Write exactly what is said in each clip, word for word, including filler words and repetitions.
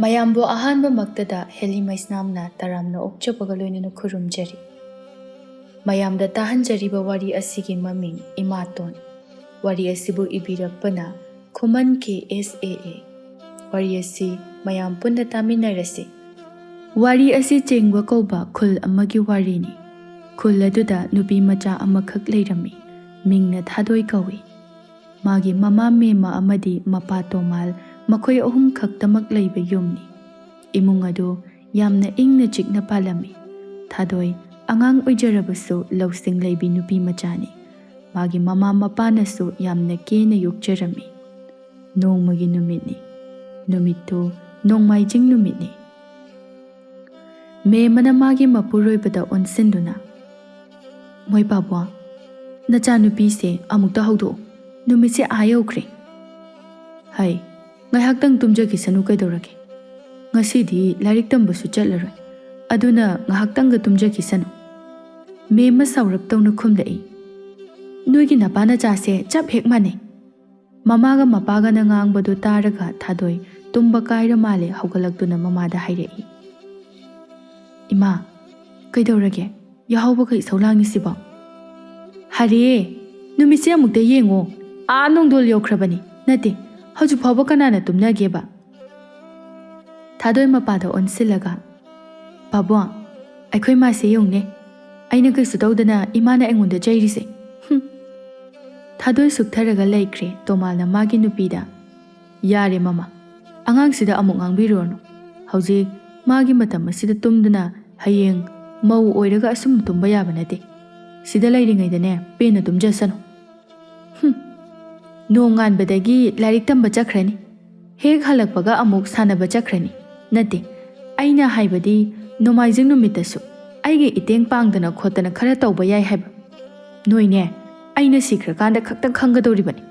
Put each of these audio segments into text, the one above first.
ꯃꯌꯥꯝꯕꯨ ꯑꯍꯥꯟꯕꯃꯛꯇꯗ ꯍꯦꯂꯤ ꯃꯩꯁꯅꯥꯝꯅ ꯇꯔꯥꯝꯅ ꯑꯣꯛꯆꯕꯒ ꯂꯣꯏꯅꯅ ꯈꯨꯔꯨꯝꯖꯔꯤ꯫ ꯃꯌꯥꯝꯗ ꯇꯥꯍꯟꯖꯔꯤꯕ ꯋꯥꯔꯤ ꯑꯁꯤꯒꯤ ꯃꯃꯤꯡ ꯏꯃꯥꯇꯣꯟ꯫ ꯋꯥꯔꯤ ꯑꯁꯤꯕꯨ ꯏꯕꯤꯔꯛꯄꯅ ꯈꯨꯃꯟ ꯀꯦ ꯑꯦꯁ ꯑꯦ ꯑꯦ꯫ ꯋꯥꯔꯤ ꯑꯁꯤ ꯃꯌꯥꯝ ꯄꯨꯟꯅ ꯇꯥꯃꯤꯟꯅꯔꯁꯤ꯫ ꯋꯥꯔꯤ ꯑꯁꯤ ꯆꯦꯡꯕ ꯀꯧꯕ ꯈꯨꯜ ꯑꯃꯒꯤ ꯋꯥꯔꯤꯅꯤ꯫ ꯈꯨꯜ ꯑꯗꯨꯗ ꯅꯨꯄꯤ ꯃꯆꯥ ꯑꯃꯈꯛ ꯂꯩꯔꯝꯃꯤ꯫ ꯃꯤꯡꯅ ꯊꯥꯗꯣꯏ ꯀꯧꯏ꯫ ꯃꯥꯒꯤ ꯃꯃꯥ ꯃꯦꯝꯃ ꯑꯃꯗꯤ ꯃꯄꯥ ꯇꯣꯃꯥꯜ, ꯃꯈꯣꯏ ꯑꯍꯨꯝ ꯈꯛꯇꯃꯛ ꯂꯩꯕ ꯌꯨꯝꯅꯤ꯫ ꯏꯃꯨꯡ ꯑꯗꯨ ꯌꯥꯝꯅ ꯏꯪꯅ ꯆꯤꯛꯅ ꯄꯥꯜꯂꯝꯃꯤ꯫ ꯊꯥꯗꯣꯏ ꯑꯉꯥꯡ ꯑꯣꯏꯖꯔꯕꯁꯨ ꯂꯧꯁꯤꯡ ꯂꯩꯕꯤ ꯅꯨꯄꯤ ꯃꯆꯥꯅꯤ꯫ ꯃꯥꯒꯤ ꯃꯃꯥ ꯃꯄꯥꯅꯁꯨ ꯌꯥꯝꯅ ꯀꯦꯅ ꯌꯣꯛꯆꯔꯝꯃꯤ꯫ ꯅꯣꯡꯃꯒꯤ ꯅꯨꯃꯤꯠꯅꯤ꯫ ꯅꯨꯃꯤꯠꯇꯨ ꯅꯣꯡꯃꯥꯏꯖꯤꯡ ꯅꯨꯃꯤꯠꯅꯤ꯫ ꯃꯦꯝꯃꯅ ꯃꯥꯒꯤ ꯃꯄꯨꯔꯣꯏꯕꯗ ꯑꯣꯟꯁꯤꯟꯗꯨꯅ, "ꯃꯣꯏ ꯄꯥꯕꯨꯡ, ꯅꯆꯥꯅꯨꯄꯤꯁꯦ ꯑꯃꯨꯛꯇ ꯍꯧꯗꯣꯛꯎ꯫ ꯅꯨꯃꯤꯠꯁꯦ ꯑꯥ ꯌꯧꯈ꯭ꯔꯦ꯫ ꯍꯩ, ꯉꯥꯏꯍꯥꯛꯇꯪ ꯇꯨꯝꯖꯈꯤꯁꯅꯨ ꯀꯩꯗꯧꯔꯒꯦ? ꯉꯁꯤꯗꯤ ꯂꯥꯏꯔꯤꯛ ꯇꯝꯕꯁꯨ ꯆꯠꯂꯔꯣꯏ꯫ ꯑꯗꯨꯅ ꯉꯥꯏꯍꯥꯛꯇꯪꯒ ꯇꯨꯝꯖꯈꯤꯁꯅꯨ꯫" ꯃꯦꯝꯃ ꯁꯥꯎꯔꯞ ꯇꯧꯅ ꯈꯨꯝꯂꯛꯏ, "ꯅꯣꯏꯒꯤ ꯅꯄꯥ ꯅꯆꯥꯁꯦ ꯆꯞ ꯍꯦꯛ ꯃꯥꯟꯅꯩ꯫" ꯃꯃꯥꯒ ꯃꯄꯥꯒꯅ ꯉꯥꯡꯕꯗꯨ ꯇꯥꯔꯒ ꯊꯥꯗꯣꯏ ꯇꯨꯝꯕ ꯀꯥꯏꯔ ꯃꯥꯜꯂꯦ ꯍꯧꯒꯠꯂꯛꯇꯨꯅ ꯃꯃꯥꯗ ꯍꯥꯏꯔꯛꯏ, "ꯏꯃꯥ, ꯀꯩꯗꯧꯔꯒꯦ? ꯌꯥꯍꯧꯕꯒ ꯏꯁꯧ ꯂꯥꯡꯉꯤꯁꯤꯕꯣ?" "ꯍꯔꯦ, ꯅꯨꯃꯤꯠꯁꯦ ꯑꯃꯨꯛꯇ ꯌꯦꯡꯉꯣ꯫ ꯑꯥ ꯅꯣꯡꯗꯣꯜ ꯌꯧꯈ꯭ꯔꯕꯅꯤ꯫ ꯅꯠꯇꯦ, ꯍꯧꯖꯤꯛ ꯐꯥꯎꯕ ꯀꯅꯥꯅ ꯇꯨꯝꯅꯒꯦꯕ?" ꯊꯥꯗꯣꯏ ꯃꯄꯥꯗ ꯑꯣꯟꯁꯤꯜꯂꯒ, "ꯄꯥꯕꯨꯡ, ꯑꯩꯈꯣꯏ ꯃꯥꯁꯦ ꯌꯦꯡꯉꯨꯅꯦ꯫ ꯑꯩꯅ ꯀꯩꯁꯨ ꯇꯧꯗꯅ ꯏꯃꯥꯅ ꯑꯩꯉꯣꯟꯗ ꯆꯩꯔꯤꯁꯦ꯫ ꯍꯨꯝ꯫" ꯊꯥꯗꯣꯏ ꯁꯨꯛꯊꯔꯒ ꯂꯩꯈ꯭ꯔꯦ꯫ ꯇꯣꯃꯥꯜꯅ ꯃꯥꯒꯤ ꯅꯨꯄꯤꯗ, "ꯌꯥꯔꯦ ꯃꯃꯥ, ꯑꯉꯥꯡꯁꯤꯗ ꯑꯃꯨꯛ ꯉꯥꯡꯕꯤꯔꯨꯔꯅꯨ꯫ ꯍꯧꯖꯤꯛ ꯃꯥꯒꯤ ꯃꯇꯝ ꯑꯁꯤꯗ ꯇꯨꯝꯗꯨꯅ ꯍꯌꯦꯡ ꯃꯧ ꯑꯣꯏꯔꯒ ꯑꯁꯨꯝ ꯇꯨꯝꯕ ꯌꯥꯕ ꯅꯠꯇꯦ꯫ ꯁꯤꯗ ꯂꯩꯔꯤꯉꯩꯗꯅꯦ ꯄꯦꯟꯅ ꯇꯨꯝꯖꯁꯅꯨ꯫" ꯍꯨꯝ꯫ ꯅꯣꯡꯉꯥꯟꯕꯗꯒꯤ ꯂꯥꯏꯔꯤꯛ ꯇꯝꯕ ꯆꯠꯈ꯭ꯔꯅꯤ꯫ ꯍꯦꯛ ꯍꯜꯂꯛꯄꯒ ꯑꯃꯨꯛ ꯁꯥꯟꯅꯕ ꯆꯠꯈ꯭ꯔꯅꯤ꯫ ꯅꯠꯇꯦ, ꯑꯩꯅ ꯍꯥꯏꯕꯗꯤ ꯅꯣꯡꯃꯥꯏꯖꯤꯡ ꯅꯨꯃꯤꯠꯇꯁꯨ ꯑꯩꯒꯤ ꯏꯇꯦꯡ ꯄꯥꯡꯗꯅ ꯈꯣꯠꯇꯅ ꯈꯔ ꯇꯧꯕ ꯌꯥꯏ ꯍꯥꯏꯕ꯫ ꯅꯣꯏꯅꯦ, ꯑꯩꯅ ꯁꯤꯈ꯭ꯔꯀꯥꯟꯗ ꯈꯛꯇ ꯈꯪꯒꯗꯧꯔꯤꯕꯅꯤ꯫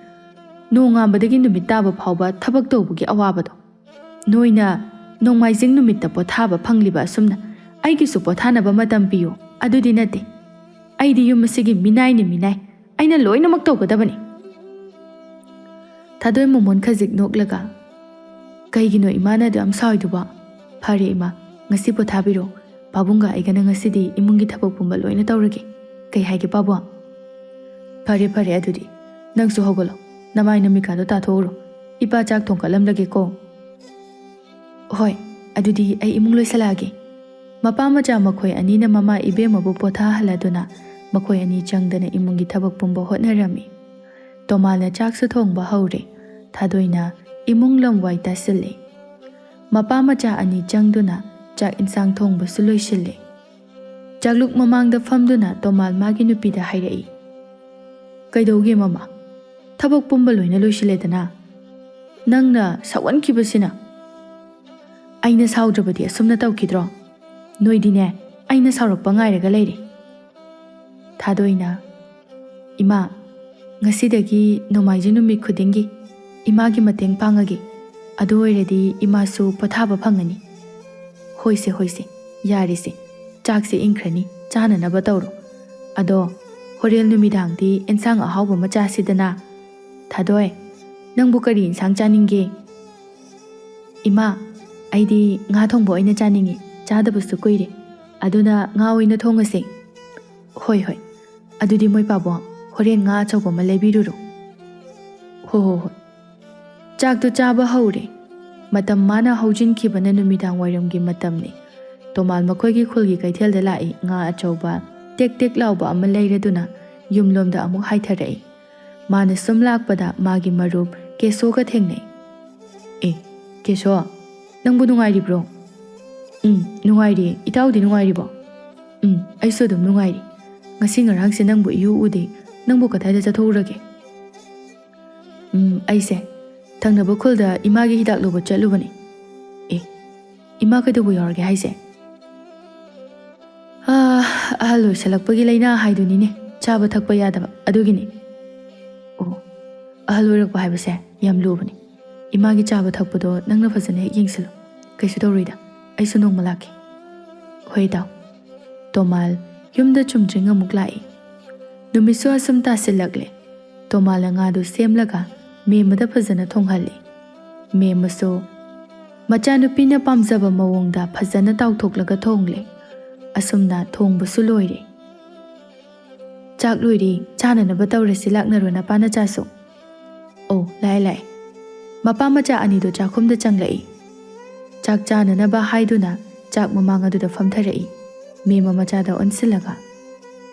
ꯅꯣꯡꯉꯥꯟꯕꯗꯒꯤ ꯅꯨꯃꯤꯠ ꯇꯥꯕ ꯐꯥꯎꯕ ꯊꯕꯛ ꯇꯧꯕꯒꯤ ꯑꯋꯥꯕꯗꯣ꯫ ꯅꯣꯏꯅ ꯅꯣꯡꯃꯥꯏꯖꯤꯡ ꯅꯨꯃꯤꯠꯇ ꯄꯣꯊꯥꯕ ꯐꯪꯂꯤꯕ ꯑꯁꯨꯝꯅ ꯑꯩꯒꯤꯁꯨ ꯄꯣꯊꯥꯅꯕ ꯃꯇꯝ ꯄꯤꯌꯨ꯫ ꯑꯗꯨꯗꯤ ꯅꯠꯇꯦ꯫ ꯑꯩꯗꯤ ꯌꯨꯝ ꯑꯁꯤꯒꯤ ꯃꯤꯅꯥꯏꯅꯤ, ꯃꯤꯅꯥꯏ꯫ ꯑꯩꯅ ꯂꯣꯏꯅꯃꯛ ꯇꯧꯒꯗꯕꯅꯤ꯫ ꯊꯥꯗꯣꯏ ꯃꯃꯣꯟ ꯈꯖꯤꯛ ꯅꯣꯛꯂꯒ, "ꯀꯩꯒꯤꯅꯣ ꯏꯃꯥꯅ ꯑꯗꯨ ꯌꯥꯝ ꯁꯥꯎꯔꯤꯗꯨꯕꯣ? ꯐꯔꯦ ꯏꯃꯥ, ꯉꯁꯤ ꯄꯣꯊꯥꯕꯤꯔꯣ꯫ ꯄꯥꯕꯨꯡꯒ ꯑꯩꯒꯅ ꯉꯁꯤꯗꯤ ꯏꯃꯨꯡꯒꯤ ꯊꯕꯛ ꯄꯨꯝꯕ ꯂꯣꯏꯅ ꯇꯧꯔꯒꯦ꯫ ꯀꯩ ꯍꯥꯏꯒꯦ ꯄꯥꯕꯨꯡ?" "ꯐꯔꯦ ꯐꯔꯦ, ꯑꯗꯨꯗꯤ ꯅꯪꯁꯨ ꯍꯧꯒꯠꯂꯣ, ꯅꯃꯥꯏ ꯅꯃꯤꯠꯀꯥꯗꯣ ꯇꯥꯊꯣꯛꯎꯔꯣ꯫ ꯏꯄꯥ ꯆꯥꯛ ꯊꯣꯡꯀꯠꯂꯝꯂꯒꯦꯀꯣ꯫" "ꯍꯣꯏ, ꯑꯗꯨꯗꯤ ꯑꯩ ꯏꯃꯨꯡ ꯂꯣꯏꯁꯤꯜꯂꯛꯑꯒꯦ꯫" ꯃꯄꯥ ꯃꯆꯥ ꯃꯈꯣꯏ ꯑꯅꯤꯅ ꯃꯃꯥ ꯏꯕꯦꯝꯃꯕꯨ ꯄꯣꯊꯥꯍꯜꯂꯗꯨꯅ ꯃꯈꯣꯏ ꯑꯅꯤ ꯆꯪꯗꯅ ꯏꯃꯨꯡꯒꯤ ꯊꯕꯛ ꯄꯨꯝꯕ ꯍꯣꯠꯅꯔꯝꯃꯤ꯫ ꯇꯣꯃꯥꯜꯅ ꯆꯥꯛꯁꯨ ꯊꯣꯡꯕ ꯍꯧꯔꯦ꯫ ꯊꯥꯗꯣꯏꯅ ꯏꯃꯨꯡ ꯂꯝ ꯋꯥꯏ ꯇꯥꯁꯤꯜꯂꯦ꯫ ꯃꯄꯥ ꯃꯆꯥ ꯑꯅꯤ ꯆꯪꯗꯨꯅ ꯆꯥꯛ ꯏꯟꯁꯥꯡ ꯊꯣꯡꯕꯁꯨ ꯂꯣꯏꯁꯤꯜꯂꯦ꯫ ꯆꯥꯛꯂꯨꯛ ꯃꯃꯥꯡꯗ ꯐꯝꯗꯨꯅ ꯇꯣꯃꯥꯜ ꯃꯥꯒꯤ ꯅꯨꯄꯤꯗ ꯍꯥꯏꯔꯛꯏ, "ꯀꯩꯗꯧꯒꯦ ꯃꯃꯥ? ꯊꯕꯛ ꯄꯨꯝꯕ ꯂꯣꯏꯅ ꯂꯣꯏꯁꯤꯜꯂꯦꯗꯅ꯫ ꯅꯪꯅ ꯁꯥꯎꯍꯟꯈꯤꯕꯁꯤꯅ꯫" "ꯑꯩꯅ ꯁꯥꯎꯗ꯭ꯔꯕꯗꯤ ꯑꯁꯨꯝꯅ ꯇꯧꯈꯤꯗ꯭ꯔꯣ? ꯅꯣꯏꯗꯤꯅꯦ, ꯑꯩꯅ ꯁꯥꯎꯔꯛꯄ ꯉꯥꯏꯔꯒ ꯂꯩꯔꯦ꯫" ꯊꯥꯗꯣꯏꯅ, "ꯏꯃꯥ, ꯉꯁꯤꯗꯒꯤ ꯅꯣꯡꯃꯥꯏꯖꯤꯡ ꯅꯨꯃꯤꯠ ꯈꯨꯗꯤꯡꯒꯤ ꯏꯃꯥꯒꯤ ꯃꯇꯦꯡ ꯄꯥꯡꯉꯒꯦ꯫ ꯑꯗꯨ ꯑꯣꯏꯔꯗꯤ ꯏꯃꯥꯁꯨ ꯄꯣꯊꯥꯕ ꯐꯪꯉꯅꯤ꯫" "ꯍꯣꯏꯁꯦ, ꯍꯣꯏꯁꯦ, ꯌꯥꯔꯦꯁꯦ꯫ ꯆꯥꯛꯁꯦ ꯏꯪꯈ꯭ꯔꯅꯤ, ꯆꯥꯅꯅꯕ ꯇꯧꯔꯣ꯫ ꯑꯗꯣ ꯍꯣꯔꯦꯟ ꯅꯨꯃꯤꯗꯥꯡꯗꯤ ꯏꯟꯁꯥꯡ ꯑꯍꯥꯎꯕ ꯑꯃ ꯆꯥꯁꯤꯗꯅ꯫ ꯊꯥꯗꯣꯏ, ꯅꯪꯕꯨ ꯀꯔꯤ ꯏꯟꯁꯥꯡ ꯆꯥꯅꯤꯡꯒꯦ?" "ꯏꯃꯥ, ꯑꯩꯗꯤ ꯉꯥ ꯊꯣꯡꯕ ꯑꯣꯏꯅ ꯆꯥꯅꯤꯡꯉꯤ, ꯆꯥꯗꯕꯁꯨ ꯀꯨꯏꯔꯦ꯫ ꯑꯗꯨꯅ ꯉꯥ ꯑꯣꯏꯅ ꯊꯣꯡꯉꯁꯦ꯫" "ꯍꯣꯏ, ꯍꯣꯏ꯫ ꯑꯗꯨꯗꯤ ꯃꯣꯏ ꯄꯥꯕꯨꯡ, ꯍꯣꯔꯦꯟ ꯉꯥ ꯑꯆꯧꯕ ꯑꯃ ꯂꯩꯕꯤꯔꯨꯔꯣ꯫" "ꯍꯣ, ꯍꯣ, ꯍꯣꯏ꯫" ꯆꯥꯛꯇꯨ ꯆꯥꯕ ꯍꯧꯔꯦ꯫ ꯃꯇꯝ ꯃꯥꯅ ꯍꯧꯖꯤꯟꯈꯤꯕꯅ ꯅꯨꯃꯤꯗꯥꯡ ꯋꯥꯏꯔꯝꯒꯤ ꯃꯇꯝꯅꯤ꯫ ꯇꯣꯃꯥꯜ ꯃꯈꯣꯏꯒꯤ ꯈꯨꯜꯒꯤ ꯀꯩꯊꯦꯜꯗ ꯂꯥꯛꯏ꯫ ꯉꯥ ꯑꯆꯧꯕ ꯇꯦꯛ ꯇꯦꯛ ꯂꯥꯎꯕ ꯑꯃ ꯂꯩꯔꯗꯨꯅ ꯌꯨꯝꯂꯣꯝꯗ ꯑꯃꯨꯛ ꯍꯥꯏꯊꯔꯛꯏ꯫ ꯃꯥꯅ ꯁꯨꯝ ꯂꯥꯛꯄꯗ ꯃꯥꯒꯤ ꯃꯔꯨꯞ ꯀꯦꯁꯣꯒ ꯊꯦꯡꯅꯩ꯫ "ꯑꯦ, ꯀꯦꯁꯣ, ꯅꯪꯕꯨ ꯅꯨꯡꯉꯥꯏꯔꯤꯕ꯭ꯔꯣ?" "ꯎꯝ, ꯅꯨꯡꯉꯥꯏꯔꯤꯌꯦ꯫ ꯏꯇꯥꯎꯗꯤ ꯅꯨꯡꯉꯥꯏꯔꯤꯕꯣ?" "ꯎꯝ, ꯑꯩꯁꯨ ꯑꯗꯨꯝ ꯅꯨꯡꯉꯥꯏꯔꯤ꯫ ꯉꯁꯤ ꯉꯔꯥꯡꯁꯦ ꯅꯪꯕꯨ ꯏꯎ ꯎꯗꯦ꯫ ꯅꯪꯕꯨ ꯀꯗꯥꯏꯗ ꯆꯠꯊꯣꯛꯎꯔꯒꯦ?" "ꯎꯝ, ꯑꯩꯁꯦ ꯊꯪꯅꯕ ꯈꯨꯜꯗ ꯏꯃꯥꯒꯤ ꯍꯤꯗꯥꯛ ꯂꯧꯕ ꯆꯠꯂꯨꯕꯅꯤ꯫" "ꯑꯦ, ꯏꯃꯥ ꯀꯩꯗꯧꯕ ꯌꯥꯎꯔꯒꯦ ꯍꯥꯏꯁꯦ?" "ꯑꯥ, ꯑꯍꯜ ꯑꯣꯏꯁꯜꯂꯛꯄꯒꯤ ꯂꯥꯏꯅꯥ ꯍꯥꯏꯗꯨꯅꯤꯅꯦ, ꯆꯥꯕ ꯊꯛꯄ ꯌꯥꯗꯕ, ꯑꯗꯨꯒꯤꯅꯤ꯫" "ꯑꯣ, ꯑꯍꯜ ꯑꯣꯏꯔꯛꯄ ꯍꯥꯏꯕꯁꯦ ꯌꯥꯝ ꯂꯨꯕꯅꯤ꯫ ꯏꯃꯥꯒꯤ ꯆꯥꯕ ꯊꯛꯄꯗꯣ ꯅꯪꯅ ꯐꯖꯅ ꯍꯦꯛ ꯌꯦꯡꯁꯤꯜꯂꯨ꯫ ꯀꯩꯁꯨ ꯇꯧꯔꯣꯏꯗ, ꯑꯩꯁꯨ ꯅꯣꯡꯃ ꯂꯥꯛꯀꯦ꯫" "ꯍꯣꯏ ꯏꯇꯥꯎ꯫" ꯇꯣꯃꯥꯜ ꯌꯨꯝꯗ ꯆꯨꯝꯗ꯭ꯔꯤꯡ ꯑꯃꯨꯛ ꯂꯥꯛꯏ꯫ ꯅꯨꯃꯤꯠꯁꯨ ꯑꯁꯨꯝ ꯇꯥꯁꯤꯜꯂꯛꯂꯦ꯫ ꯇꯣꯃꯥꯜꯅ ꯉꯥꯗꯨ ꯁꯦꯝꯂꯒ ꯃꯦꯝꯃꯗ ꯐꯖꯅ ꯊꯣꯡꯍꯜꯂꯤ꯫ ꯃꯦꯝꯃꯁꯨ ꯃꯆꯥꯅꯨꯄꯤꯅ ꯄꯥꯝꯖꯕ ꯃꯑꯣꯡꯗ ꯐꯖꯅ ꯇꯥꯎꯊꯣꯛꯂꯒ ꯊꯣꯡꯂꯦ꯫ ꯑꯁꯨꯝꯅ ꯊꯣꯡꯕꯁꯨ ꯂꯣꯏꯔꯦ꯫ "ꯆꯥꯛ ꯂꯣꯏꯔꯦ, ꯆꯥꯅꯅꯕ ꯇꯧꯔꯁꯤ, ꯂꯥꯛꯅꯔꯣ ꯅꯄꯥ ꯅꯆꯥꯁꯨ꯫" "ꯑꯣ, ꯂꯥꯛꯑꯦ, ꯂꯥꯛꯑꯦ꯫" ꯃꯄꯥ ꯃꯆꯥ ꯑꯅꯤꯗꯣ ꯆꯥꯛꯈꯨꯝꯗ ꯆꯪꯂꯛꯏ꯫ ꯆꯥꯛ ꯆꯥꯅꯅꯕ ꯍꯥꯏꯗꯨꯅ ꯆꯥꯛ ꯃꯃꯥꯡ ꯑꯗꯨꯗ ꯐꯝꯊꯔꯛꯏ꯫ ꯃꯦꯝꯃ ꯃꯆꯥꯗ ꯑꯣꯟꯁꯤꯜꯂꯒ,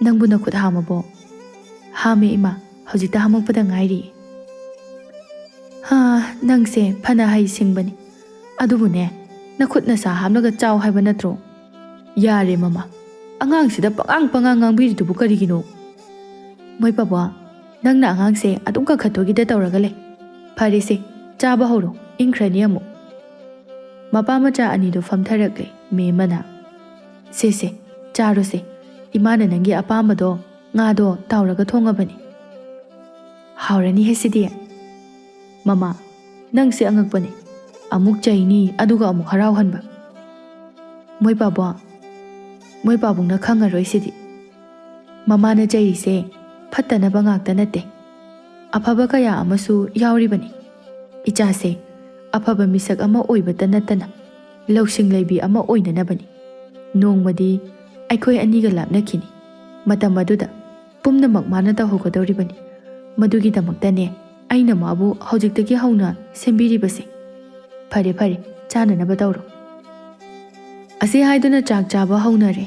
"ꯅꯪꯕꯨ ꯅꯈꯨꯠ ꯍꯥꯝꯃꯕꯣ?" "ꯍꯥꯝꯃꯦ ꯏꯃꯥ, ꯍꯧꯖꯤꯛꯇ ꯍꯥꯝꯃꯛꯄꯗ ꯉꯥꯏꯔꯤ꯫" "ꯍꯥ, ꯅꯪꯁꯦ ꯐꯅ ꯍꯩ ꯁꯤꯡꯕꯅꯤ꯫ ꯑꯗꯨꯕꯨꯅꯦ, ꯅꯈꯨꯠ ꯅꯁꯥ ꯍꯥꯝꯂꯒ ꯆꯥꯎ ꯍꯥꯏꯕ ꯅꯠꯇ꯭ꯔꯣ?" "ꯌꯥꯔꯦ ꯃꯃꯥ, ꯑꯉꯥꯡꯁꯤꯗ ꯄꯉꯥꯡ ꯄꯉꯥꯡ ꯉꯥꯡꯕꯤꯔꯤꯗꯨꯕꯨ ꯀꯔꯤꯒꯤꯅꯣ?" "ꯃꯣꯏ ꯄꯥꯕꯣ, ꯅꯪꯅ ꯑꯉꯥꯡꯁꯦ ꯑꯗꯨꯝ ꯀꯟꯈꯠꯇꯣꯏꯒꯤꯗ ꯇꯧꯔꯒ ꯂꯩ꯫ ꯐꯔꯦꯁꯦ, ꯆꯥꯕ ꯍꯧꯔꯣ, ꯏꯪꯈ꯭ꯔꯅꯤ ꯑꯃꯨꯛ꯫" ꯃꯄꯥ ꯃꯆꯥ ꯑꯅꯤꯗꯨ ꯐꯝꯊꯔꯛꯂꯦ꯫ ꯃꯦꯝꯃꯅ, "ꯁꯦ ꯁꯦ, ꯆꯥꯔꯣꯁꯦ, ꯏꯃꯥꯅ ꯅꯪꯒꯤ ꯑꯄꯥꯝꯕꯗꯣ, ꯉꯥꯗꯣ ꯇꯥꯎꯔꯒ ꯊꯣꯡꯉꯕꯅꯤ꯫ ꯍꯥꯎꯔꯅꯤꯍꯦ ꯁꯤꯗꯤ꯫" "ꯃꯃꯥ, ꯅꯪꯁꯦ ꯑꯉꯛꯄꯅꯦ꯫ ꯑꯃꯨꯛ ꯆꯩꯅꯤ, ꯑꯗꯨꯒ ꯑꯃꯨꯛ ꯍꯔꯥꯎꯍꯟꯕ꯫ ꯃꯣꯏ ꯄꯥꯕꯨꯡ, ꯃꯣꯏ ꯄꯥꯕꯨꯡꯅ ꯈꯪꯉꯔꯣꯏ ꯁꯤꯗꯤ꯫ ꯃꯃꯥꯅ ꯆꯩꯔꯤꯁꯦ ꯐꯠꯇꯅꯕ ꯉꯥꯛꯇ ꯅꯠꯇꯦ꯫ ꯑꯐꯕ ꯀꯌꯥ ꯑꯃꯁꯨ ꯌꯥꯎꯔꯤꯕꯅꯤ꯫ ꯏꯆꯥꯁꯦ ꯑꯐꯕ ꯃꯤꯁꯛ ꯑꯃ ꯑꯣꯏꯕꯇ ꯅꯠꯇꯅ ꯂꯧꯁꯤꯡ ꯂꯩꯕꯤ ꯑꯃ ꯑꯣꯏꯅꯅꯕꯅꯤ꯫ ꯅꯣꯡꯃꯗꯤ ꯑꯩꯈꯣꯏ ꯑꯅꯤꯒ ꯂꯥꯞꯅꯈꯤꯅꯤ꯫ ꯃꯇꯝ ꯑꯗꯨꯗ ꯄꯨꯝꯅꯃꯛ ꯃꯥꯅ ꯇꯧꯍꯧꯒꯗꯧꯔꯤꯕꯅꯤ꯫ ꯃꯗꯨꯒꯤꯗꯃꯛꯇꯅꯦ ꯑꯩꯅ ꯃꯥꯕꯨ ꯍꯧꯖꯤꯛꯇꯒꯤ ꯍꯧꯅ ꯁꯦꯝꯕꯤꯔꯤꯕꯁꯦ꯫ ꯐꯔꯦ, ꯐꯔꯦ, ꯆꯥꯅꯅꯕ ꯇꯧꯔꯣ꯫" ꯑꯁꯤ ꯍꯥꯏꯗꯨꯅ ꯆꯥꯛ ꯆꯥꯕ ꯍꯧꯅꯔꯦ꯫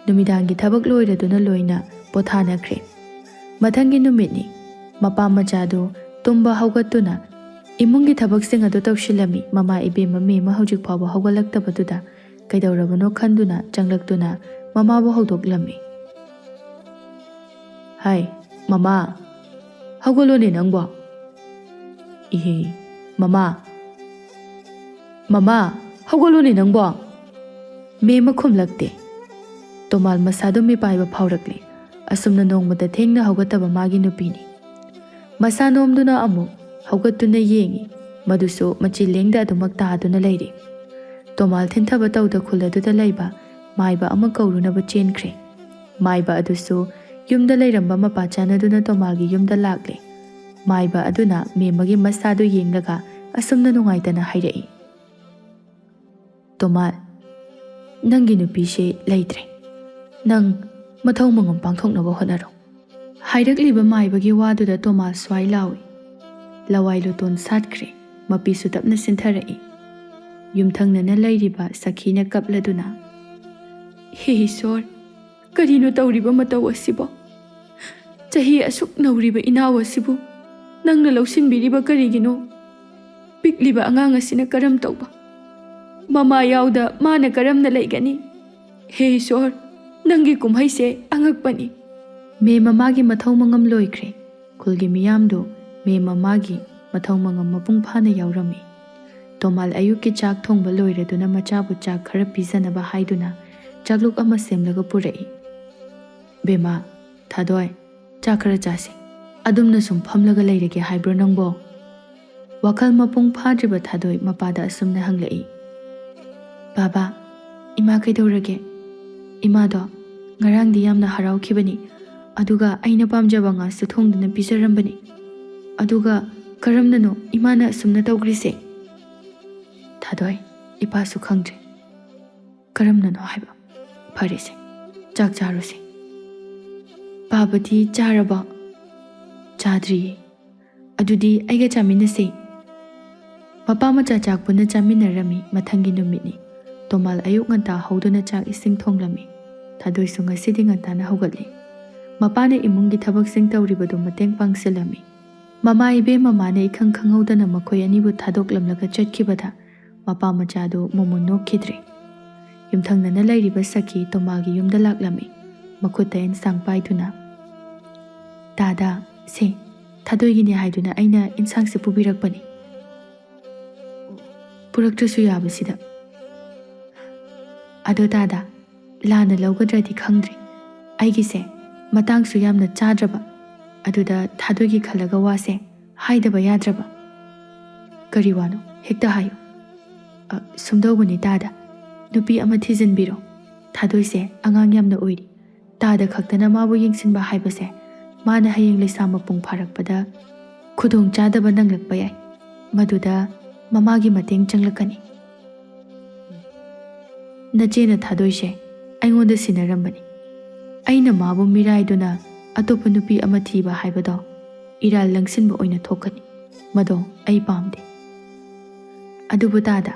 ꯅꯨꯃꯤꯗꯥꯡꯒꯤ ꯊꯕꯛ ꯂꯣꯏꯔꯗꯨꯅ ꯂꯣꯏꯅ ꯄꯣꯊꯥꯅꯈ꯭ꯔꯦ꯫ ꯃꯊꯪꯒꯤ ꯅꯨꯃꯤꯠꯅꯤ꯫ ꯃꯄꯥ ꯃꯆꯥꯗꯨ ꯇꯨꯝꯕ ꯍꯧꯒꯠꯇꯨꯅ ꯏꯃꯨꯡꯒꯤ ꯊꯕꯛꯁꯤꯡ ꯑꯗꯨ ꯇꯧꯁꯤꯜꯂꯝꯃꯤ꯫ ꯃꯃꯥ ꯏꯕꯦꯝꯃ ꯃꯦꯝꯃ ꯍꯧꯖꯤꯛ ꯐꯥꯎꯕ ꯍꯧꯒꯠꯂꯛꯇꯕꯗꯨꯗ ꯀꯩꯗꯧꯔꯕꯅꯣ ꯈꯟꯗꯨꯅ ꯆꯪꯂꯛꯇꯨꯅ ꯃꯃꯥꯕꯨ ꯍꯧꯗꯣꯛꯂꯝꯃꯤ꯫ "ꯍꯥꯏ, ꯃꯃꯥ, ꯍꯧꯒꯠꯂꯣꯅꯦ ꯅꯪꯕꯣ꯫ ꯏꯍꯦ, ꯃꯃꯥ, ꯃꯃꯥ, ꯍꯧꯒꯠꯂꯣꯅꯦ ꯅꯪꯕꯣ꯫" ꯃꯦꯝꯃ ꯈꯨꯝꯂꯛꯇꯦ꯫ ꯇꯣꯃꯥꯜ ꯃꯁꯥꯗꯨ ꯃꯤꯄꯥꯏꯕ ꯐꯥꯎꯔꯛꯂꯦ꯫ ꯑꯁꯨꯝꯅ ꯅꯣꯡꯃꯇ ꯊꯦꯡꯅ ꯍꯧꯒꯠꯇꯕ ꯃꯥꯒꯤ ꯅꯨꯄꯤꯅꯤ꯫ ꯃꯁꯥ ꯅꯣꯝꯗꯨꯅ ꯑꯃꯨꯛ ꯍꯧꯒꯠꯇꯨꯅ ꯌꯦꯡꯉꯤ꯫ ꯃꯗꯨꯁꯨ ꯃꯆꯤꯜ ꯂꯦꯡꯗ ꯑꯗꯨꯃꯛ ꯇꯥꯗꯨꯅ ꯂꯩꯔꯤ꯫ ꯇꯣꯃꯥꯜ ꯊꯤꯟꯊꯕ ꯇꯧꯗ ꯈꯨꯜ ꯑꯗꯨꯗ ꯂꯩꯕ ꯃꯥꯏꯕ ꯑꯃ ꯀꯧꯔꯨꯅꯕ ꯆꯦꯟꯈ꯭ꯔꯦ꯫ ꯃꯥꯏꯕ ꯑꯗꯨꯁꯨ ꯌꯨꯝꯗ ꯂꯩꯔꯝꯕ ꯃꯄꯥ ꯆꯥꯟꯅꯗꯨꯅ ꯇꯣꯃꯥꯜꯒꯤ ꯌꯨꯝꯗ ꯂꯥꯛꯂꯦ꯫ ꯃꯥꯏꯕ ꯑꯗꯨꯅ ꯃꯦꯝꯃꯒꯤ ꯃꯁꯥꯗꯨ ꯌꯦꯡꯂꯒ ꯑꯁꯨꯝꯅ ꯅꯨꯡꯉꯥꯏꯇꯅ ꯍꯥꯏꯔꯛꯏ꯫ "ꯇꯣꯃꯥꯜ, ꯅꯪꯒꯤ ꯅꯨꯄꯤꯁꯦ ꯂꯩꯇ꯭ꯔꯦ꯫ ꯅꯪ ꯃꯊꯧ ꯃꯉꯝ ꯄꯥꯡꯊꯣꯛꯅꯕ ꯍꯣꯠꯅꯔꯣ"꯫ ꯍꯥꯏꯔꯛꯂꯤꯕ ꯃꯥꯏꯕꯒꯤ ꯋꯥꯗꯨꯗ ꯇꯣꯃꯥꯜ ꯁ꯭ꯋꯥꯏ ꯂꯥꯎꯏ꯫ ꯂꯋꯥꯏ ꯂꯨꯇꯣꯟ ꯁꯥꯠꯈ꯭ꯔꯦ꯫ ꯃꯄꯤꯁꯨ ꯇꯞꯅ ꯆꯤꯟꯊꯔꯛꯏ꯫ ꯌꯨꯝꯊꯪꯅꯅ ꯂꯩꯔꯤꯕ ꯁꯈꯤꯅ ꯀꯞꯂꯗꯨꯅ, "ꯍꯦ ꯏꯁꯣꯔ, ꯀꯔꯤꯅꯣ ꯇꯧꯔꯤꯕ ꯃꯇꯧ ꯑꯁꯤꯕꯣ? ꯆꯍꯤ ꯑꯁꯨꯛ ꯅꯧꯔꯤꯕ ꯏꯅꯥꯎ ꯑꯁꯤꯕꯨ ꯅꯪꯅ ꯂꯧꯁꯤꯟꯕꯤꯔꯤꯕ ꯀꯔꯤꯒꯤꯅꯣ? ꯄꯤꯛꯂꯤꯕ ꯑꯉꯥꯡ ꯑꯁꯤꯅ ꯀꯔꯝ ꯇꯧꯕ? ꯃꯃꯥ ꯌꯥꯎꯗ ꯃꯥꯅ ꯀꯔꯝꯅ ꯂꯩꯒꯅꯤ? ꯍꯦ ꯏꯁꯣꯔ, ꯅꯪꯒꯤ ꯀꯨꯝꯍꯩꯁꯦ ꯑꯉꯛꯄꯅꯤ"꯫ ꯃꯦꯝ ꯃꯃꯥꯒꯤ ꯃꯊꯧ ꯃꯉꯝ ꯂꯣꯏꯈ꯭ꯔꯦ꯫ ꯈꯨꯜꯒꯤ ꯃꯤꯌꯥꯝꯗꯨ ꯃꯦꯝ ꯃꯃꯥꯒꯤ ꯃꯊꯧ ꯃꯉꯝ ꯃꯄꯨꯡ ꯐꯥꯅ ꯌꯥꯎꯔꯝꯃꯤ꯫ ꯇꯣꯃꯥꯜ ꯑꯌꯨꯛꯀꯤ ꯆꯥꯛ ꯊꯣꯡꯕ ꯂꯣꯏꯔꯗꯨꯅ ꯃꯆꯥꯕꯨ ꯆꯥꯛ ꯈꯔ ꯄꯤꯖꯅꯕ ꯍꯥꯏꯗꯨꯅ ꯆꯥꯛꯂꯨꯛ ꯑꯃ ꯁꯦꯝꯂꯒ ꯄꯨꯔꯛꯏ꯫ "ꯕꯦꯝꯃ, ꯊꯥꯗꯣꯏ, ꯆꯥꯛ ꯈꯔ ꯆꯥꯁꯤ꯫ ꯑꯗꯨꯝꯅ ꯁꯨꯝ ꯐꯝꯂꯒ ꯂꯩꯔꯒꯦ ꯍꯥꯏꯕ꯭ꯔꯣ ꯅꯪꯕꯣ?" ꯋꯥꯈꯜ ꯃꯄꯨꯡ ꯐꯥꯗ꯭ꯔꯤꯕ ꯊꯥꯗꯣꯏ ꯃꯄꯥꯗ ꯑꯁꯨꯝꯅ ꯍꯪꯂꯛꯏ꯫ "ꯕꯥꯕꯥ, ꯏꯃꯥ ꯀꯩꯗꯧꯔꯒꯦ? ꯏꯃꯥꯗꯣ ꯉꯔꯥꯡꯗꯤ ꯌꯥꯝꯅ ꯍꯔꯥꯎꯈꯤꯕꯅꯤ, ꯑꯗꯨꯒ ꯑꯩꯅ ꯄꯥꯝꯖꯕ ꯉꯥꯁꯨ ꯊꯣꯡꯗꯨꯅ ꯄꯤꯖꯔꯝꯕꯅꯤ꯫ ꯑꯗꯨꯒ ꯀꯔꯝꯅꯅꯣ ꯏꯃꯥꯅ ꯑꯁꯨꯝꯅ ꯇꯧꯈ꯭ꯔꯤꯁꯦ?" "ꯊꯥꯗꯣꯏ, ꯏꯄꯥꯁꯨ ꯈꯪꯗ꯭ꯔꯦ꯫ ꯀꯔꯝꯅꯅꯣ ꯍꯥꯏꯕ? ꯐꯔꯦꯁꯦ, ꯆꯥꯛ ꯆꯥꯔꯨꯁꯦ꯫ ꯄꯥꯕꯗꯤ ꯆꯥꯔꯕꯣ?" "ꯆꯥꯗ꯭ꯔꯤꯌꯦ"꯫ "ꯑꯗꯨꯗꯤ ꯑꯩꯒ ꯆꯥꯃꯤꯟꯅꯁꯦ"꯫ ꯃꯄꯥ ꯃꯆꯥ ꯆꯥꯛ ꯄꯨꯟꯅ ꯆꯥꯃꯤꯟꯅꯔꯝꯃꯤ꯫ ꯃꯊꯪꯒꯤ ꯅꯨꯃꯤꯠꯅꯤ꯫ ꯇꯣꯃꯥꯜ ꯑꯌꯨꯛ ꯉꯟꯇꯥ ꯍꯧꯗꯨꯅ ꯆꯥꯛ ꯏꯁꯤꯡ ꯊꯣꯡꯂꯝꯃꯤ꯫ ꯊꯥꯗꯣꯏꯁꯨ ꯉꯁꯤꯗꯤ ꯉꯟꯇꯥꯅ ꯍꯧꯒꯠꯂꯤ꯫ ꯃꯄꯥꯅ ꯏꯃꯨꯡꯒꯤ ꯊꯕꯛꯁꯤꯡ ꯇꯧꯔꯤꯕꯗꯨ ꯃꯇꯦꯡ ꯄꯥꯡꯁꯤꯜꯂꯝꯃꯤ꯫ ꯃꯃꯥ ꯏꯕꯦꯝ ꯃꯃꯥꯅ ꯏꯈꯪ ꯈꯪꯍꯧꯗꯅ ꯃꯈꯣꯏ ꯑꯅꯤꯕꯨ ꯊꯥꯗꯣꯛꯂꯝꯂꯒ ꯆꯠꯈꯤꯕꯗ ꯃꯄꯥ ꯃꯆꯥꯗꯨ ꯃꯣꯃꯣꯟ ꯅꯣꯛꯈꯤꯗ꯭ꯔꯦ꯫ ꯌꯨꯝꯊꯪꯅꯅ ꯂꯩꯔꯤꯕ ꯁꯈꯤ ꯇꯣꯃꯥꯒꯤ ꯌꯨꯝꯗ ꯂꯥꯛꯂꯝꯃꯤ꯫ ꯃꯈꯨꯠꯇ ꯏꯟꯁꯥꯡ ꯄꯥꯏꯗꯨꯅ, "ꯇꯥꯗ, ꯁꯦ, ꯊꯥꯗꯣꯏꯒꯤꯅꯦ ꯍꯥꯏꯗꯨꯅ ꯑꯩꯅ ꯏꯟꯁꯥꯡꯁꯦ ꯄꯨꯕꯤꯔꯛꯄꯅꯤ꯫ ꯄꯨꯔꯛꯇ꯭ꯔꯁꯨ ꯌꯥꯕꯁꯤꯗ꯫ ꯑꯗꯣ ꯇꯥꯗ, ꯂꯥꯟꯅ ꯂꯧꯒꯗ꯭ꯔꯗꯤ ꯈꯪꯗ꯭ꯔꯦ꯫ ꯑꯩꯒꯤꯁꯦ ꯃꯇꯥꯡꯁꯨ ꯌꯥꯝꯅ ꯆꯥꯗ꯭ꯔꯕ꯫ ꯑꯗꯨꯗ ꯊꯥꯗꯣꯏꯒꯤ ꯈꯜꯂꯒ ꯋꯥꯁꯦ ꯍꯥꯏꯗꯕ ꯌꯥꯗ꯭ꯔꯕ"꯫ "ꯀꯔꯤ ꯋꯥꯅꯣ? ꯍꯦꯛꯇ ꯍꯥꯏꯌꯨ"꯫ "ꯑ, ꯁꯨꯝꯗꯧꯕꯅꯤ ꯇꯥꯗ꯫ ꯅꯨꯄꯤ ꯑꯃ ꯊꯤꯖꯤꯟꯕꯤꯔꯣ꯫ ꯊꯥꯗꯣꯏꯁꯦ ꯑꯉꯥꯡ ꯌꯥꯝꯅ ꯑꯣꯏꯔꯤ꯫ ꯇꯥꯗ ꯈꯛꯇꯅ ꯃꯥꯕꯨ ꯌꯦꯡꯁꯤꯟꯕ ꯍꯥꯏꯕꯁꯦ, ꯃꯥꯅ ꯍꯌꯦꯡ ꯂꯩꯁꯥ ꯃꯄꯨꯡ ꯐꯥꯔꯛꯄꯗ ꯈꯨꯗꯣꯡ ꯆꯥꯗꯕ ꯅꯪꯂꯛꯄ ꯌꯥꯏ꯫ ꯃꯗꯨꯗ ꯃꯃꯥꯒꯤ ꯃꯇꯦꯡ ꯆꯪꯂꯛꯀꯅꯤ"꯫ "ꯅꯆꯦꯅ ꯊꯥꯗꯣꯏꯁꯦ ꯑꯩꯉꯣꯟꯗ ꯁꯤꯟꯅꯔꯝꯕꯅꯤ꯫ ꯑꯩꯅ ꯃꯥꯕꯨ ꯃꯤꯔꯥꯏꯗꯨꯅ ꯑꯇꯣꯞꯄ ꯅꯨꯄꯤ ꯑꯃ ꯊꯤꯕ ꯍꯥꯏꯕꯗꯣ ꯏꯔꯥꯜ ꯂꯪꯁꯤꯟꯕ ꯑꯣꯏꯅ ꯊꯣꯛꯀꯅꯤ꯫ ꯃꯗꯣ ꯑꯩ ꯄꯥꯝꯗꯦ꯫" "ꯑꯗꯨꯕꯨ ꯇꯥꯗ,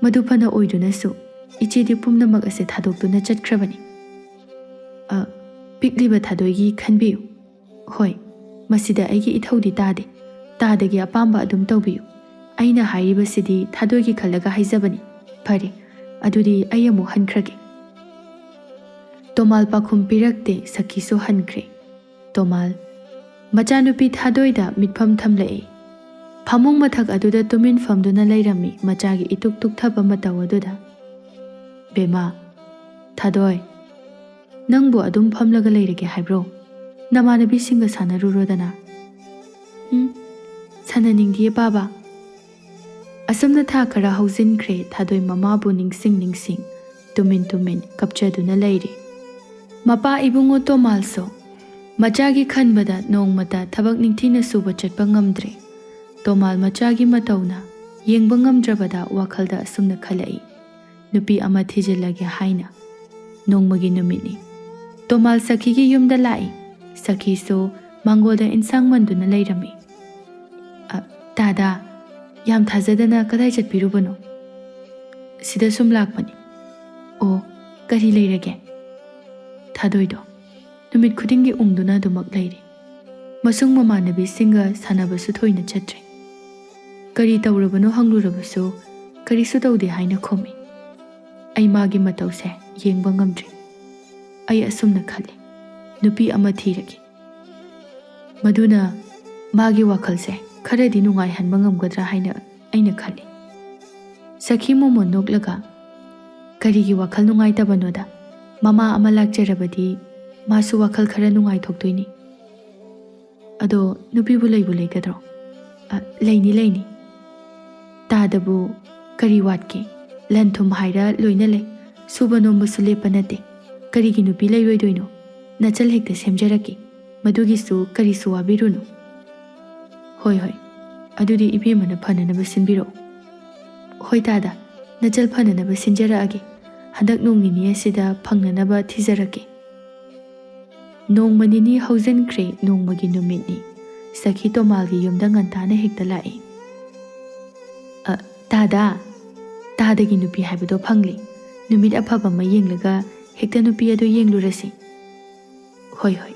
ꯃꯗꯨ ꯐꯅ ꯑꯣꯏꯗꯨꯅꯁꯨ ꯏꯆꯦꯗꯤ ꯄꯨꯝꯅꯃꯛ ꯑꯁꯦ ꯊꯥꯗꯣꯛꯇꯨꯅ ꯆꯠꯈ꯭ꯔꯕꯅꯤ꯫" "ꯑ, ꯄꯤꯛꯂꯤꯕ ꯊꯥꯗꯣꯏꯒꯤ ꯈꯟꯕꯤꯌꯨ꯫" "ꯍꯣꯏ, ꯃꯁꯤꯗ ꯑꯩꯒꯤ ꯏꯊꯧꯗꯤ ꯇꯥꯗꯦ꯫ ꯇꯥꯗꯒꯤ ꯑꯄꯥꯝꯕ ꯑꯗꯨꯝ ꯇꯧꯕꯤꯌꯨ꯫ ꯑꯩꯅ ꯍꯥꯏꯔꯤꯕꯁꯤꯗꯤ ꯊꯥꯗꯣꯏꯒꯤ ꯈꯜꯂꯒ ꯍꯥꯏꯖꯕꯅꯤ꯫ ꯐꯔꯦ, ꯑꯗꯨꯗꯤ ꯑꯩ ꯑꯃꯨꯛ ꯍꯟꯈ꯭ꯔꯒꯦ꯫" ꯇꯣꯃꯥꯜ ꯄꯥꯎꯈꯨꯝ ꯄꯤꯔꯛꯇꯦ, ꯁꯈꯤꯁꯨ ꯍꯟꯈ꯭ꯔꯦ꯫ ꯇꯣꯃꯥꯜ ꯃꯆꯥꯅꯨꯄꯤ ꯊꯥꯗꯣꯏꯗ ꯃꯤꯠꯐꯝ ꯊꯝꯂꯛꯏ꯫ ꯐꯃꯨꯡ ꯃꯊꯛ ꯑꯗꯨꯗ ꯇꯨꯃꯤꯟ ꯐꯝꯗꯨꯅ ꯂꯩꯔꯝꯃꯤ, ꯃꯆꯥꯒꯤ ꯏꯇꯨꯛ ꯇꯨꯛꯊꯕ ꯃꯇꯧ ꯑꯗꯨꯗ꯫ "ꯕꯦꯝꯃ, ꯊꯥꯗꯣꯏ, ꯅꯪꯕꯨ ꯑꯗꯨꯝ ꯐꯝꯂꯒ ꯂꯩꯔꯒꯦ ꯍꯥꯏꯕ꯭ꯔꯣ? ꯅꯃꯥꯟꯅꯕꯤꯁꯤꯡꯒ ꯁꯥꯟꯅꯔꯨꯔꯣꯗꯅ꯫" "ꯎꯝ, ꯁꯥꯟꯅꯅꯤꯡꯗꯤꯌꯦ ꯄꯥꯕ꯫" ꯑꯁꯨꯝꯅ ꯊꯥ ꯈꯔ ꯍꯧꯖꯤꯟꯈ꯭ꯔꯦ, ꯊꯥꯗꯣꯏ ꯃꯃꯥꯕꯨ ꯅꯤꯡꯁꯤꯡ ꯅꯤꯡꯁꯤꯡ, ꯇꯨꯃꯤꯟ ꯇꯨꯃꯤꯟ ꯀꯞꯆꯗꯨꯅ ꯂꯩꯔꯤ꯫ ꯃꯄꯥ ꯏꯕꯨꯡꯉꯣ ꯇꯣꯃꯥꯜꯁꯨ ꯃꯆꯥꯒꯤ ꯈꯟꯕꯗ ꯅꯣꯡꯃꯇ ꯊꯕꯛ ꯅꯤꯡꯊꯤꯅ ꯁꯨꯕ ꯆꯠꯄ ꯉꯝꯗ꯭ꯔꯦ꯫ ꯇꯣꯃꯥꯜ ꯃꯆꯥꯒꯤ ꯃꯇꯧꯅ ꯌꯦꯡꯕ ꯉꯝꯗ꯭ꯔꯕꯗ ꯋꯥꯈꯜꯗ ꯑꯁꯨꯝꯅ ꯈꯜꯂꯛꯏ, "ꯅꯨꯄꯤ ꯑꯃ ꯊꯤꯖꯤꯜꯂꯒꯦ" ꯍꯥꯏꯅ꯫ ꯅꯣꯡꯃꯒꯤ ꯅꯨꯃꯤꯠꯅꯤ꯫ ꯇꯣꯃꯥꯜ ꯁꯈꯤꯒꯤ ꯌꯨꯝꯗ ꯂꯥꯛꯏ꯫ ꯁꯈꯤꯁꯨ ꯃꯥꯡꯒꯣꯜꯗ ꯏꯟꯁꯥꯡ ꯃꯟꯗꯨꯅ ꯂꯩꯔꯝꯃꯤ꯫ "ꯑ, ꯇꯥꯗ, ꯌꯥꯝ ꯊꯥꯖꯗꯅ ꯀꯗꯥꯏ ꯆꯠꯄꯤꯔꯨꯕꯅꯣ?" "ꯁꯤꯗ ꯁꯨꯝ ꯂꯥꯛꯄꯅꯤ꯫" "ꯑꯣ, ꯀꯔꯤ ꯂꯩꯔꯒꯦ?" "ꯊꯥꯗꯣꯏꯗꯣ ꯅꯨꯃꯤꯠ ꯈꯨꯗꯤꯡꯒꯤ ꯎꯪꯗꯨꯅ ꯑꯗꯨꯃꯛ ꯂꯩꯔꯤ꯫ ꯃꯁꯨꯡ ꯃꯃꯥꯟꯅꯕꯤꯁꯤꯡꯒ ꯁꯥꯟꯅꯕꯁꯨ ꯊꯣꯏꯅ ꯆꯠꯇ꯭ꯔꯦ꯫ ꯀꯔꯤ ꯇꯧꯔꯕꯅꯣ ꯍꯪꯂꯨꯔꯕꯁꯨ ꯀꯔꯤꯁꯨ ꯇꯧꯗꯦ ꯍꯥꯏꯅ ꯈꯨꯝꯃꯤ꯫ ꯑꯩ ꯃꯥꯒꯤ ꯃꯇꯧꯁꯦ ꯌꯦꯡꯕ ꯉꯝꯗ꯭ꯔꯦ꯫ ꯑꯩ ꯑꯁꯨꯝꯅ ꯈꯜꯂꯤ, ꯅꯨꯄꯤ ꯑꯃ ꯊꯤꯔꯒꯦ꯫ ꯃꯗꯨꯅ ꯃꯥꯒꯤ ꯋꯥꯈꯜꯁꯦ ꯈꯔꯗꯤ ꯅꯨꯡꯉꯥꯏꯍꯟꯕ ꯉꯝꯒꯗ꯭ꯔꯥ ꯍꯥꯏꯅ ꯑꯩꯅ ꯈꯜꯂꯤ꯫" ꯁꯈꯤ ꯃꯣꯃꯣꯟ ꯅꯣꯛꯂꯒ, "ꯀꯔꯤꯒꯤ ꯋꯥꯈꯜ ꯅꯨꯡꯉꯥꯏꯇꯕꯅꯣꯗ? ꯃꯃꯥ ꯑꯃ ꯂꯥꯛꯆꯔꯕꯗꯤ ꯃꯥꯁꯨ ꯋꯥꯈꯜ ꯈꯔ ꯅꯨꯡꯉꯥꯏꯊꯣꯛꯇꯣꯏꯅꯤ꯫ ꯑꯗꯣ ꯅꯨꯄꯤꯕꯨ ꯂꯩꯕꯨ ꯂꯩꯒꯗ꯭ꯔꯣ?" "ꯑ, ꯂꯩꯅꯤ, ꯂꯩꯅꯤ꯫" "ꯇꯥꯗꯕꯨ ꯀꯔꯤ ꯋꯥꯠꯀꯦ? ꯂꯟ ꯊꯨꯝ ꯍꯥꯏꯔ ꯂꯣꯏꯅ ꯂꯩ꯫ ꯁꯨꯕ ꯅꯣꯝꯕꯁꯨ ꯂꯦꯞꯄ ꯅꯠꯇꯦ꯫ ꯀꯔꯤꯒꯤ ꯅꯨꯄꯤ ꯂꯩꯔꯣꯏꯗꯣꯏꯅꯣ? ꯅꯆꯜ ꯍꯦꯛꯇ ꯁꯦꯝꯖꯔꯛꯀꯦ꯫ ꯃꯗꯨꯒꯤꯁꯨ ꯀꯔꯤꯁꯨ ꯋꯥꯕꯤꯔꯨꯅꯨ꯫" "ꯍꯣꯏ, ꯍꯣꯏ꯫ ꯑꯗꯨꯗꯤ ꯏꯕꯦꯝꯃꯅ ꯐꯅꯅꯕ ꯁꯤꯟꯕꯤꯔꯛꯎ꯫" "ꯍꯣꯏ ꯇꯥꯗ, ꯅꯆꯜ ꯐꯅꯅꯕ ꯁꯤꯟꯖꯔꯛꯑꯒꯦ꯫ ꯍꯟꯗꯛ ꯅꯣꯡ ꯅꯤꯅꯤ ꯑꯁꯤꯗ ꯐꯪꯅꯅꯕ ꯊꯤꯖꯔꯛꯀꯦ꯫ ꯅꯣꯡꯃ ꯅꯤꯅꯤ ꯍꯧꯖꯤꯟꯈ꯭ꯔꯦ, ꯅꯣꯡꯃꯒꯤ ꯅꯨꯃꯤꯠꯅꯤ꯫ ꯁꯈꯤ ꯇꯣꯃꯥꯜꯒꯤ ꯌꯨꯝꯗ ꯉꯟꯇꯥꯅ ꯍꯦꯛꯇ ꯂꯥꯛꯏ꯫ "ꯑ, ꯇꯥꯗ, ꯇꯥꯗꯒꯤ ꯅꯨꯄꯤ ꯍꯥꯏꯕꯗꯣ ꯐꯪꯂꯦ꯫ ꯅꯨꯃꯤꯠ ꯑꯐꯕ ꯑꯃ ꯌꯦꯡꯂꯒ ꯍꯦꯛꯇ ꯅꯨꯄꯤ ꯑꯗꯨ ꯌꯦꯡꯂꯨꯔꯁꯤ꯫" "ꯍꯣꯏ, ꯍꯣꯏ꯫"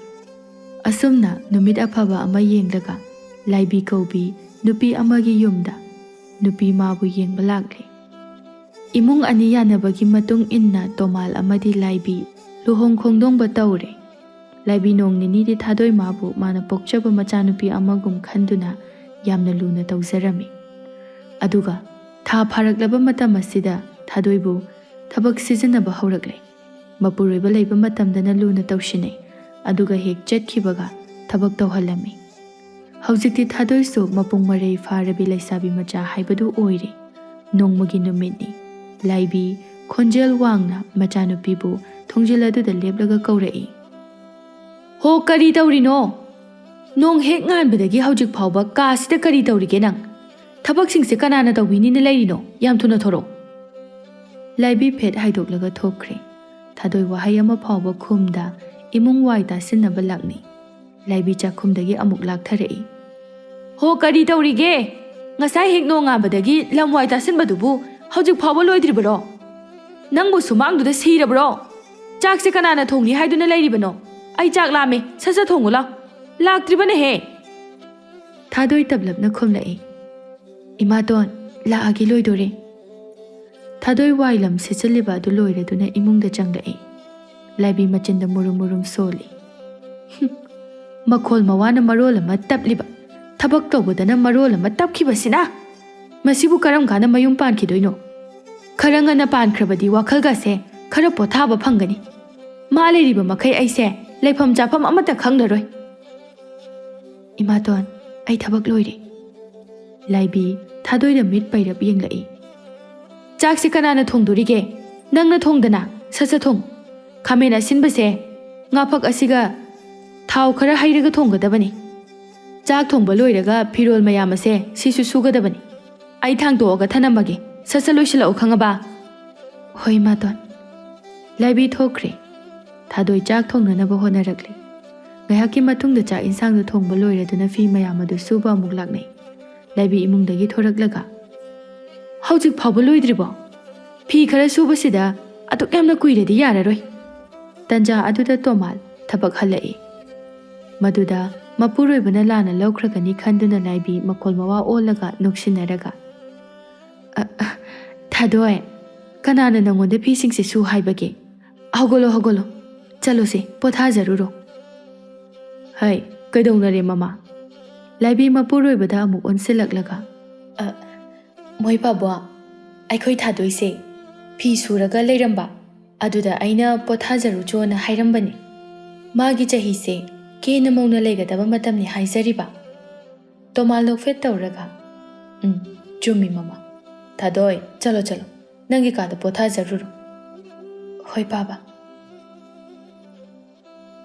ꯑꯁꯨꯝꯅ ꯅꯨꯃꯤꯠ ꯑꯐꯕ ꯑꯃ ꯌꯦꯡꯂꯒ ꯂꯥꯏꯕꯤ ꯀꯧꯕꯤ ꯅꯨꯄꯤ ꯑꯃꯒꯤ ꯌꯨꯝꯗ ꯅꯨꯄꯤ ꯃꯥꯕꯨ ꯌꯦꯡꯕ ꯂꯥꯛꯂꯦ꯫ ꯏꯃꯨꯡ ꯑꯅꯤ ꯌꯥꯅꯕꯒꯤ ꯃꯇꯨꯡ ꯏꯟꯅ ꯇꯣꯃꯥꯜ ꯑꯃꯗꯤ ꯂꯥꯏꯕꯤ ꯂꯨꯍꯣꯡ ꯈꯣꯡꯗꯣꯡꯕ ꯇꯧꯔꯦ꯫ ꯂꯥꯏꯕꯤ ꯅꯣꯡ ꯅꯤꯅꯤꯗꯤ ꯊꯥꯗꯣꯏ ꯃꯥꯕꯨ ꯃꯥꯅ ꯄꯣꯛꯆꯕ ꯃꯆꯥꯅꯨꯄꯤ ꯑꯃꯒꯨꯝ ꯈꯟꯗꯨꯅ ꯌꯥꯝꯅ ꯂꯨꯅ ꯇꯧꯖꯔꯝꯃꯤ꯫ ꯑꯗꯨꯒ ꯊꯥ ꯐꯥꯔꯛꯂꯕ ꯃꯇꯝ ꯑꯁꯤꯗ ꯊꯥꯗꯣꯏꯕꯨ ꯊꯕꯛ ꯁꯤꯖꯤꯟꯅꯕ ꯍꯧꯔꯛꯂꯦ꯫ ꯃꯄꯨꯔꯣꯏꯕ ꯂꯩꯕ ꯃꯇꯝꯗꯅ ꯂꯨꯅ ꯇꯧꯁꯤꯟꯅꯩ, ꯑꯗꯨꯒ ꯍꯦꯛ ꯆꯠꯈꯤꯕꯒ ꯊꯕꯛ ꯇꯧꯍꯜꯂꯝꯃꯤ꯫ ꯍꯧꯖꯤꯛꯇꯤ ꯊꯥꯗꯣꯏꯁꯨ ꯃꯄꯨꯡ ꯃꯔꯩ ꯐꯥꯔꯕꯤ ꯂꯩꯁꯥꯕꯤ ꯃꯆꯥ ꯍꯥꯏꯕꯗꯨ ꯑꯣꯏꯔꯦ꯫ ꯅꯣꯡꯃꯒꯤ ꯅꯨꯃꯤꯠꯅꯤ꯫ ꯂꯥꯏꯕꯤ ꯈꯣꯟꯖꯦꯜ ꯋꯥꯡꯅ ꯃꯆꯥꯅꯨꯄꯤꯕꯨ ꯊꯣꯡꯖꯤꯜ ꯑꯗꯨꯗ ꯂꯦꯞꯂꯒ ꯀꯧꯔꯛꯏ꯫ "ꯍꯣ, ꯀꯔꯤ ꯇꯧꯔꯤꯅꯣ? ꯅꯣꯡ ꯍꯦꯛ ꯉꯥꯟꯕꯗꯒꯤ ꯍꯧꯖꯤꯛ ꯐꯥꯎꯕ ꯀꯥꯁꯤꯗ ꯀꯔꯤ ꯇꯧꯔꯤꯒꯦ ꯅꯪ? ꯊꯕꯛꯁꯤꯡꯁꯦ ꯀꯅꯥꯅ ꯇꯧꯕꯤꯅꯤꯅ ꯂꯩꯔꯤꯅꯣ? ꯌꯥꯝ ꯊꯨꯅ ꯊꯣꯔꯛꯑꯣ꯫" ꯂꯥꯏꯕꯤ ꯐꯦꯠ ꯍꯥꯏꯗꯣꯛꯂꯒ ꯊꯣꯛꯈ꯭ꯔꯦ꯫ ꯊꯥꯗꯣꯏ ꯋꯥꯍꯩ ꯑꯃ ꯐꯥꯎꯕ ꯈꯨꯝꯗ ꯏꯃꯨꯡ ꯋꯥꯏ ꯇꯥꯁꯤꯟꯅꯕ ꯂꯥꯛꯅꯩ꯫ ꯂꯥꯏꯕꯤ ꯆꯥꯛꯈꯨꯝꯗꯒꯤ ꯑꯃꯨꯛ ꯂꯥꯛꯊꯔꯛꯏ꯫ "ꯍꯣ, ꯀꯔꯤ ꯇꯧꯔꯤꯒꯦ? ꯉꯁꯥꯏ ꯍꯦꯛ ꯅꯣꯡꯉꯥꯟꯕꯗꯒꯤ ꯂꯝ ꯋꯥꯏ ꯇꯥꯁꯤꯟꯕꯗꯨꯕꯨ ꯍꯧꯖꯤꯛ ꯐꯥꯎꯕ ꯂꯣꯏꯗ꯭ꯔꯤꯕꯔꯣ? ꯅꯪꯕꯨ ꯁꯨꯃꯥꯡꯗꯨꯗ ꯁꯤꯔꯕ꯭ꯔꯣ? ꯆꯥꯛꯁꯦ ꯀꯅꯥꯅ ꯊꯣꯡꯅꯤ ꯍꯥꯏꯗꯨꯅ ꯂꯩꯔꯤꯕꯅꯣ? ꯑꯩ ꯆꯥꯛ ꯂꯥꯝꯃꯦ, ꯁꯠ ꯁꯠ ꯊꯣꯡꯉꯨ ꯂꯥꯎ꯫ ꯂꯥꯛꯇ꯭ꯔꯤꯕꯅꯦꯍꯦ!" ꯊꯥꯗꯣꯏ ꯇꯞꯂꯞꯅ ꯈꯨꯝꯂꯛꯏ꯫ "ꯏꯃꯥꯇꯣꯟ, ꯂꯥꯛꯑꯒꯦ, ꯂꯣꯏꯗꯣꯔꯦ꯫" ꯊꯥꯗꯣꯏ ꯋꯥꯏ ꯂꯝ ꯁꯤꯠꯆꯜꯂꯤꯕ ꯑꯗꯨ ꯂꯣꯏꯔꯗꯨꯅ ꯏꯃꯨꯡꯗ ꯆꯪꯂꯛꯏ꯫ ꯂꯥꯏꯕꯤ ꯃꯆꯤꯟꯗ ꯃꯨꯔꯨꯝ ꯃꯨꯔꯨꯝ ꯁꯣꯜꯂꯤ꯫ "ꯍꯨꯝ, ꯃꯈꯣꯜ ꯃꯋꯥꯅ ꯃꯔꯣꯜ ꯑꯃ ꯇꯞꯂꯤꯕ, ꯊꯕꯛ ꯇꯧꯕꯗꯅ ꯃꯔꯣꯜ ꯑꯃ ꯇꯞꯈꯤꯕꯁꯤꯅ! ꯃꯁꯤꯕꯨ ꯀꯔꯝ ꯀꯥꯟꯗ ꯃꯌꯨꯝ ꯄꯥꯟꯈꯤꯗꯣꯏꯅꯣ? ꯈꯔ ꯉꯟꯅ ꯄꯥꯟꯈ꯭ꯔꯕꯗꯤ ꯋꯥꯈꯜꯒꯁꯦ ꯈꯔ ꯄꯣꯊꯥꯕ ꯐꯪꯒꯅꯤ꯫ ꯃꯥ ꯂꯩꯔꯤꯕ ꯃꯈꯩ ꯑꯩꯁꯦ ꯂꯩꯐꯝ ꯆꯥꯐꯝ ꯑꯃꯠꯇ ꯈꯪꯂꯔꯣꯏ꯫" "ꯏꯃꯥꯇꯣꯟ, ꯑꯩ ꯊꯕꯛ ꯂꯣꯏꯔꯦ꯫" ꯂꯥꯏꯕꯤ ꯊꯥꯗꯣꯏꯗ ꯃꯤꯠ ꯄꯩꯔꯞ ꯌꯦꯡꯂꯛꯏ꯫ "ꯆꯥꯛꯁꯦ ꯀꯅꯥꯅ ꯊꯣꯡꯗꯣꯔꯤꯒꯦ? ꯅꯪꯅ ꯊꯣꯡꯗꯅ꯫ ꯁꯠ ꯁꯠ ꯊꯣꯡ꯫ ꯈꯥꯃꯦꯟ ꯑꯁꯤꯟꯕꯁꯦ, ꯉꯥꯐꯛ ꯑꯁꯤꯒ ꯊꯥꯎ ꯈꯔ ꯍꯩꯔꯒ ꯊꯣꯡꯒꯗꯕꯅꯤ꯫ ꯆꯥꯛ ꯊꯣꯡꯕ ꯂꯣꯏꯔꯒ ꯐꯤꯔꯣꯜ ꯃꯌꯥꯝ ꯑꯁꯦ ꯁꯤꯁꯨ ꯁꯨꯒꯗꯕꯅꯤ꯫ ꯑꯩ ꯊꯥꯡꯇꯣꯛꯑꯒ ꯊꯅꯝꯃꯒꯦ꯫ ꯁꯠ ꯁꯠ ꯂꯣꯏꯁꯤꯜꯂꯛꯎ, ꯈꯪꯉꯕ?" "ꯍꯣꯏ, ꯏꯃꯥꯇꯣꯟ꯫" ꯂꯥꯏꯕꯤ ꯊꯣꯛꯈ꯭ꯔꯦ꯫ ꯊꯥꯗꯣꯏ ꯆꯥꯛ ꯊꯣꯡꯅꯅꯕ ꯍꯣꯠꯅꯔꯛꯂꯤ꯫ ꯉꯥꯏꯍꯥꯛꯀꯤ ꯃꯇꯨꯡꯗ ꯆꯥꯛ ꯏꯟꯁꯥꯡꯗꯨ ꯊꯣꯡꯕ ꯂꯣꯏꯔꯗꯨꯅ ꯐꯤ ꯃꯌꯥꯝ ꯑꯗꯨ ꯁꯨꯕ ꯑꯃꯨꯛ ꯂꯥꯛꯅꯩ꯫ ꯂꯥꯏꯕꯤ ꯏꯃꯨꯡꯗꯒꯤ ꯊꯣꯔꯛꯂꯒ, "ꯍꯧꯖꯤꯛ ꯐꯥꯎꯕ ꯂꯣꯏꯗ꯭ꯔꯤꯕꯣ? ꯐꯤ ꯈꯔ ꯁꯨꯕꯁꯤꯗ ꯑꯗꯨꯛ ꯌꯥꯝꯅ ꯀꯨꯏꯔꯗꯤ ꯌꯥꯔꯔꯣꯏ꯫" ꯇꯟꯖꯥ ꯑꯗꯨꯗ ꯇꯣꯃꯥꯜ ꯊꯕꯛ ꯍꯜꯂꯛꯏ꯫ ꯃꯗꯨꯗ ꯃꯄꯨꯔꯣꯏꯕꯅ ꯂꯥꯟꯅ ꯂꯧꯈ꯭ꯔꯒꯅꯤ ꯈꯟꯗꯨꯅ ꯂꯥꯏꯕꯤ ꯃꯈꯣꯜ ꯃꯋꯥ ꯑꯣꯜꯂꯒ ꯅꯣꯛꯁꯤꯟꯅꯔꯒ, "ꯑ, ꯑ, ꯊꯥꯗꯣꯏ, ꯀꯅꯥꯅ ꯅꯪꯉꯣꯟꯗ ꯐꯤꯁꯤꯡꯁꯦ ꯁꯨ ꯍꯥꯏꯕꯒꯦ? ꯍꯧꯒꯠꯂꯣ, ꯍꯧꯒꯠꯂꯣ, ꯆꯠꯂꯣꯁꯦ, ꯄꯣꯊꯥꯖꯔꯨꯔꯣ꯫" "ꯍꯩ, ꯀꯩꯗꯧꯅꯔꯦ ꯃꯃꯥ?" ꯂꯥꯏꯕꯤ ꯃꯄꯨꯔꯣꯏꯕꯗ ꯑꯃꯨꯛ ꯑꯣꯟꯁꯤꯜꯂꯛꯂꯒ, "ꯑ, ꯃꯣꯏ ꯄꯥꯕꯣ, ꯑꯩꯈꯣꯏ ꯊꯥꯗꯣꯏꯁꯦ ꯐꯤ ꯁꯨꯔꯒ ꯂꯩꯔꯝꯕ, ꯑꯗꯨꯗ ꯑꯩꯅ ꯄꯣꯊꯥꯖꯔꯨꯆꯣꯅ ꯍꯥꯏꯔꯝꯕꯅꯤ꯫ ꯃꯥꯒꯤ ꯆꯍꯤꯁꯦ ꯀꯦꯅ ꯃꯧꯅ ꯂꯩꯒꯗꯕ ꯃꯇꯝꯅꯤ ꯍꯥꯏꯖꯔꯤꯕ꯫" ꯇꯣꯃꯥꯜ ꯅꯣꯛꯐꯦꯠ ꯇꯧꯔꯒ, "ꯎꯝ, ꯆꯨꯝꯃꯤ ꯃꯃꯥ꯫ ꯊꯥꯗꯣꯏ, ꯆꯠꯂꯣ, ꯆꯠꯂꯣ, ꯅꯪꯒꯤ ꯀꯥꯗ ꯄꯣꯊꯥꯖꯔꯨꯔꯣ꯫" "ꯍꯣꯏ ꯄꯥꯕ꯫"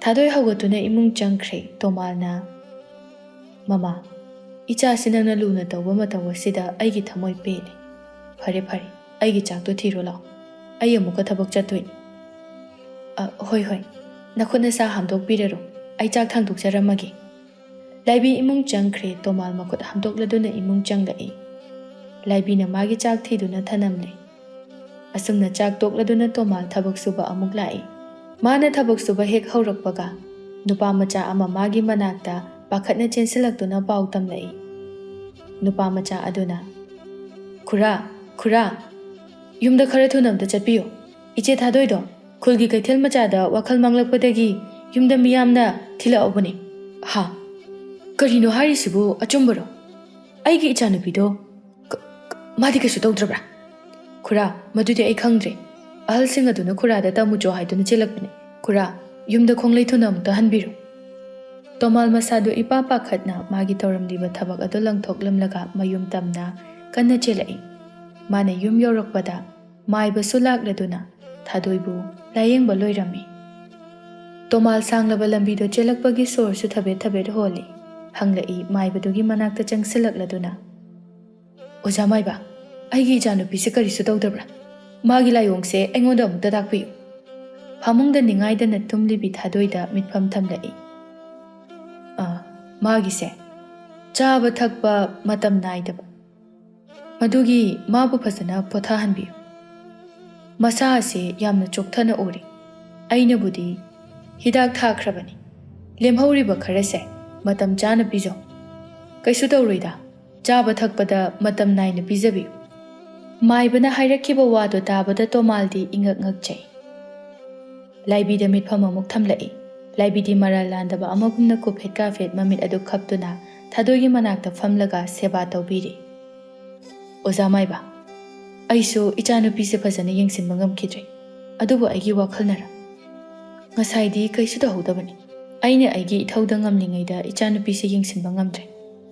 ꯊꯥꯗꯣꯏ ꯍꯧꯒꯠꯇꯨꯅ ꯏꯃꯨꯡ ꯆꯪꯈ꯭ꯔꯦ꯫ ꯇꯣꯃꯥꯜꯅ, "ꯃꯃꯥ, ꯏꯆꯥꯁꯤ ꯅꯪꯅ ꯂꯨꯅ ꯇꯧꯕ ꯃꯇꯧ ꯑꯁꯤꯗ ꯑꯩꯒꯤ ꯊꯃꯣꯏ ꯄꯦꯜꯂꯦ꯫ ꯐꯔꯦ, ꯐꯔꯦ, ꯑꯩꯒꯤ ꯆꯥꯛꯇꯣ ꯊꯤꯔꯣ ꯂꯥꯛꯑꯣ꯫ ꯑꯩ ꯑꯃꯨꯛꯀ ꯊꯕꯛ ꯆꯠꯇꯣꯏꯅꯤ꯫" "ꯑ, ꯍꯣꯏ, ꯍꯣꯏ, ꯅꯈꯨꯠ ꯅꯁꯥ ꯍꯥꯝꯗꯣꯛꯄꯤꯔꯔꯣ꯫ ꯑꯩ ꯆꯥꯛ ꯊꯥꯡꯗꯣꯛꯆꯔꯝꯃꯒꯦ꯫" ꯂꯥꯏꯕꯤ ꯏꯃꯨꯡ ꯆꯪꯈ꯭ꯔꯦ꯫ ꯇꯣꯃꯥꯜ ꯃꯈꯨꯠ ꯍꯥꯝꯗꯣꯛꯂꯗꯨꯅ ꯏꯃꯨꯡ ꯆꯪꯂꯛꯏ꯫ ꯂꯥꯏꯕꯤꯅ ꯃꯥꯒꯤ ꯆꯥꯛ ꯊꯤꯗꯨꯅ ꯊꯅꯝꯂꯦ꯫ ꯑꯁꯨꯝꯅ ꯆꯥꯛ ꯇꯣꯛꯂꯗꯨꯅ ꯇꯣꯃꯥꯜ ꯊꯕꯛ ꯁꯨꯕ ꯑꯃꯨꯛ ꯂꯥꯛꯏ꯫ ꯃꯥꯅ ꯊꯕꯛ ꯁꯨꯕ ꯍꯦꯛ ꯍꯧꯔꯛꯄꯒ, ꯅꯨꯄꯥ ꯃꯆꯥ ꯑꯃ ꯃꯥꯒꯤ ꯃꯅꯥꯛꯇ ꯄꯥꯈꯠꯅ ꯆꯦꯟꯁꯤꯜꯂꯛꯇꯨꯅ ꯄꯥꯎ ꯇꯝꯂꯛꯏ꯫ ꯅꯨꯄꯥ ꯃꯆꯥ ꯑꯗꯨꯅ, "ꯈꯨꯔꯥ, ꯈꯨꯔꯥ, ꯌꯨꯝꯗ ꯈꯔ ꯊꯨꯅ ꯑꯝꯇ ꯆꯠꯄꯤꯌꯨ꯫ ꯏꯆꯦ ꯊꯥꯗꯣꯏꯗꯣ ꯈꯨꯜꯒꯤ ꯀꯩꯊꯦꯜ ꯃꯆꯥꯗ ꯋꯥꯈꯜ ꯃꯥꯡꯂꯛꯄꯗꯒꯤ ꯌꯨꯝꯗ ꯃꯤꯌꯥꯝꯅ ꯊꯤꯜꯂꯛꯑꯕꯅꯤ꯫" "ꯍꯥ? ꯀꯔꯤꯅꯣ ꯍꯥꯏꯔꯤꯁꯤꯕꯨ? ꯑꯆꯨꯝꯕꯔꯣ? ꯑꯩꯒꯤ ꯏꯆꯥꯅꯨꯄꯤꯗꯣ ꯀ-, ꯀ-, ꯃꯥꯗꯤ ꯀꯩꯁꯨ ꯇꯧꯗ꯭ꯔꯕ꯭ꯔꯥ?" "ꯈꯨꯔꯥ, ꯃꯗꯨꯗꯤ ꯑꯩ ꯈꯪꯗ꯭ꯔꯦ꯫ ꯑꯍꯜꯁꯤꯡ ꯑꯗꯨꯅ ꯈꯨꯔꯥꯗ ꯇꯝꯃꯨꯆꯣ ꯍꯥꯏꯗꯨꯅ ꯆꯦꯜꯂꯛꯄꯅꯦ꯫ ꯈꯨꯔꯥ, ꯌꯨꯝꯗ ꯈꯣꯡꯂꯩ ꯊꯨꯅ ꯑꯃꯨꯛꯇ ꯍꯟꯕꯤꯔꯨ꯫" ꯇꯣꯃꯥꯜ ꯃꯁꯥꯗꯨ ꯏꯄꯥ ꯄꯥꯈꯠꯅ ꯃꯥꯒꯤ ꯇꯧꯔꯝꯂꯤꯕ ꯊꯕꯛ ꯑꯗꯨ ꯂꯪꯊꯣꯛꯂꯝꯂꯒ ꯃꯌꯨꯝ ꯇꯝꯅ ꯀꯟꯅ ꯆꯦꯜꯂꯛꯏ꯫ ꯃꯥꯅ ꯌꯨꯝ ꯌꯧꯔꯛꯄꯗ ꯃꯥꯏꯕꯁꯨ ꯂꯥꯛꯂꯗꯨꯅ ꯊꯥꯗꯣꯏꯕꯨ ꯂꯥꯌꯦꯡꯕ ꯂꯣꯏꯔꯝꯃꯤ꯫ ꯇꯣꯃꯥꯜ ꯁꯥꯡꯂꯕ ꯂꯝꯕꯤꯗꯣ ꯆꯦꯜꯂꯛꯄꯒꯤ ꯁꯣꯔꯁꯨ ꯊꯕꯦꯠ ꯊꯕꯦꯠ ꯍꯣꯜꯂꯤ꯫ ꯍꯪꯂꯛꯏ ꯃꯥꯏꯕꯗꯨꯒꯤ ꯃꯅꯥꯛꯇ ꯆꯪꯁꯤꯜꯂꯛꯂꯗꯨꯅ, "ꯑꯣꯖꯥ ꯃꯥꯏꯕ, ꯑꯩꯒꯤ ꯏꯆꯥꯅꯨꯄꯤꯁꯦ ꯀꯔꯤꯁꯨ ꯇꯧꯗꯕ꯭ꯔꯥ? ꯃꯥꯒꯤ ꯂꯥꯏꯑꯣꯡꯁꯦ ꯑꯩꯉꯣꯟꯗ ꯑꯃꯨꯛꯇ ꯇꯥꯛꯄꯤꯌꯨ꯫" ꯐꯃꯨꯡꯗ ꯅꯤꯡꯉꯥꯏꯗꯅ ꯇꯨꯝꯂꯤꯕꯤ ꯊꯥꯗꯣꯏꯗ ꯃꯤꯠꯐꯝ ꯊꯝꯂꯛꯏ꯫ ꯑꯥ, ꯃꯥꯒꯤꯁꯦ ꯆꯥꯕ ꯊꯛꯄ ꯃꯇꯝ ꯅꯥꯏꯗꯕ, ꯃꯗꯨꯒꯤ ꯃꯥꯕꯨ ꯐꯖꯅ ꯄꯣꯊꯥꯍꯟꯕꯤꯌꯨ꯫ ꯃꯁꯥ ꯑꯁꯤ ꯌꯥꯝꯅ ꯆꯣꯛꯊꯅ ꯎꯔꯤ꯫ ꯑꯩꯅꯕꯨꯗꯤ ꯍꯤꯗꯥꯛ ꯊꯥꯈ꯭ꯔꯕꯅꯤ꯫ ꯂꯦꯝꯍꯧꯔꯤꯕ ꯈꯔꯁꯦ ꯃꯇꯝ ꯆꯥꯅ ꯄꯤꯖꯧ꯫ ꯀꯩꯁꯨ ꯇꯧꯔꯣꯏꯗ, ꯆꯥꯕ ꯊꯛꯄꯗ ꯃꯇꯝ ꯅꯥꯏꯅ ꯄꯤꯖꯕꯤꯌꯨ꯫ ꯃꯥꯏꯕꯅ ꯍꯥꯏꯔꯛꯈꯤꯕ ꯋꯥꯗꯣ ꯇꯥꯕꯗ ꯇꯣꯃꯥꯜꯗꯤ ꯏꯉꯛ ꯉꯛꯆꯩ꯫ ꯂꯥꯏꯕꯤꯗ ꯃꯤꯠꯐꯝ ꯑꯃꯨꯛ ꯊꯝꯂꯛꯏ꯫ ꯂꯥꯏꯕꯤꯗꯤ ꯃꯔꯥꯜ ꯂꯥꯟꯗꯕ ꯑꯃꯒꯨꯝꯅ ꯀꯨꯐꯦꯠ ꯀꯥꯐꯦꯠ ꯃꯃꯤꯠ ꯑꯗꯨ ꯈꯞꯇꯨꯅ ꯊꯥꯗꯣꯏꯒꯤ ꯃꯅꯥꯛꯇ ꯐꯝꯂꯒ ꯁꯦꯕꯥ ꯇꯧꯕꯤꯔꯤ꯫ "ꯑꯣꯖꯥ ꯃꯥꯏꯕ, ꯑꯩꯁꯨ ꯏꯆꯥꯅꯨꯄꯤꯁꯦ ꯐꯖꯅ ꯌꯦꯡꯁꯤꯟꯕ ꯉꯝꯈꯤꯗ꯭ꯔꯦ꯫ ꯑꯗꯨꯕꯨ ꯑꯩꯒꯤ ꯋꯥꯈꯜꯅꯔ? ꯉꯁꯥꯏꯗꯤ ꯀꯩꯁꯨ ꯇꯧꯍꯧꯗꯕꯅꯤ꯫ ꯑꯩꯅ ꯑꯩꯒꯤ ꯏꯊꯧꯗ ꯉꯝꯂꯤꯉꯩꯗ ꯏꯆꯥꯅꯨꯄꯤꯁꯦ ꯌꯦꯡꯁꯤꯟꯕ ꯉꯝꯗ꯭ꯔꯦ꯫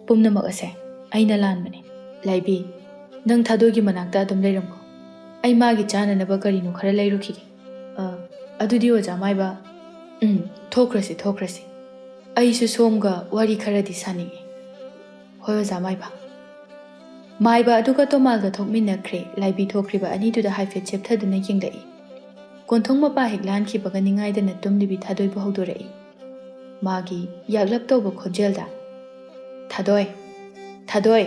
ꯄꯨꯝꯅꯃꯛ ꯑꯁꯦ ꯑꯩꯅ ꯂꯥꯟꯕꯅꯦ꯫ ꯂꯥꯏꯕꯤ, ꯅꯪ ꯊꯥꯗꯣꯏꯒꯤ ꯃꯅꯥꯛꯇ ꯑꯗꯨꯝ ꯂꯩꯔꯝꯃꯣ꯫ ꯑꯩ ꯃꯥꯒꯤ ꯆꯥꯅꯅꯕ ꯀꯔꯤꯅꯣ ꯈꯔ ꯂꯩꯔꯨꯈꯤꯒꯦ꯫ ꯑ, ꯑꯗꯨꯗꯤ ꯑꯣꯖꯥ ꯃꯥꯏꯕ, ꯎꯝ, ꯊꯣꯛꯈ꯭ꯔꯁꯤ, ꯊꯣꯛꯈ꯭ꯔꯁꯤ꯫ ꯑꯩꯁꯨ ꯁꯣꯝꯒ ꯋꯥꯔꯤ ꯈꯔꯗꯤ ꯁꯥꯅꯤꯡꯉꯤ꯫" "ꯍꯣꯏ, ꯑꯣꯖꯥ ꯃꯥꯏꯕ꯫" ꯃꯥꯏꯕ ꯑꯗꯨꯒ ꯇꯣꯃꯥꯜꯒ ꯊꯣꯛꯃꯤꯟꯅꯈ꯭ꯔꯦ꯫ ꯂꯥꯏꯕꯤ ꯊꯣꯛꯈ꯭ꯔꯤꯕ ꯑꯅꯤꯗꯨꯗ ꯍꯥꯏꯐꯦꯠ ꯆꯦꯞꯊꯗꯨꯅ ꯌꯦꯡꯂꯛꯏ꯫ ꯀꯣꯟꯊꯣꯡ ꯃꯄꯥ ꯍꯦꯛ ꯂꯥꯟꯈꯤꯕꯒ ꯅꯤꯡꯉꯥꯏꯗꯅ ꯇꯨꯝꯂꯤꯕꯤ ꯊꯥꯗꯣꯏꯕꯨ ꯍꯧꯗꯣꯔꯛꯏ꯫ ꯃꯥꯒꯤ ꯌꯥꯛꯂꯞ ꯇꯧꯕ ꯈꯣꯟꯖꯦꯜꯗ, "ꯊꯥꯗꯣꯏ, ꯊꯥꯗꯣꯏ,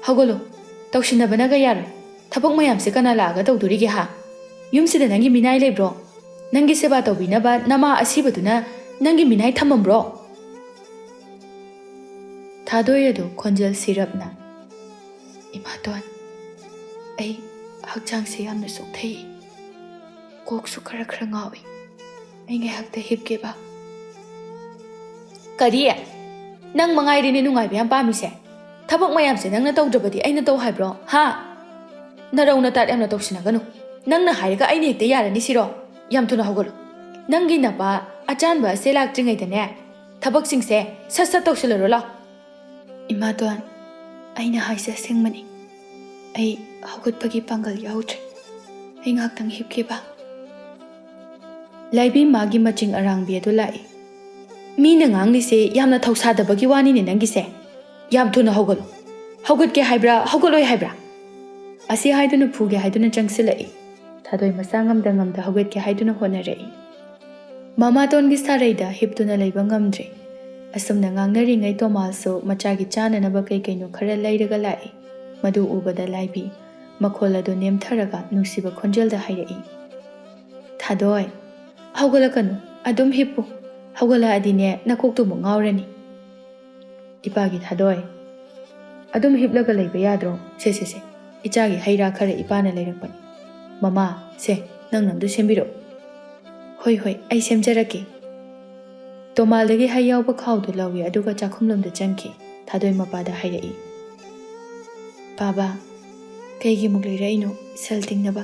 ꯍꯧꯒꯠꯂꯨ꯫ ꯇꯧꯁꯤꯟꯅꯕꯅꯒ ꯌꯥꯔꯣꯏ꯫ ꯊꯕꯛ ꯃꯌꯥꯝꯁꯦ ꯀꯅꯥ ꯂꯥꯛꯑꯒ ꯇꯧꯗꯣꯔꯤꯒꯦ, ꯍꯥ? ꯌꯨꯝꯁꯤꯗ ꯅꯪꯒꯤ ꯃꯤꯅꯥꯏ ꯂꯩꯕ꯭ꯔꯣ? ꯅꯪꯒꯤ ꯁꯦꯕꯥ ꯇꯧꯕꯤꯅꯕ ꯅꯃꯥ ꯑꯁꯤꯕꯗꯨꯅ ꯅꯪꯒꯤ ꯃꯤꯅꯥꯏ ꯊꯝꯃꯝꯕ꯭ꯔꯣ?" ꯊꯥꯗꯣꯏ ꯑꯗꯨ ꯈꯣꯟꯖꯦꯜ ꯁꯤꯔꯞꯅ, "ꯏꯃꯥꯇꯣꯟ, ꯑꯩ ꯍꯛꯆꯥꯡꯁꯦ ꯌꯥꯝꯅ ꯆꯣꯛꯊꯩ꯫ ꯀꯣꯛꯁꯨ ꯈꯔ ꯈꯔ ꯉꯥꯎꯏ꯫ ꯑꯩ ꯉꯥꯏꯍꯥꯛꯇ ꯍꯤꯞꯀꯦꯕ꯫" "ꯀꯔꯤ? ꯅꯪ ꯃꯉꯥꯏꯔꯦꯅꯦ ꯅꯨꯡꯉꯥꯏꯕ ꯌꯥꯝ ꯄꯥꯝꯃꯤꯁꯦ꯫ ꯊꯕꯛ ꯃꯌꯥꯝꯁꯦ ꯅꯪꯅ ꯇꯧꯗ꯭ꯔꯕꯗꯤ ꯑꯩꯅ ꯇꯧ ꯍꯥꯏꯕ꯭ꯔꯣ? ꯍꯥ? ꯅꯔꯧ ꯅꯇꯥꯠ ꯌꯥꯝꯅ ꯇꯧꯁꯤꯟꯅꯒꯅꯨ꯫ ꯅꯪꯅ ꯍꯥꯏꯔꯒ ꯑꯩꯅ ꯍꯦꯛꯇ ꯌꯥꯔꯅꯤ ꯁꯤꯔꯣ? ꯌꯥꯝ ꯊꯨꯅ ꯍꯧꯒꯠꯂꯨ꯫ ꯅꯪꯒꯤ ꯅꯄꯥ ꯑꯆꯥꯟꯕ ꯑꯁꯦ ꯂꯥꯛꯇ꯭ꯔꯤꯉꯩꯗꯅꯦ, ꯊꯕꯛꯁꯤꯡꯁꯦ ꯁꯠ ꯁꯠ ꯇꯧꯁꯤꯜꯂꯔꯣ ꯂꯥꯎ꯫" "ꯏꯃꯥꯇꯣꯟ, ꯑꯩꯅ ꯍꯥꯏꯁꯦ ꯑꯁꯦꯡꯕꯅꯤ꯫ ꯑꯩ ꯍꯧꯒꯠꯄꯒꯤ ꯄꯥꯡꯒꯜ ꯌꯥꯎꯗ꯭ꯔꯦ꯫ ꯑꯩ ꯉꯥꯏꯍꯥꯛꯇꯪ ꯍꯤꯞꯀꯦꯕ꯫" ꯂꯥꯏꯕꯤ ꯃꯥꯒꯤ ꯃꯆꯤꯡ ꯑꯔꯥꯡꯕꯤ ꯑꯗꯨ ꯂꯥꯛꯏ꯫ "ꯃꯤꯅ ꯉꯥꯡꯂꯤꯁꯦ ꯌꯥꯝꯅ ꯊꯧꯁꯥꯗꯕꯒꯤ ꯋꯥꯅꯤꯅꯦ ꯅꯪꯒꯤꯁꯦ꯫ ꯌꯥꯝ ꯊꯨꯅ ꯍꯧꯒꯠꯂꯨ꯫ ꯍꯧꯒꯠꯀꯦ ꯍꯥꯏꯕ꯭ꯔꯥ, ꯍꯧꯒꯠꯂꯣꯏ ꯍꯥꯏꯕ꯭ꯔꯥ?" ꯑꯁꯤ ꯍꯥꯏꯗꯨꯅ ꯐꯨꯒꯦ ꯍꯥꯏꯗꯨꯅ ꯆꯪꯁꯤꯜꯂꯛꯏ꯫ ꯊꯥꯗꯣꯏ ꯃꯁꯥ ꯉꯝꯗ ꯉꯝꯗ ꯍꯧꯒꯠꯀꯦ ꯍꯥꯏꯗꯨꯅ ꯍꯣꯠꯅꯔꯛꯏ꯫ ꯃꯃꯥꯇꯣꯟꯒꯤ ꯁꯥꯔꯩꯗ ꯍꯤꯞꯇꯨꯅ ꯂꯩꯕ ꯉꯝꯗ꯭ꯔꯦ꯫ ꯑꯁꯨꯝꯅ ꯉꯥꯡꯅꯔꯤꯉꯩ ꯇꯣꯃꯥꯜꯁꯨ ꯃꯆꯥꯒꯤ ꯆꯥꯅꯅꯕ ꯀꯩ ꯀꯩꯅꯣ ꯈꯔ ꯂꯩꯔꯒ ꯂꯥꯛꯏ꯫ ꯃꯗꯨ ꯎꯕꯗ ꯂꯥꯏꯕꯤ ꯃꯈꯣꯜ ꯑꯗꯨ ꯅꯦꯝꯊꯔꯒ ꯅꯨꯡꯁꯤꯕ ꯈꯣꯟꯖꯦꯜꯗ ꯍꯥꯏꯔꯛꯏ, "ꯊꯥꯗꯣꯏ, ꯍꯧꯒꯠꯂꯛꯀꯅꯨ, ꯑꯗꯨꯝ ꯍꯤꯞꯄꯨ꯫ ꯍꯧꯒꯠꯂꯛꯑꯗꯤꯅꯦ ꯅꯀꯣꯛꯇꯨꯃꯨꯛ ꯉꯥꯎꯔꯅꯤ꯫" "ꯏꯄꯥꯒꯤ ꯊꯥꯗꯣꯏ, ꯑꯗꯨꯝ ꯍꯤꯞꯂꯒ ꯂꯩꯕ ꯌꯥꯗ꯭ꯔꯣ? ꯁꯦ, ꯁꯦ, ꯁꯦ, ꯏꯆꯥꯒꯤ ꯍꯩ ꯔꯥ ꯈꯔ ꯏꯄꯥꯅ ꯂꯩꯔꯛꯄꯅꯤ꯫ ꯃꯃꯥ, ꯁꯦ, ꯅꯪꯅ ꯑꯝꯇ ꯁꯦꯝꯕꯤꯔꯛꯑꯣ꯫" "ꯍꯣꯏ, ꯍꯣꯏ, ꯑꯩ ꯁꯦꯝꯖꯔꯛꯀꯦ꯫" ꯇꯣꯃꯥꯜꯗꯒꯤ ꯍꯩ ꯌꯥꯎꯕ ꯈꯥꯎꯗꯨ ꯂꯧꯏ, ꯑꯗꯨꯒ ꯆꯥꯛꯈꯨꯝꯂꯣꯝꯗ ꯆꯪꯈꯤ꯫ ꯊꯥꯗꯣꯏ ꯃꯄꯥꯗ ꯍꯥꯏꯔꯛꯏ, "ꯄꯥꯕ, ꯀꯩꯒꯤꯃꯨꯛ ꯂꯩꯔꯛꯏꯅꯣ? ꯁꯦꯜ ꯇꯤꯡꯅꯕ?"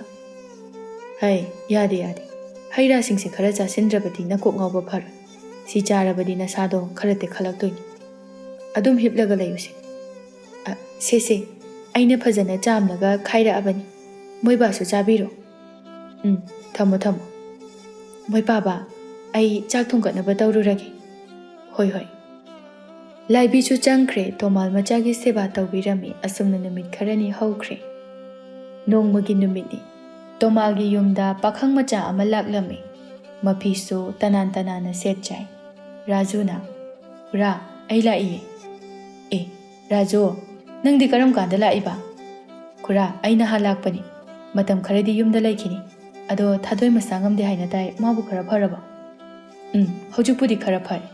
"ꯍꯩ, ꯌꯥꯗꯦ, ꯌꯥꯗꯦ꯫ ꯍꯩ ꯔꯥꯁꯤꯡꯁꯦ ꯈꯔ ꯆꯥꯁꯤꯟꯗ꯭ꯔꯕꯗꯤ ꯅꯀꯣꯛ ꯉꯥꯎꯕ ꯐꯔꯣꯏ꯫ ꯁꯤ ꯆꯥꯔꯕꯗꯤ ꯅꯁꯥꯗꯣ ꯈꯔ ꯇꯦꯛꯈꯠꯂꯛꯇꯣꯏꯅꯤ꯫ ꯑꯗꯨꯝ ꯍꯤꯞꯂꯒ ꯂꯩꯌꯨꯁꯦ꯫" "ꯑ, ꯁꯦ, ꯁꯦ, ꯑꯩꯅ ꯐꯖꯅ ꯆꯥꯝꯂꯒ ꯈꯥꯏꯔꯛꯑꯕꯅꯤ꯫ ꯃꯣꯏꯕꯥꯁꯨ ꯆꯥꯕꯤꯔꯣ꯫" "ꯎꯝ, ꯊꯝꯃꯣ, ꯊꯝꯃꯣ꯫ ꯃꯣꯏ ꯄꯥꯕ, ꯑꯩ ꯆꯥꯛ ꯊꯣꯡꯒꯠꯅꯕ ꯇꯧꯔꯨꯔꯒꯦ꯫" "ꯍꯣꯏ, ꯍꯣꯏ꯫" ꯂꯥꯏꯕꯤꯁꯨ ꯆꯪꯈ꯭ꯔꯦ꯫ ꯇꯣꯃꯥꯜ ꯃꯆꯥꯒꯤ ꯁꯦꯕꯥ ꯇꯧꯕꯤꯔꯝꯃꯤ꯫ ꯑꯁꯨꯝꯅ ꯅꯨꯃꯤꯠ ꯈꯔꯅꯤ ꯍꯧꯈ꯭ꯔꯦ꯫ ꯅꯣꯡꯃꯒꯤ ꯅꯨꯃꯤꯠꯅꯤ꯫ ꯇꯣꯃꯥꯜꯒꯤ ꯌꯨꯝꯗ ꯄꯥꯈꯪ ꯃꯆꯥ ꯑꯃ ꯂꯥꯛꯂꯝꯃꯤ꯫ ꯃꯐꯤꯁꯨ ꯇꯅꯥꯟ ꯇꯅꯥꯟꯅ ꯁꯦꯠꯆꯥꯏ꯫ ꯔꯥꯖꯨꯅ, "ꯈꯨꯔꯥ, ꯑꯩ ꯂꯥꯛꯏꯌꯦ꯫" "ꯑꯦ, ꯔꯥꯖꯨ, ꯅꯪꯗꯤ ꯀꯔꯝ ꯀꯥꯟꯗ ꯂꯥꯛꯏꯕ?" "ꯈꯨꯔꯥ, ꯑꯩ ꯅꯍꯥꯟ ꯂꯥꯛꯄꯅꯤ꯫ ꯃꯇꯝ ꯈꯔꯗꯤ ꯌꯨꯝꯗ ꯂꯩꯈꯤꯅꯤ꯫ ꯑꯗꯣ ꯊꯥꯗꯣꯏ ꯃꯁꯥ ꯉꯝꯗꯦ ꯍꯥꯏꯅ ꯇꯥꯏ, ꯃꯥꯕꯨ ꯈꯔ ꯐꯔꯕꯣ?" "ꯎꯝ, ꯍꯧꯖꯤꯛꯄꯨꯗꯤ ꯈꯔ ꯐꯔꯦ꯫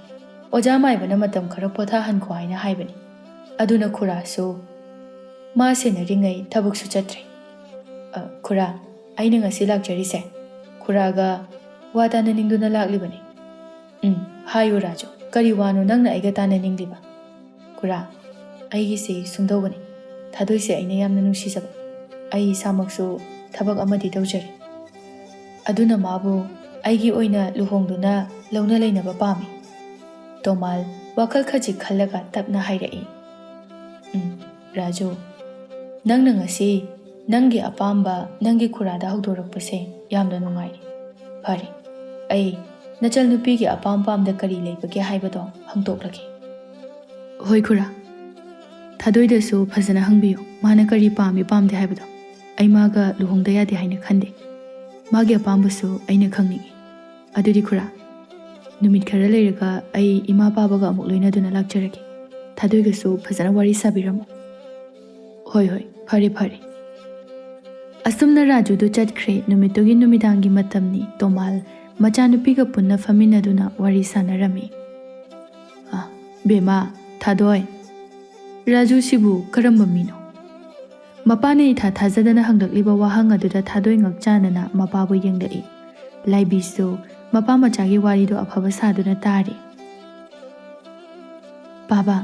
ꯑꯣꯖꯥ ꯃꯥꯏꯕꯅ ꯃꯇꯝ ꯈꯔ ꯄꯣꯊꯥꯍꯟꯈꯣ ꯍꯥꯏꯅ ꯍꯥꯏꯕꯅꯤ꯫ ꯑꯗꯨꯅ ꯈꯨꯔꯥꯁꯨ ꯃꯥ ꯁꯦꯟꯅꯔꯤꯉꯩ ꯊꯕꯛꯁꯨ ꯆꯠꯇ꯭ꯔꯦ꯫ ꯑ, ꯈꯨꯔꯥ, ꯑꯩꯅ ꯉꯁꯤ ꯂꯥꯛꯆꯔꯤꯁꯦ ꯈꯨꯔꯥꯒ ꯋꯥ ꯇꯥꯅꯅꯤꯡꯗꯨꯅ ꯂꯥꯛꯂꯤꯕꯅꯤ꯫" "ꯎꯝ, ꯍꯥꯏꯌꯨ ꯔꯥꯖꯨ, ꯀꯔꯤ ꯋꯥꯅꯣ ꯅꯪꯅ ꯑꯩꯒ ꯇꯥꯅꯅꯤꯡꯂꯤꯕ?" "ꯈꯨꯔꯥ, ꯑꯩꯒꯤꯁꯦ ꯁꯨꯝꯗꯧꯕꯅꯤ꯫ ꯊꯥꯗꯣꯏꯁꯦ ꯑꯩꯅ ꯌꯥꯝꯅ ꯅꯨꯡꯁꯤꯖꯕ꯫ ꯑꯩ ꯏꯁꯥꯃꯛꯁꯨ ꯊꯕꯛ ꯑꯃꯗꯤ ꯇꯧꯖꯔꯤ꯫ ꯑꯗꯨꯅ ꯃꯥꯕꯨ ꯑꯩꯒꯤ ꯑꯣꯏꯅ ꯂꯨꯍꯣꯡꯗꯨꯅ ꯂꯧꯅ ꯂꯩꯅꯕ ꯄꯥꯝꯃꯤ꯫" ꯇꯣꯃꯥꯜ ꯋꯥꯈꯜ ꯈꯖꯤꯛ ꯈꯜꯂꯒ ꯇꯞꯅ ꯍꯥꯏꯔꯛꯏ, "ꯎꯝ, ꯔꯥꯖꯨ, ꯅꯪꯅ ꯉꯁꯤ ꯅꯪꯒꯤ ꯑꯄꯥꯝꯕ ꯅꯪꯒꯤ ꯈꯨꯔꯥꯗ ꯍꯧꯗꯣꯔꯛꯄꯁꯦ ꯌꯥꯝꯅ ꯅꯨꯡꯉꯥꯏꯔꯦ꯫ ꯐꯔꯦ, ꯑꯩ ꯅꯆꯜꯅꯨꯄꯤꯒꯤ ꯑꯄꯥꯝ ꯄꯥꯝꯗ ꯀꯔꯤ ꯂꯩꯕꯒꯦ ꯍꯥꯏꯕꯗꯣ ꯍꯪꯗꯣꯛꯂꯒꯦ꯫" "ꯍꯣꯏ ꯈꯨꯔꯥ, ꯊꯥꯗꯣꯏꯗꯁꯨ ꯐꯖꯅ ꯍꯪꯕꯤꯌꯨ, ꯃꯥꯅ ꯀꯔꯤ ꯄꯥꯝꯃꯤ ꯄꯥꯝꯗꯦ ꯍꯥꯏꯕꯗꯣ꯫ ꯑꯩ ꯃꯥꯒ ꯂꯨꯍꯣꯡꯗ ꯌꯥꯗꯦ ꯍꯥꯏꯅ ꯈꯟꯗꯦ꯫ ꯃꯥꯒꯤ ꯑꯄꯥꯝꯕꯁꯨ ꯑꯩꯅ ꯈꯪꯅꯤꯡꯏ꯫ ꯑꯗꯨꯗꯤ ꯈꯨꯔꯥ, ꯅꯨꯃꯤꯠ ꯈꯔ ꯂꯩꯔꯒ ꯑꯩ ꯏꯃꯥ ꯄꯥꯕꯒ ꯑꯃꯨꯛ ꯂꯣꯏꯅꯗꯨꯅ ꯂꯥꯛꯆꯔꯒꯦ꯫ ꯊꯥꯗꯣꯏꯒꯁꯨ ꯐꯖꯅ ꯋꯥꯔꯤ ꯁꯥꯕꯤꯔꯝꯃꯨ꯫ ꯍꯣꯏ ꯍꯣꯏ, ꯐꯔꯦ ꯐꯔꯦ꯫ ꯑꯁꯨꯝꯅ ꯔꯥꯖꯨꯗꯨ ꯆꯠꯈ꯭ꯔꯦ꯫ ꯅꯨꯃꯤꯠꯇꯨꯒꯤ ꯅꯨꯃꯤꯗꯥꯡꯒꯤ ꯃꯇꯝꯅꯤ꯫ ꯇꯣꯃꯥꯜ ꯃꯆꯥꯅꯨꯄꯤꯒ ꯄꯨꯟꯅ ꯐꯝꯃꯤꯟꯅꯗꯨꯅ ꯋꯥꯔꯤ ꯁꯥꯟꯅꯔꯝꯃꯤ꯫ "ꯑ, ꯕꯦꯝꯃ, ꯊꯥꯗꯣꯏ, ꯔꯥꯖꯨꯁꯤꯕꯨ ꯀꯔꯝꯕ ꯃꯤꯅꯣ?" ꯃꯄꯥꯅ ꯏꯊꯥ ꯊꯥꯖꯗꯅ ꯍꯪꯂꯛꯂꯤꯕ ꯋꯥꯍꯪ ꯑꯗꯨꯗ ꯊꯥꯗꯣꯏ ꯉꯛꯆꯥꯅꯅ ꯃꯄꯥꯕꯨ ꯌꯦꯡꯂꯛꯏ꯫ ꯂꯥꯏꯕꯤꯁꯨ ꯃꯄꯥ ꯃꯆꯥꯒꯤ ꯋꯥꯔꯤꯗꯨ ꯑꯐꯕ ꯁꯥꯗꯨꯅ ꯇꯥꯔꯤ꯫ "ꯕꯥꯕꯥ,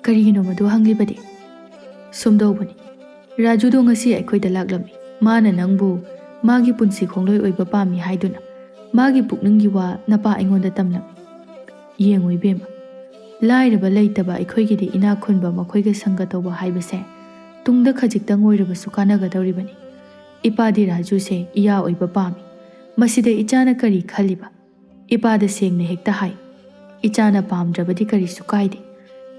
ꯀꯔꯤꯒꯤꯅꯣ ꯃꯗꯨ ꯍꯪꯂꯤꯕꯗꯤ?" "ꯁꯨꯝꯗꯧꯕꯅꯤ, ꯔꯥꯖꯨꯗꯣ ꯉꯁꯤ ꯑꯩꯈꯣꯏꯗ ꯂꯥꯛꯂꯝꯃꯤ꯫ ꯃꯥꯅ ꯅꯪꯕꯨ ꯃꯥꯒꯤ ꯄꯨꯟꯁꯤ ꯈꯣꯡꯂꯣꯏ ꯑꯣꯏꯕ ꯄꯥꯝꯃꯤ ꯍꯥꯏꯗꯨꯅ ꯃꯥꯒꯤ ꯄꯨꯛꯅꯤꯡꯒꯤ ꯋꯥ ꯅꯄꯥ ꯑꯩꯉꯣꯟꯗ ꯇꯝꯂꯝꯃꯤ꯫ ꯌꯦꯡꯉꯨ ꯏꯕꯦꯝꯃ, ꯂꯥꯏꯔꯕ ꯂꯩꯇꯕ ꯑꯩꯈꯣꯏꯒꯤꯗꯤ ꯏꯅꯥꯛ ꯈꯨꯟꯕ ꯃꯈꯣꯏꯒ ꯁꯪꯒ ꯇꯧꯕ ꯍꯥꯏꯕꯁꯦ ꯇꯨꯡꯗ ꯈꯖꯤꯛꯇꯪ ꯑꯣꯏꯔꯕꯁꯨ ꯀꯥꯟꯅꯒꯗꯧꯔꯤꯕꯅꯤ꯫ ꯏꯄꯥꯗꯤ ꯔꯥꯖꯨꯁꯦ ꯏꯌꯥ ꯑꯣꯏꯕ ꯄꯥꯝꯃꯤ꯫ ꯃꯁꯤꯗ ꯏꯆꯥꯅ ꯀꯔꯤ ꯈꯜꯂꯤꯕ? ꯏꯄꯥꯗ ꯁꯦꯡꯅ ꯍꯦꯛꯇ ꯍꯥꯏ꯫ ꯏꯆꯥꯅ ꯄꯥꯝꯗ꯭ꯔꯕꯗꯤ ꯀꯔꯤꯁꯨ ꯀꯥꯏꯗꯦ꯫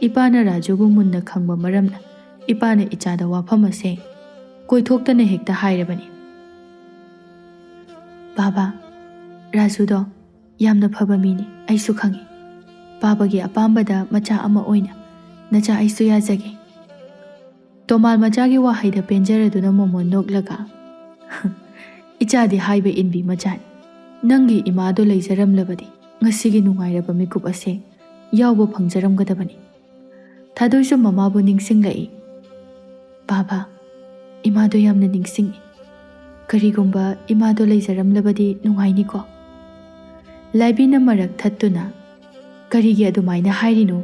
ꯏꯄꯥꯅ ꯔꯥꯖꯨꯕꯨ ꯃꯨꯟꯅ ꯈꯪꯕ ꯃꯔꯝꯅ ꯏꯄꯥꯅ ꯏꯆꯥꯗ ꯋꯥꯐꯝ ꯑꯁꯦ ꯀꯣꯏꯊꯣꯛꯇꯅ ꯍꯦꯛꯇ ꯍꯥꯏꯔꯕꯅꯤ꯫" "ꯕꯥꯕꯥ, ꯔꯥꯖꯨꯗꯣ ꯌꯥꯝꯅ ꯐꯕ ꯃꯤꯅꯤ, ꯑꯩꯁꯨ ꯈꯪꯏ꯫ ꯕꯥꯕꯥꯒꯤ ꯑꯄꯥꯝꯕꯗ ꯃꯆꯥ ꯑꯃ ꯑꯣꯏꯅ ꯅꯆꯥ ꯑꯩꯁꯨ ꯌꯥꯖꯒꯦ꯫" ꯇꯣꯃꯥꯜ ꯃꯆꯥꯒꯤ ꯋꯥꯍꯩꯗ ꯄꯦꯟꯖꯔꯗꯨꯅ ꯃꯣꯃꯣꯟ ꯅꯣꯛꯂꯒ, "ꯏꯆꯥꯗꯤ ꯍꯥꯏꯕ ꯏꯟꯕꯤ ꯃꯆꯥꯅꯤ꯫ ꯅꯪꯒꯤ ꯏꯃꯥꯗꯣ ꯂꯩꯖꯔꯝꯂꯕꯗꯤ ꯉꯁꯤꯒꯤ ꯅꯨꯡꯉꯥꯏꯔꯕ ꯃꯤꯀꯨꯞ ꯑꯁꯦ ꯌꯥꯎꯕ ꯐꯪꯖꯔꯝꯒꯗꯕꯅꯤ꯫" ꯊꯥꯗꯣꯏꯁꯨ ꯃꯃꯥꯕꯨ ꯅꯤꯡꯁꯤꯡꯂꯛꯏ꯫ "ꯕꯥꯕꯥ, ꯏꯃꯥꯗꯣ ꯌꯥꯝꯅ ꯅꯤꯡꯁꯤꯡꯏ꯫ ꯀꯔꯤꯒꯨꯝꯕ ꯏꯃꯥꯗꯣ ꯂꯩꯖꯔꯝꯂꯕꯗꯤ ꯅꯨꯡꯉꯥꯏꯅꯤꯀꯣ?" ꯂꯥꯏꯕꯤꯅ ꯃꯔꯛ ꯊꯠꯇꯨꯅ, "ꯀꯔꯤꯒꯤ ꯑꯗꯨꯃꯥꯏꯅ ꯍꯥꯏꯔꯤꯅꯣ?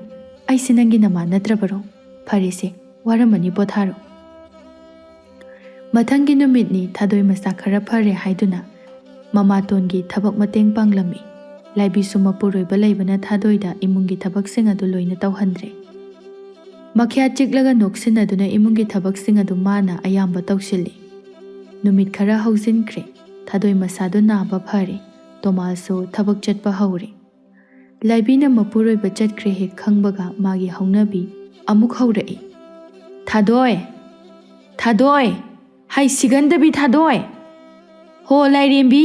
ꯑꯩꯁꯦ ꯅꯪꯒꯤ ꯅꯃꯥ ꯅꯠꯇ꯭ꯔꯕꯔꯣ? ꯐꯔꯦꯁꯦ, ꯋꯥꯔꯝꯃꯅꯤ, ꯄꯣꯊꯥꯔꯣ꯫" ꯃꯊꯪꯒꯤ ꯅꯨꯃꯤꯠꯅꯤ꯫ ꯊꯥꯗꯣꯏ ꯃꯁꯥ ꯈꯔ ꯐꯔꯦ ꯍꯥꯏꯗꯨꯅ ꯃꯃꯥꯇꯣꯟꯒꯤ ꯊꯕꯛ ꯃꯇꯦꯡ ꯄꯥꯡꯂꯝꯃꯤ꯫ ꯂꯥꯏꯕꯤꯁꯨ ꯃꯄꯨꯔꯣꯏꯕ ꯂꯩꯕꯅ ꯊꯥꯗꯣꯏꯗ ꯏꯃꯨꯡꯒꯤ ꯊꯕꯛꯁꯤꯡ ꯑꯗꯨ ꯂꯣꯏꯅ ꯇꯧꯍꯟꯗ꯭ꯔꯦ꯫ ꯃꯈ꯭ꯌꯥꯠ ꯆꯤꯛꯂꯒ ꯅꯣꯛꯁꯤꯟꯅꯗꯨꯅ ꯏꯃꯨꯡꯒꯤ ꯊꯕꯛꯁꯤꯡ ꯑꯗꯨ ꯃꯥꯅ ꯑꯌꯥꯝꯕ ꯇꯧꯁꯤꯜꯂꯤ꯫ ꯅꯨꯃꯤꯠ ꯈꯔ ꯍꯧꯖꯤꯟꯈ꯭ꯔꯦ꯫ ꯊꯥꯗꯣꯏ ꯃꯁꯥꯗꯨ ꯅꯥꯕ ꯐꯔꯦ꯫ ꯇꯣꯃꯥꯁꯁꯨ ꯊꯕꯛ ꯆꯠꯄ ꯍꯧꯔꯦ꯫ ꯂꯥꯏꯕꯤꯅ ꯃꯄꯨꯔꯣꯏꯕ ꯆꯠꯈ꯭ꯔꯦ ꯍꯦꯛ ꯈꯪꯕꯒ ꯃꯥꯒꯤ ꯍꯧꯅꯕꯤ ꯑꯃꯨꯛ ꯍꯧꯔꯛꯏ꯫ "ꯊꯥꯗꯣꯏ! ꯊꯥꯗꯣꯏ! ꯍꯩ ꯁꯤꯒꯟꯗꯕꯤ ꯊꯥꯗꯣꯏ!" "ꯍꯣ, ꯂꯥꯏꯔꯦꯝꯕꯤ!"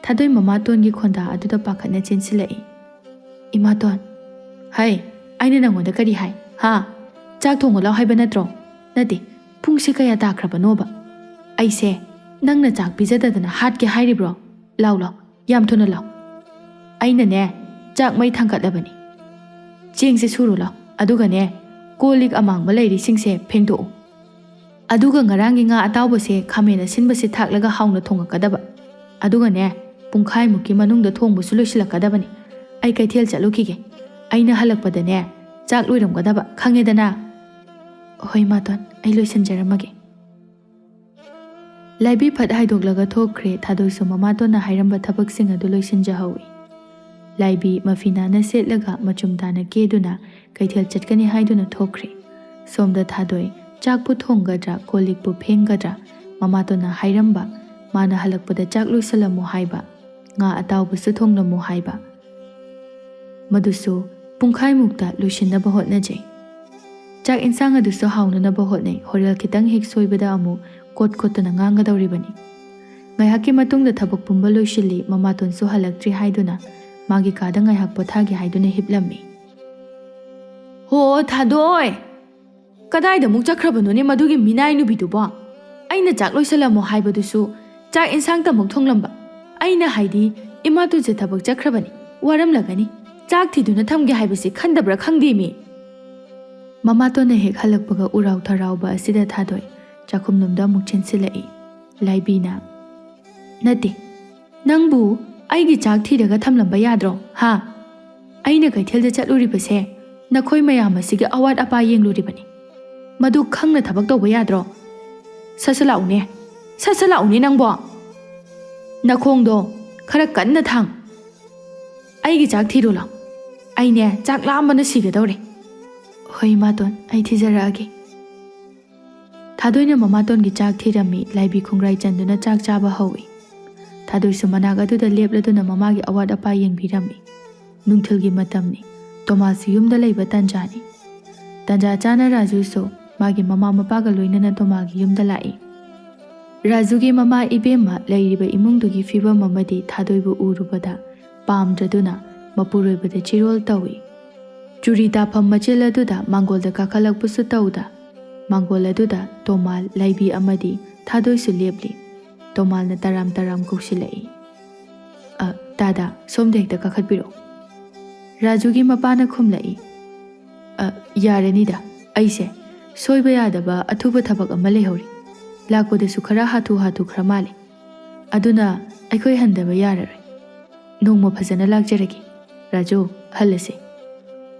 ꯊꯥꯗꯣꯏ ꯃꯃꯥꯇꯣꯟꯒꯤ ꯈꯣꯟꯗꯥ ꯑꯗꯨꯗ ꯄꯥꯈꯠꯅ ꯆꯦꯟꯁꯤꯜꯂꯛꯏ꯫ "ꯏꯃꯥꯇꯣꯟ!" "ꯍꯩ, ꯑꯩꯅ ꯅꯪꯉꯣꯟꯗ ꯀꯔꯤ ꯍꯥꯏ? ꯍꯥ? ꯆꯥꯛ ꯊꯣꯡꯉꯨ ꯂꯥꯎ ꯍꯥꯏꯕ ꯅꯠꯇ꯭ꯔꯣ? ꯅꯠꯇꯦ, ꯄꯨꯡꯁꯦ ꯀꯌꯥ ꯇꯥꯈ꯭ꯔꯕꯅꯣꯕ? ꯑꯩꯁꯦ ꯅꯪꯅ ꯆꯥꯛ ꯄꯤꯖꯗꯗꯅ ꯍꯥꯠꯀꯦ ꯍꯥꯏꯔꯤꯕ꯭ꯔꯣ? ꯂꯥꯎ, ꯂꯥꯎ, ꯌꯥꯝ ꯊꯨꯅ ꯂꯥꯎ꯫ ꯑꯩꯅꯅꯦ, ꯆꯥꯛ ꯃꯩ ꯊꯥꯡꯒꯠꯂꯕꯅꯤ꯫ ꯆꯦꯡꯁꯦ ꯁꯨꯔꯨ ꯂꯥꯎ, ꯑꯗꯨꯒꯅꯦ, ꯀꯣꯜ ꯂꯤꯛ ꯑꯃꯥꯡꯕ ꯂꯩꯔꯤꯁꯤꯡꯁꯦ ꯐꯦꯡꯗꯣꯛꯎ꯫ ꯑꯗꯨꯒ ꯉꯔꯥꯡꯒꯤ ꯉꯥ ꯑꯇꯥꯎꯕꯁꯦ, ꯈꯥꯃꯦꯟ ꯑꯁꯤꯟꯕꯁꯦ ꯊꯥꯛꯂꯒ ꯍꯥꯎꯅ ꯊꯣꯡꯉꯛꯀꯗꯕ꯫ ꯑꯗꯨꯒꯅꯦ, ꯄꯨꯡꯈꯥꯏꯃꯨꯛꯀꯤ ꯃꯅꯨꯡꯗ ꯊꯣꯡꯕꯁꯨ ꯂꯣꯏꯁꯤꯜꯂꯛꯀꯗꯕꯅꯤ꯫ ꯑꯩ ꯀꯩꯊꯦꯜ ꯆꯠꯂꯨꯈꯤꯒꯦ꯫ ꯑꯩꯅ ꯍꯜꯂꯛꯄꯗꯅꯦ, ꯆꯥꯛ ꯂꯣꯏꯔꯝꯒꯗꯕ, ꯈꯪꯉꯦꯗꯅ?" "ꯍꯣꯏ, ꯏꯃꯥꯇꯣꯟ, ꯑꯩ ꯂꯣꯏꯁꯤꯟꯖꯔꯝꯃꯒꯦ꯫" ꯂꯥꯏꯕꯤ ꯐꯠ ꯍꯥꯏꯗꯣꯛꯂꯒ ꯊꯣꯛꯈ꯭ꯔꯦ꯫ ꯊꯥꯗꯣꯏꯁꯨ ꯃꯃꯥꯇꯣꯟꯅ ꯍꯥꯏꯔꯝꯕ ꯊꯕꯛꯁꯤꯡ ꯑꯗꯨ ꯂꯣꯏꯁꯤꯟꯖꯍꯧꯏ꯫ ꯂꯥꯏꯕꯤ ꯃꯐꯤ ꯅꯥꯟꯅ ꯁꯦꯠꯂꯒ ꯃꯆꯨꯝ ꯇꯥꯅ ꯀꯦꯗꯨꯅ ꯀꯩꯊꯦꯜ ꯆꯠꯀꯅꯤ ꯍꯥꯏꯗꯨꯅ ꯊꯣꯛꯈ꯭ꯔꯦ꯫ ꯁꯣꯝꯗ ꯊꯥꯗꯣꯏ ꯆꯥꯛꯄꯨ ꯊꯣꯡꯒꯗ꯭ꯔꯥ, ꯀꯣꯜ ꯂꯤꯛꯄꯨ ꯐꯦꯡꯒꯗ꯭ꯔꯥ, ꯃꯃꯥꯇꯣꯟꯅ ꯍꯥꯏꯔꯝꯕ, ꯃꯥꯅ ꯍꯜꯂꯛꯄꯗ ꯆꯥꯛ ꯂꯣꯏꯁꯤꯜꯂꯝꯃꯨ ꯍꯥꯏꯕ, ꯉꯥ ꯑꯇꯥꯎꯕꯁꯨ ꯊꯣꯡꯂꯝꯃꯨ ꯍꯥꯏꯕ, ꯃꯗꯨꯁꯨ ꯄꯨꯡꯈꯥꯏꯃꯨꯛꯇ ꯂꯣꯏꯁꯤꯟꯅꯕ ꯍꯣꯠꯅꯖꯩ꯫ ꯆꯥꯛ ꯏꯟꯁꯥꯡ ꯑꯗꯨꯁꯨ ꯍꯥꯎꯅꯅꯕ ꯍꯣꯠꯅꯩ꯫ ꯍꯣꯔꯦꯜ ꯈꯤꯇꯪ ꯍꯦꯛ ꯁꯣꯏꯕꯗ ꯑꯃꯨꯛ ꯀꯣꯠ ꯀꯣꯠꯇꯨꯅ ꯉꯥꯡꯒꯗꯧꯔꯤꯕꯅꯤ꯫ ꯉꯥꯏꯍꯥꯛꯀꯤ ꯃꯇꯨꯡꯗ ꯊꯕꯛ ꯄꯨꯝꯕ ꯂꯣꯏꯁꯤꯜꯂꯤ꯫ ꯃꯃꯥꯇꯣꯟꯁꯨ ꯍꯜꯂꯛꯇ꯭ꯔꯤ ꯍꯥꯏꯗꯨꯅ ꯃꯥꯒꯤ ꯀꯥꯗ ꯉꯥꯏꯍꯥꯛ ꯄꯣꯊꯥꯒꯦ ꯍꯥꯏꯗꯨꯅ ꯍꯤꯞꯂꯝꯃꯤ꯫ "ꯍꯣ, ꯊꯥꯗꯣꯏ! ꯀꯗꯥꯏꯗ ꯑꯃꯨꯛ ꯆꯠꯈ꯭ꯔꯕꯅꯣꯅꯦ ꯃꯗꯨꯒꯤ ꯃꯤꯅꯥꯏ ꯅꯨꯄꯤꯗꯨꯕꯣ? ꯑꯩꯅ ꯆꯥꯛ ꯂꯣꯏꯁꯤꯜꯂꯝꯃꯣ ꯍꯥꯏꯕꯗꯨꯁꯨ ꯆꯥꯛ ꯏꯟꯁꯥꯡꯇꯃꯛ ꯊꯣꯡꯂꯝꯕ꯫ ꯑꯩꯅ ꯍꯥꯏꯗꯤ, ꯏꯃꯥꯇꯣꯟꯁꯦ ꯊꯕꯛ ꯆꯠꯈ꯭ꯔꯕꯅꯤ, ꯋꯥꯔꯝꯂꯒꯅꯤ꯫ ꯆꯥꯛ ꯊꯤꯗꯨꯅ ꯊꯝꯒꯦ ꯍꯥꯏꯕꯁꯤ ꯈꯟꯗꯕ꯭ꯔꯥ ꯈꯪꯗꯦꯃꯤ꯫" ꯃꯃꯥꯇꯣꯟꯅ ꯍꯦꯛ ꯍꯜꯂꯛꯄꯒ ꯎꯔꯥꯎ ꯊꯔꯥꯎꯕ ꯑꯁꯤꯗ ꯊꯥꯗꯣꯏ ꯆꯥꯛꯈꯨꯝꯂꯣꯝꯗ ꯑꯃꯨꯛ ꯆꯦꯟꯁꯤꯜꯂꯛꯏ꯫ ꯂꯥꯏꯕꯤꯅ, "ꯅꯠꯇꯦ, ꯅꯪꯕꯨ ꯑꯩꯒꯤ ꯆꯥꯛ ꯊꯤꯔꯒ ꯊꯝꯂꯝꯕ ꯌꯥꯗ꯭ꯔꯣ, ꯍꯥ? ꯑꯩꯅ ꯀꯩꯊꯦꯜꯗ ꯆꯠꯂꯨꯔꯤꯕꯁꯦ ꯅꯈꯣꯏ ꯃꯌꯥꯝ ꯑꯁꯤꯒꯤ ꯑꯋꯥꯠ ꯑꯄꯥ ꯌꯦꯡꯂꯨꯔꯤꯕꯅꯤ꯫ ꯃꯗꯨ ꯈꯪꯅ ꯊꯕꯛ ꯇꯧꯕ ꯌꯥꯗ꯭ꯔꯣ? ꯁꯠ ꯁꯠ ꯂꯥꯛꯎꯅꯦ, ꯁꯠ ꯁꯠ ꯂꯥꯛꯎꯅꯦ ꯅꯪꯕꯣ꯫ ꯅꯈꯣꯡꯗꯣ ꯈꯔ ꯀꯟꯅ ꯊꯥꯡ꯫ ꯑꯩꯒꯤ ꯆꯥꯛ ꯊꯤꯔꯨ ꯂꯥꯎ꯫ ꯑꯩꯅꯦ, ꯆꯥꯛ ꯂꯥꯝꯕꯅ ꯁꯤꯒꯗꯧꯔꯦ꯫" "ꯍꯣꯏ, ꯏꯃꯥꯇꯣꯟ, ꯑꯩ ꯊꯤꯖꯔꯛꯑꯒꯦ꯫" ꯊꯥꯗꯣꯏꯅ ꯃꯃꯥꯇꯣꯟꯒꯤ ꯆꯥꯛ ꯊꯤꯔꯝꯃꯤ꯫ ꯂꯥꯏꯕꯤ ꯈꯣꯡꯒ꯭ꯔꯥꯏ ꯆꯟꯗꯨꯅ ꯆꯥꯛ ꯆꯥꯕ ꯍꯧꯏ꯫ ꯊꯥꯗꯣꯏꯁꯨ ꯃꯅꯥꯛ ꯑꯗꯨꯗ ꯂꯦꯞꯂꯗꯨꯅ ꯃꯃꯥꯒꯤ ꯑꯋꯥꯠ ꯑꯄꯥ ꯌꯦꯡꯕꯤꯔꯝꯃꯤ꯫ ꯅꯨꯡꯊꯤꯜꯒꯤ ꯃꯇꯝꯅꯤ꯫ ꯇꯣꯃꯥꯁꯁꯨ ꯌꯨꯝꯗ ꯂꯩꯕ ꯇꯟꯖꯥꯅꯤ꯫ ꯇꯟꯖꯥ ꯆꯥꯅ ꯔꯥꯖꯨꯁꯨ ꯃꯥꯒꯤ ꯃꯃꯥ ꯃꯄꯥꯒ ꯂꯣꯏꯅꯅ ꯇꯣꯃꯥꯒꯤ ꯌꯨꯝꯗ ꯂꯥꯛꯏ꯫ ꯔꯥꯖꯨꯒꯤ ꯃꯃꯥ ꯏꯕꯦꯝꯃ ꯂꯩꯔꯤꯕ ꯏꯃꯨꯡꯗꯨꯒꯤ ꯐꯤꯕꯝ ꯑꯃꯗꯤ ꯊꯥꯗꯣꯏꯕꯨ ꯎꯔꯨꯕꯗ ꯄꯥꯝꯗ꯭ꯔꯗꯨꯅ ꯃꯄꯨꯔꯣꯏꯕꯗ ꯆꯤꯔꯣꯜ ꯇꯧꯏ꯫ ꯆꯨꯔꯤ ꯇꯥꯐꯝ ꯃꯆꯤꯜ ꯑꯗꯨꯗ ꯃꯥꯡꯒꯣꯜꯗ ꯀꯥꯈꯠꯂꯛꯄꯁꯨ ꯇꯧꯗ, ꯃꯥꯡꯒꯣꯜ ꯑꯗꯨꯗ ꯇꯣꯃꯥꯜ, ꯂꯥꯏꯕꯤ ꯑꯃꯗꯤ ꯊꯥꯗꯣꯏꯁꯨ ꯂꯦꯞꯂꯤ꯫ ꯇꯣꯃꯥꯜꯅ ꯇꯔꯥꯝ ꯇꯔꯥꯝ ꯀꯧꯁꯤꯜꯂꯛꯏ, "ꯑ, ꯇꯥꯗ, ꯁꯣꯝꯗ ꯍꯦꯛꯇ ꯀꯥꯈꯠꯄꯤꯔꯛꯑꯣ꯫" ꯔꯥꯖꯨꯒꯤ ꯃꯄꯥꯅ ꯈꯨꯝꯂꯛꯏ, "ꯑ, ꯌꯥꯔꯅꯤꯗ, ꯑꯩꯁꯦ ꯁꯣꯏꯕ ꯌꯥꯗꯕ ꯑꯊꯨꯕ ꯊꯕꯛ ꯑꯃ ꯂꯩꯍꯧꯔꯤ꯫ ꯂꯥꯛꯄꯗꯁꯨ ꯈꯔ ꯍꯥꯊꯨ ꯍꯥꯊꯨ ꯈꯔ ꯃꯥꯜꯂꯦ꯫ ꯑꯗꯨꯅ ꯑꯩꯈꯣꯏ ꯍꯟꯗꯕ ꯌꯥꯔꯔꯣꯏ꯫ ꯅꯣꯡꯃ ꯐꯖꯅ ꯂꯥꯛꯆꯔꯒꯦ꯫ ꯔꯥꯖꯨ, ꯍꯜꯂꯁꯦ꯫"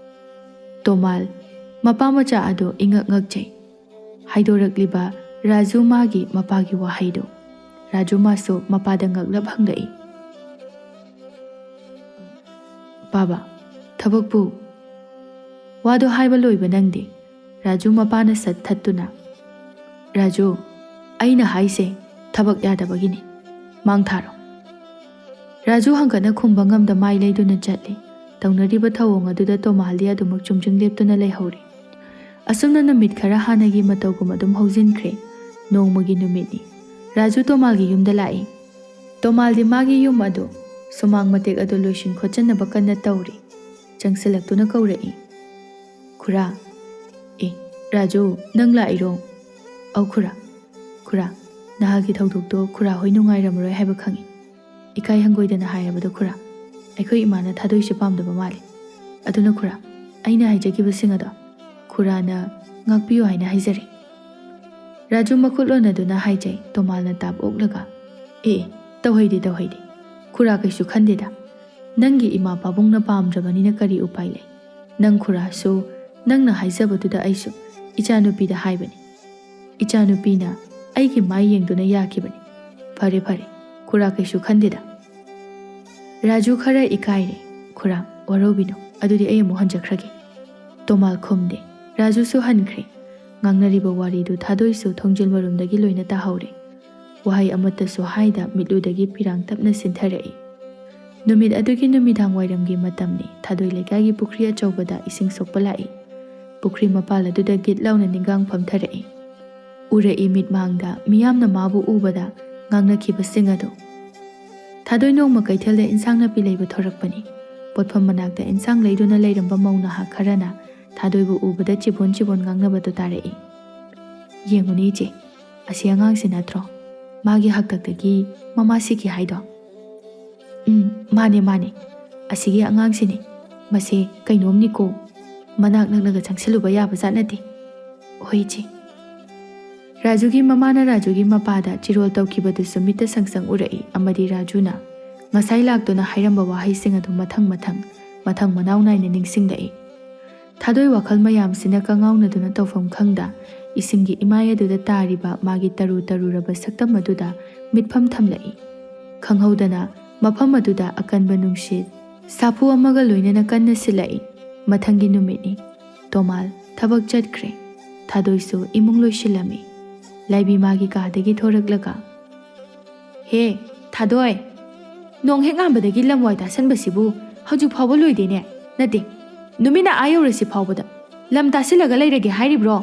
ꯇꯣꯃꯥꯜ, ꯃꯄꯥ ꯃꯆꯥ ꯑꯗꯨ ꯏꯉꯛ ꯉꯛꯆꯩ꯫ ꯍꯥꯏꯗꯣꯔꯛꯂꯤꯕ ꯔꯥꯖꯨ ꯃꯥꯒꯤ ꯃꯄꯥꯒꯤ ꯋꯥꯍꯩꯗꯨ꯫ ꯔꯥꯖꯨ ꯃꯥꯁꯨ ꯃꯄꯥꯗ ꯉꯛꯂꯞ ꯍꯪꯂꯛꯏ, "ꯕꯥꯕꯥ, ꯊꯕꯛꯄꯨ?" ꯋꯥꯗꯣ ꯍꯥꯏꯕ ꯂꯣꯏꯕ ꯅꯪꯗꯦ꯫ ꯔꯥꯖꯨ ꯃꯄꯥꯅ ꯁꯠ ꯊꯠꯇꯨꯅ, "ꯔꯥꯖꯨ, ꯑꯩꯅ ꯍꯥꯏꯁꯦ ꯊꯕꯛ ꯌꯥꯗꯕꯒꯤꯅꯤ꯫ ꯃꯥꯡ ꯊꯥꯔꯣ꯫" ꯔꯥꯖꯨ ꯍꯪꯒꯠꯅ ꯈꯨꯝꯕ ꯉꯝꯗ ꯃꯥꯏ ꯂꯩꯗꯨꯅ ꯆꯠꯂꯤ꯫ ꯇꯧꯅꯔꯤꯕ ꯊꯧꯑꯣꯡ ꯑꯗꯨꯗ ꯇꯣꯃꯥꯜꯗꯤ ꯑꯗꯨꯃꯛ ꯆꯨꯝꯗ꯭ꯔꯤꯡ ꯂꯦꯞꯇꯨꯅ ꯂꯩꯍꯧꯔꯤ꯫ ꯑꯁꯨꯝꯅ ꯅꯨꯃꯤꯠ ꯈꯔ ꯍꯥꯟꯅꯒꯤ ꯃꯇꯧꯒꯨꯝ ꯑꯗꯨꯝ ꯍꯧꯖꯤꯟꯈ꯭ꯔꯦ꯫ ꯅꯣꯡꯃꯒꯤ ꯅꯨꯃꯤꯠꯅꯤ꯫ ꯔꯥꯖꯨ ꯇꯣꯃꯥꯜꯒꯤ ꯌꯨꯝꯗ ꯂꯥꯛꯏ꯫ ꯇꯣꯃꯥꯜꯗꯤ ꯃꯥꯒꯤ ꯌꯨꯝ ꯑꯗꯨ ꯁꯨꯃꯥꯡ ꯃꯇꯦꯛ ꯑꯗꯨ ꯂꯣꯏꯁꯤꯟ ꯈꯣꯠꯆꯟꯅꯕ ꯀꯟꯅ ꯇꯧꯔꯤ꯫ ꯆꯪꯁꯤꯜꯂꯛꯇꯨꯅ ꯀꯧꯔꯛꯏ, "ꯈꯨꯔꯥ꯫" "ꯑꯦ, ꯔꯥꯖꯨ, ꯅꯪ ꯂꯥꯛꯏꯔꯣ?" "ꯑꯧ ꯈꯨꯔꯥ꯫" "ꯈꯨꯔꯥ, ꯅꯍꯥꯛꯀꯤ ꯊꯧꯗꯣꯛꯇꯣ ꯈꯨꯔꯥ ꯍꯣꯏ ꯅꯨꯡꯉꯥꯏꯔꯝꯃꯔꯣꯏ ꯍꯥꯏꯕ ꯈꯪꯏ꯫ ꯏꯀꯥꯏ ꯍꯪꯒꯣꯏꯗꯅ ꯍꯥꯏꯔꯕꯗꯣ ꯈꯨꯔꯥ, ꯑꯩꯈꯣꯏ ꯏꯃꯥꯅ ꯊꯥꯗꯣꯏꯁꯦ ꯄꯥꯝꯗꯕ ꯃꯥꯜꯂꯤ꯫ ꯑꯗꯨꯅ ꯈꯨꯔꯥ, ꯑꯩꯅ ꯍꯥꯏꯖꯈꯤꯕꯁꯤꯡ ꯑꯗꯣ ꯈꯨꯔꯥꯅ ꯉꯥꯛꯄꯤꯌꯨ ꯍꯥꯏꯅ ꯍꯥꯏꯖꯔꯤ꯫" ꯔꯥꯖꯨ ꯃꯈꯨꯠ ꯂꯣꯟꯅꯗꯨꯅ ꯍꯥꯏꯖꯩ꯫ ꯇꯣꯃꯥꯜꯅ ꯇꯥꯞ ꯑꯣꯛꯂꯒ, "ꯑꯦ, ꯑꯦ, ꯇꯧꯍꯩꯗꯦ, ꯇꯧꯍꯩꯗꯦ꯫ ꯈꯨꯔꯥ ꯀꯩꯁꯨ ꯈꯟꯗꯦꯗ꯫ ꯅꯪꯒꯤ ꯏꯃꯥ ꯄꯥꯕꯨꯡꯅ ꯄꯥꯝꯗ꯭ꯔꯕꯅꯤꯅ ꯀꯔꯤ ꯎꯄꯥꯏ ꯂꯩ? ꯅꯪ ꯈꯨꯔꯥꯁꯨ, ꯅꯪꯅ ꯍꯥꯏꯖꯕꯗꯨꯗ ꯑꯩꯁꯨ ꯏꯆꯥꯅꯨꯄꯤꯗ ꯍꯥꯏꯕꯅꯤ꯫ ꯏꯆꯥꯅꯨꯄꯤꯅ ꯑꯩꯒꯤ ꯃꯥꯏ ꯌꯦꯡꯗꯨꯅ ꯌꯥꯈꯤꯕꯅꯤ꯫ ꯐꯔꯦ, ꯐꯔꯦ, ꯈꯨꯔꯥ ꯀꯩꯁꯨ ꯈꯟꯗꯦꯗ꯫" ꯔꯥꯖꯨ ꯈꯔ ꯏꯀꯥꯏꯔꯦ꯫ "ꯈꯨꯔꯥ, ꯋꯥꯔꯧꯕꯤꯅꯨ, ꯑꯗꯨꯗꯤ ꯑꯩ ꯑꯃꯨꯛ ꯍꯟꯖꯈ꯭ꯔꯒꯦ꯫" ꯇꯣꯃꯥꯜ ꯈꯨꯝꯗꯦ꯫ ꯔꯥꯖꯨꯁꯨ ꯍꯟꯈ꯭ꯔꯦ꯫ ꯉꯥꯡꯅꯔꯤꯕ ꯋꯥꯔꯤꯗꯨ ꯊꯥꯗꯣꯏꯁꯨ ꯊꯣꯡꯖꯤꯜ ꯃꯔꯨꯝꯗꯒꯤ ꯂꯣꯏꯅ ꯇꯥꯍꯧꯔꯦ꯫ ꯋꯥꯍꯩ ꯑꯃꯠꯇꯁꯨ ꯍꯥꯏꯗ ꯃꯤꯠꯂꯨꯗꯒꯤ ꯄꯤꯔꯥꯡ ꯇꯞꯅ ꯆꯤꯟꯊꯔꯛꯏ꯫ ꯅꯨꯃꯤꯠ ꯑꯗꯨꯒꯤ ꯅꯨꯃꯤꯗꯥꯡ ꯋꯥꯏꯔꯝꯒꯤ ꯃꯇꯝꯅꯤ꯫ ꯊꯥꯗꯣꯏ ꯂꯩꯀꯥꯏꯒꯤ ꯄꯨꯈ꯭ꯔꯤ ꯑꯆꯧꯕꯗ ꯏꯁꯤꯡ ꯁꯣꯛꯄ ꯂꯥꯛꯏ꯫ ꯄꯨꯈ꯭ꯔꯤ ꯃꯄꯥꯜ ꯑꯗꯨꯗ ꯒꯤꯠ ꯂꯥꯎꯅ ꯅꯤꯡꯒꯥꯡ ꯐꯝꯊꯔꯛꯏ꯫ ꯎꯔꯛꯏ ꯃꯤꯠꯃꯥꯡꯗ ꯃꯤꯌꯥꯝꯅ ꯃꯥꯕꯨ ꯎꯕꯗ ꯉꯥꯡꯅꯈꯤꯕꯁꯤꯡ ꯑꯗꯨ꯫ ꯊꯥꯗꯣꯏ ꯅꯣꯡꯃ ꯀꯩꯊꯦꯜꯗ ꯏꯟꯁꯥꯡ ꯅꯥꯄꯤ ꯂꯩꯕ ꯊꯣꯔꯛꯄꯅꯤ꯫ ꯄꯣꯠꯐꯝ ꯃꯅꯥꯛꯇ ꯏꯟꯁꯥꯡ ꯂꯩꯗꯨꯅ ꯂꯩꯔꯝꯕ ꯃꯧ ꯅꯍꯥ ꯈꯔꯅ ꯊꯥꯗꯣꯏꯕꯨ ꯎꯕꯗ ꯆꯤꯕꯣꯟ ꯆꯤꯕꯣꯟ ꯉꯥꯡꯅꯕꯗꯨ ꯇꯥꯔꯛꯏ꯫ "ꯌꯦꯡꯉꯨꯅꯦ ꯏꯆꯦ, ꯑꯁꯤ ꯑꯉꯥꯡꯁꯤ ꯅꯠꯇ꯭ꯔꯣ? ꯃꯥꯒꯤ ꯍꯥꯛꯇꯛꯇꯒꯤ ꯃꯃꯥ ꯁꯤꯈꯤ ꯍꯥꯏꯗꯣ?" "ꯎꯝ, ꯃꯥꯅꯦ, ꯃꯥꯅꯦ꯫ ꯑꯁꯤꯒꯤ ꯑꯉꯥꯡꯁꯤꯅꯦ꯫ ꯃꯁꯦ ꯀꯩꯅꯣꯝꯅꯤꯀꯣ꯫ ꯃꯅꯥꯛ ꯅꯛꯅꯒ ꯆꯪꯁꯤꯜꯂꯨꯕ ꯌꯥꯕꯖꯥꯠ ꯅꯠꯇꯦ꯫" "ꯍꯣꯏ ꯏꯆꯦ꯫" ꯔꯥꯖꯨꯒꯤ ꯃꯃꯥꯅ ꯔꯥꯖꯨꯒꯤ ꯃꯄꯥꯗ ꯆꯤꯔꯣꯜ ꯇꯧꯈꯤꯕꯗꯨꯁꯨ ꯃꯤꯠꯇ ꯁꯪ ꯁꯪ ꯎꯔꯛꯏ ꯑꯃꯗꯤ ꯔꯥꯖꯨꯅ ꯉꯁꯥꯏ ꯂꯥꯛꯇꯨꯅ ꯍꯥꯏꯔꯝꯕ ꯋꯥꯍꯩꯁꯤꯡ ꯑꯗꯨ ꯃꯊꯪ ꯃꯊꯪ, ꯃꯊꯪ ꯃꯅꯥꯎ ꯅꯥꯏꯅ ꯅꯤꯡꯁꯤꯡꯂꯛꯏ꯫ ꯊꯥꯗꯣꯏ ꯋꯥꯈꯜ ꯃꯌꯥꯝꯁꯤꯅ ꯀꯉꯥꯎꯅꯗꯨꯅ ꯇꯧꯐꯝ ꯈꯪꯗ ꯏꯁꯤꯡꯒꯤ ꯏꯃꯥꯏ ꯑꯗꯨꯗ ꯇꯥꯔꯤꯕ ꯃꯥꯒꯤ ꯇꯔꯨ ꯇꯔꯨꯔꯕ ꯁꯛꯇꯝ ꯑꯗꯨꯗ ꯃꯤꯠꯐꯝ ꯊꯝꯂꯛꯏ꯫ ꯈꯪꯍꯧꯗꯅ ꯃꯐꯝ ꯑꯗꯨꯗ ꯑꯀꯟꯕ ꯅꯨꯡꯁꯤꯠ ꯁꯥꯐꯨ ꯑꯃꯒ ꯂꯣꯏꯅꯅ ꯀꯟꯅ ꯁꯤꯜꯂꯛꯏ꯫ ꯃꯊꯪꯒꯤ ꯅꯨꯃꯤꯠꯅꯤ꯫ ꯇꯣꯃꯥꯜ ꯊꯕꯛ ꯆꯠꯈ꯭ꯔꯦ꯫ ꯊꯥꯗꯣꯏꯁꯨ ꯏꯃꯨꯡ ꯂꯣꯏꯁꯤꯜꯂꯝꯃꯤ꯫ ꯂꯥꯏꯕꯤ ꯃꯥꯒꯤ ꯀꯥꯗꯒꯤ ꯊꯣꯔꯛꯂꯒ, "ꯍꯦ, ꯊꯥꯗꯣꯏ! ꯅꯣꯡ ꯍꯦꯛ ꯉꯥꯟꯕꯗꯒꯤ ꯂꯝ ꯋꯥꯏ ꯇꯥꯁꯟꯕꯁꯤꯕꯨ ꯍꯧꯖꯤꯛ ꯐꯥꯎꯕ ꯂꯣꯏꯗꯦꯅꯦ꯫ ꯅꯠꯇꯦ, ꯅꯨꯃꯤꯠꯅ ꯑꯥ ꯌꯧꯔꯁꯤ ꯐꯥꯎꯕꯗ ꯂꯝ ꯇꯥꯁꯤꯜꯂꯒ ꯂꯩꯔꯒꯦ ꯍꯥꯏꯔꯤꯕ꯭ꯔꯣ?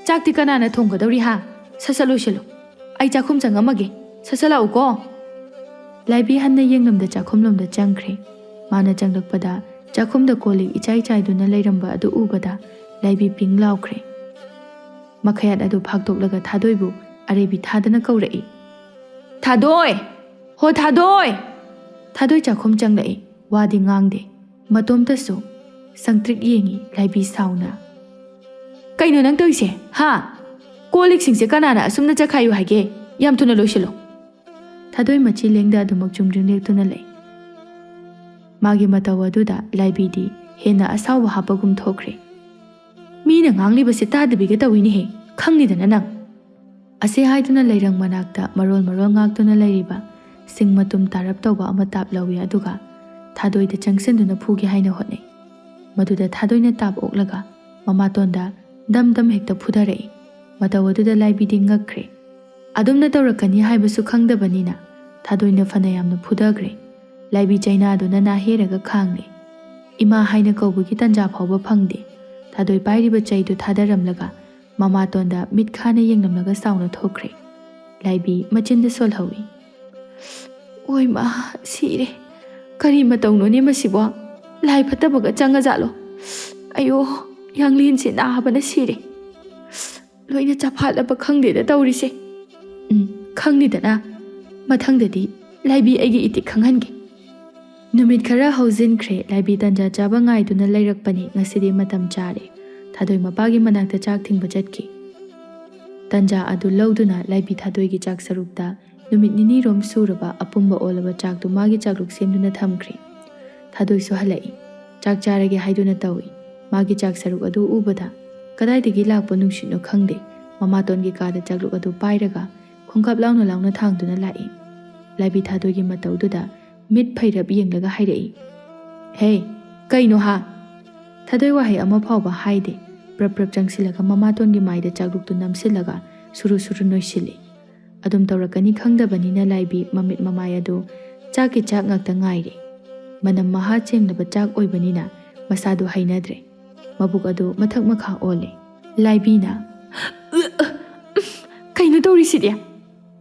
ꯆꯥꯛꯇꯤ ꯀꯅꯥꯅ ꯊꯣꯡꯒꯗꯧꯔꯤ ꯍꯥ? ꯁꯠ ꯁꯠ ꯂꯣꯏꯁꯤꯜꯂꯨ꯫ ꯑꯩ ꯆꯥꯛꯈꯨꯝ ꯆꯪꯉꯝꯃꯒꯦ꯫ ꯁꯠ ꯁꯠ ꯂꯥꯛꯎꯀꯣ꯫" ꯂꯥꯏꯕꯤ ꯍꯟꯅ ꯌꯦꯡꯂꯝꯗ ꯆꯥꯛꯈꯨꯝꯂꯣꯝꯗ ꯆꯪꯈ꯭ꯔꯦ꯫ ꯃꯥꯅ ꯆꯪꯂꯛꯄꯗ ꯆꯥꯛꯈꯨꯝꯗ ꯀꯣꯜ ꯂꯤꯛ ꯏꯆꯥꯏ ꯆꯥꯏꯗꯨꯅ ꯂꯩꯔꯝꯕ ꯑꯗꯨ ꯎꯕꯗ ꯂꯥꯏꯕꯤ ꯄꯤꯡ ꯂꯥꯎꯈ꯭ꯔꯦ꯫ ꯃꯈꯌꯥꯠ ꯑꯗꯨ ꯐꯥꯛꯇꯣꯛꯂꯒ ꯊꯥꯗꯣꯏꯕꯨ ꯑꯔꯩꯕꯤ ꯊꯥꯗꯅ ꯀꯧꯔꯛꯏ꯫ "ꯊꯥꯗꯣꯏ! ꯍꯣ ꯊꯥꯗꯣꯏ!" ꯊꯥꯗꯣꯏ ꯆꯥꯛꯈꯨꯝ ꯆꯪꯂꯛꯏ꯫ ꯋꯥꯗꯤ ꯉꯥꯡꯗꯦ꯫ ꯃꯇꯣꯝꯇꯁꯨ ꯁꯪꯇ꯭ꯔꯤꯛ ꯌꯦꯡꯉꯤ ꯂꯥꯏꯕꯤ ꯁꯥꯎꯅ꯫ "ꯀꯩꯅꯣ ꯅꯪ ꯇꯧꯔꯤꯁꯦ? ꯍꯥ? ꯀꯣꯜ ꯂꯤꯛꯁꯤꯡꯁꯦ ꯀꯅꯥꯅ ꯑꯁꯨꯝꯅ ꯆꯈꯥꯏꯌꯨ ꯍꯥꯏꯒꯦ? ꯌꯥꯝ ꯊꯨꯅ ꯂꯣꯏꯁꯤꯜꯂꯣ꯫" ꯊꯥꯗꯣꯏ ꯃꯆꯤ ꯂꯦꯡꯗ ꯑꯗꯨꯃꯛ ꯆꯨꯝꯗ꯭ꯔꯤꯡ ꯂꯦꯞꯇꯨꯅ ꯂꯩ꯫ ꯃꯥꯒꯤ ꯃꯇꯧ ꯑꯗꯨꯗ ꯂꯥꯏꯕꯤꯗꯤ ꯍꯦꯟꯅ ꯑꯁꯥꯎꯕ ꯍꯥꯞꯄꯒꯨꯝ ꯊꯣꯛꯈ꯭ꯔꯦ꯫ "ꯃꯤꯅ ꯉꯥꯡꯂꯤꯕꯁꯦ ꯇꯥꯗꯕꯤꯒ ꯇꯧꯏꯅꯦꯍꯦ, ꯈꯪꯂꯤꯗꯅ ꯅꯪ꯫" ꯑꯁꯤ ꯍꯥꯏꯗꯨꯅ ꯂꯩꯔꯪ ꯃꯅꯥꯛꯇ ꯃꯔꯣꯜ ꯃꯔꯣꯜ ꯉꯥꯛꯇꯨꯅ ꯂꯩꯔꯤꯕ ꯁꯤꯡ ꯃꯇꯨꯝ ꯇꯥꯔꯞ ꯇꯧꯕ ꯑꯃ ꯇꯥꯞ ꯂꯧꯏ, ꯑꯗꯨꯒ ꯊꯥꯗꯣꯏꯗ ꯆꯪꯁꯤꯟꯗꯨꯅ ꯐꯨꯒꯦ ꯍꯥꯏꯅ ꯍꯣꯠꯅꯩ꯫ ꯃꯗꯨꯗ ꯊꯥꯗꯣꯏꯅ ꯇꯥꯞ ꯑꯣꯛꯂꯒ ꯃꯃꯥꯇꯣꯟꯗ ꯗꯝ ꯗꯝ ꯍꯦꯛꯇ ꯐꯨꯊꯔꯛꯏ꯫ ꯃꯇꯧ ꯑꯗꯨꯗ ꯂꯥꯏꯕꯤꯗꯤ ꯉꯛꯈ꯭ꯔꯦ꯫ ꯑꯗꯨꯝꯅ ꯇꯧꯔꯛꯀꯅꯤ ꯍꯥꯏꯕꯁꯨ ꯈꯪꯗꯕꯅꯤꯅ ꯊꯥꯗꯣꯏꯅ ꯐꯅ ꯌꯥꯝꯅ ꯐꯨꯊꯈ꯭ꯔꯦ꯫ ꯂꯥꯏꯕꯤ ꯆꯩꯅꯥꯗꯨꯅ ꯅꯥꯍꯦꯔꯒ ꯈꯥꯡꯂꯦ꯫ ꯏꯃꯥ ꯍꯥꯏꯅ ꯀꯧꯕꯒꯤ ꯇꯟꯖꯥ ꯐꯥꯎꯕ ꯐꯪꯗꯦ꯫ ꯊꯥꯗꯣꯏ ꯄꯥꯏꯔꯤꯕ ꯆꯩꯗꯨ ꯊꯥꯗꯔꯝꯂꯒ ꯃꯃꯥꯇꯣꯟꯗ ꯃꯤꯠ ꯈꯥꯅ ꯌꯦꯡꯂꯝꯂꯒ ꯁꯥꯎꯅ ꯊꯣꯛꯈ꯭ꯔꯦ꯫ ꯂꯥꯏꯕꯤ ꯃꯆꯤꯟꯗ ꯁꯣꯜꯍꯧꯏ꯫ "ꯑꯣꯏ ꯃꯥ, ꯁꯤꯔꯦ꯫ ꯀꯔꯤ ꯃꯇꯧꯅꯣꯅꯦ ꯃꯁꯤꯕꯣ? ꯂꯥꯏ ꯐꯠꯇꯕꯒ ꯆꯪꯉꯖꯥꯠꯂꯣ? ꯑꯌꯣ, ꯌꯥꯡꯂꯦꯟꯁꯦ ꯅꯥꯕꯅ ꯁꯤꯔꯦ꯫ ꯂꯣꯏꯅ ꯆꯐꯥꯠꯂꯕ ꯈꯪꯗꯦꯗ ꯇꯧꯔꯤꯁꯦ꯫ ꯎꯝ, ꯈꯪꯅꯤꯗꯅ꯫ ꯃꯊꯪꯗꯗꯤ ꯂꯥꯏꯕꯤ ꯑꯩꯒꯤ ꯏꯇꯤꯛ ꯈꯪꯍꯟꯒꯦ꯫" ꯅꯨꯃꯤꯠ ꯈꯔ ꯍꯧꯖꯤꯟꯈ꯭ꯔꯦ꯫ ꯂꯥꯏꯕꯤ ꯇꯟꯖꯥ ꯆꯥꯕ ꯉꯥꯏꯗꯨꯅ ꯂꯩꯔꯛꯄꯅꯤ꯫ ꯉꯁꯤꯗꯤ ꯃꯇꯝ ꯆꯥꯔꯦ꯫ ꯊꯥꯗꯣꯏ ꯃꯄꯥꯒꯤ ꯃꯅꯥꯛꯇ ꯆꯥꯛ ꯊꯤꯟꯕ ꯆꯠꯈꯤ꯫ ꯇꯟꯖꯥ ꯑꯗꯨ ꯂꯧꯗꯨꯅ ꯂꯥꯏꯕꯤ ꯊꯥꯗꯣꯏꯒꯤ ꯆꯥꯛ ꯁꯔꯨꯛꯇ ꯅꯨꯃꯤꯠ ꯅꯤꯅꯤꯔꯣꯝ ꯁꯨꯔꯕ ꯑꯄꯨꯝꯕ ꯑꯣꯜꯂꯕ ꯆꯥꯛꯇꯨ ꯃꯥꯒꯤ ꯆꯥꯛꯂꯨꯛ ꯁꯦꯝꯗꯨꯅ ꯊꯝꯈ꯭ꯔꯦ꯫ ꯊꯥꯗꯣꯏꯁꯨ ꯍꯜꯂꯛꯏ꯫ ꯆꯥꯛ ꯆꯥꯔꯒꯦ ꯍꯥꯏꯗꯨꯅ ꯇꯧꯏ꯫ ꯃꯥꯒꯤ ꯆꯥꯛ ꯁꯔꯨꯛ ꯑꯗꯨ ꯎꯕꯗ ꯀꯗꯥꯏꯗꯒꯤ ꯂꯥꯛꯄ ꯅꯨꯡꯁꯤꯠꯅꯣ ꯈꯪꯗꯦ, ꯃꯃꯥꯇꯣꯟꯒꯤ ꯀꯥꯗ ꯆꯥꯛꯂꯨꯛ ꯑꯗꯨ ꯄꯥꯏꯔꯒ ꯈꯣꯡꯀꯥꯞ ꯂꯥꯎꯅ ꯂꯥꯎꯅ ꯊꯥꯡꯗꯨꯅ ꯂꯥꯛꯏ꯫ ꯂꯥꯏꯕꯤ ꯊꯥꯗꯣꯏꯒꯤ ꯃꯇꯧꯗꯨꯗ ꯃꯤꯠ ꯐꯩꯔꯞ ꯌꯦꯡꯂꯒ ꯍꯥꯏꯔꯛꯏ, "ꯍꯦ, ꯀꯩꯅꯣ ꯍꯥ?" ꯊꯥꯗꯣꯏ ꯋꯥꯍꯩ ꯑꯃ ꯐꯥꯎꯕ ꯍꯥꯏꯗꯦ꯫ ꯄ꯭ꯔꯞ ꯄ꯭ꯔꯞ ꯆꯪꯁꯤꯜꯂꯒ ꯃꯃꯥꯇꯣꯟꯒꯤ ꯃꯥꯏꯗ ꯆꯥꯛꯂꯨꯛꯇꯨ ꯅꯝꯁꯤꯜꯂꯒ ꯁꯨꯔꯨ ꯁꯨꯔꯨ ꯅꯣꯏꯁꯤꯜꯂꯤ꯫ ꯑꯗꯨꯝ ꯇꯧꯔꯛꯀꯅꯤ ꯈꯪꯗꯕꯅꯤꯅ ꯂꯥꯏꯕꯤ ꯃꯃꯤꯠ ꯃꯃꯥꯏ ꯑꯗꯨ ꯆꯥꯛꯀꯤ ꯆꯥꯛ ꯉꯥꯛꯇ ꯉꯥꯏꯔꯦ꯫ ꯃꯅꯝ ꯃꯍꯥ ꯆꯦꯟꯂꯕ ꯆꯥꯛ ꯑꯣꯏꯕꯅꯤꯅ ꯃꯁꯥꯗꯨ ꯍꯩꯅꯗ꯭ꯔꯦ꯫ ꯃꯕꯨꯛ ꯑꯗꯨ ꯃꯊꯛ ꯃꯈꯥ ꯑꯣꯜꯂꯦ꯫ ꯂꯥꯏꯕꯤꯅ, "ꯀꯩꯅꯣ ꯇꯧꯔꯤꯁꯤꯗꯤ?"